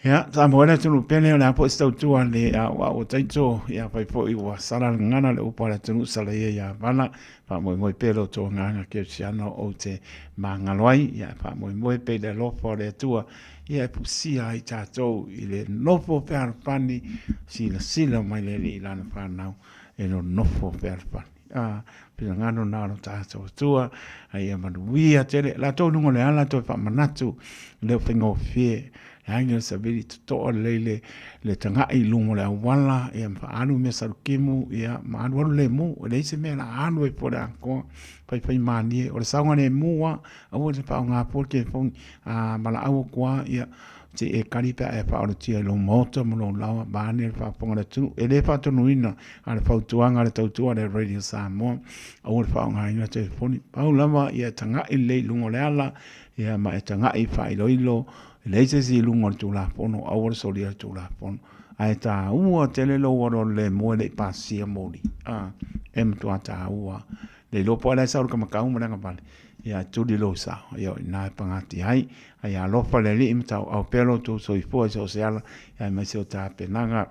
Ia, Samoa e le atunuu pele, o le a foi se tautua a le aoao o Taito, ia fai foi ua sala le gagana le upu a le atunuu sala ia ia Vala, faamoemoe pea lo outou agaga kerisiano ou te magalo ai, ia faamoemoe pea i le alofa o le Atua, ia e pusia ai tatou i le nofo fealofani, silasila mai le Alii i lana fanau e nonofo fealofani. A, finagalo na o lo tatou Atua, a ia manuia tele. Latou i luga o le ala toe faamanatu, le o faigofie, le agi o le savili totoa lelei le, le tagai i luga o le auala, ia ma faaalu mea salukimu, ia ma alualu lemu, e leai se mea la alu ai fua le atoa, faifai malie, o le saogalemu lava, aua e te faaaoga fua le telefoni, a valaau atu lava, ia, se i e kali pe a e faaolatia i lou maota ma lou laoa, vaeane le faafofoga a le atunuu. E le faatonuina, a o le fautuaga a le tautua a le Radio Samoa, aua le faaaogaina telefoni. Pau lava ia e tagai lelei i luga o le ala, ia ma e tagai faailoilo, e leai se isi i luga o le Tulafono, aua le solia le Tulafono. Ae taua tele lou alualu lemu e le i pasia moli. A, e matua taua. Le iloa po o le a e sau le kamakau ma le agavale, ia tuli lou sao, ia o i ina e pagatia ai. A ia alofa le Alii ma tauau pea lo outou soifua i so o se ala, aemaise o tapenaga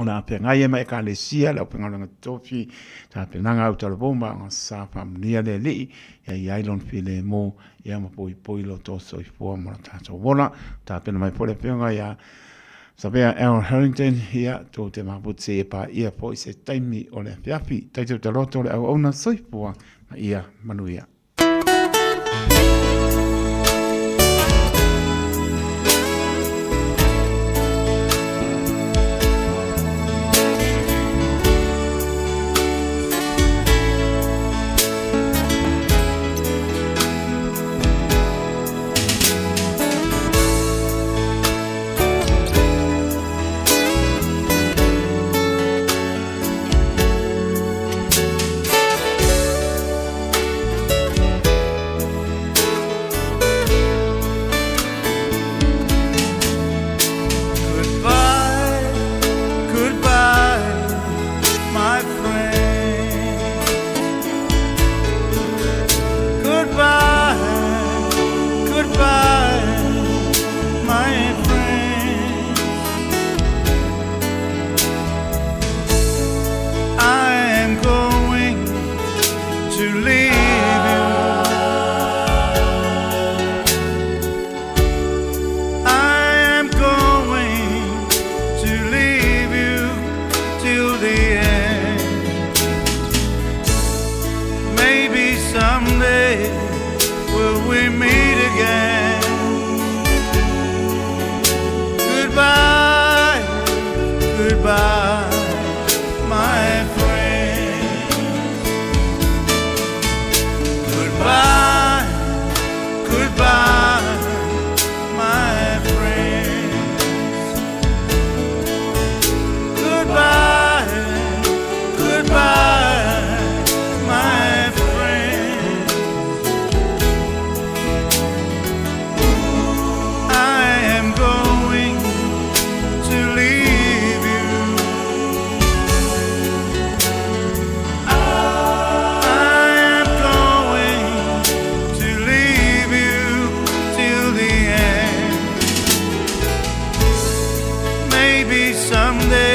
o le a feagai ai ma Ekalesia, le aufaigaluega totofi, tapenaga autalavou ma aoga sa faamanuia le Alii, ia i ai lona filemu, ia ma poipoi lo outou soifua ma lo tatou ola. Tapena mai foi le Afioga ia Savea L. Harrington, ia, tou te mafuta se i e paia foi se taimi o le afiafi. Taito taloto le auauna soifua ma ia manuia.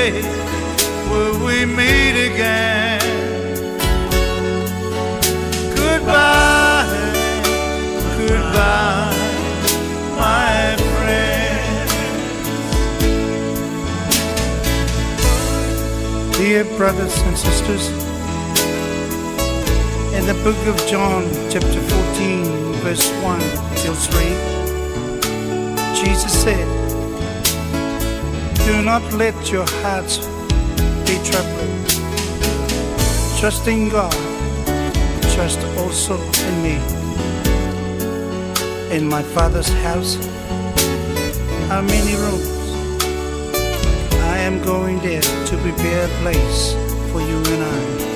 day will we meet again. Goodbye, goodbye, my friend. Dear brothers and sisters, in the book of John, chapter 14, verse 1 till 3, Jesus said, Do not let your hearts be troubled. Trust in God, trust also in me. In my Father's house are many rooms. I am going there to prepare a place for you and I.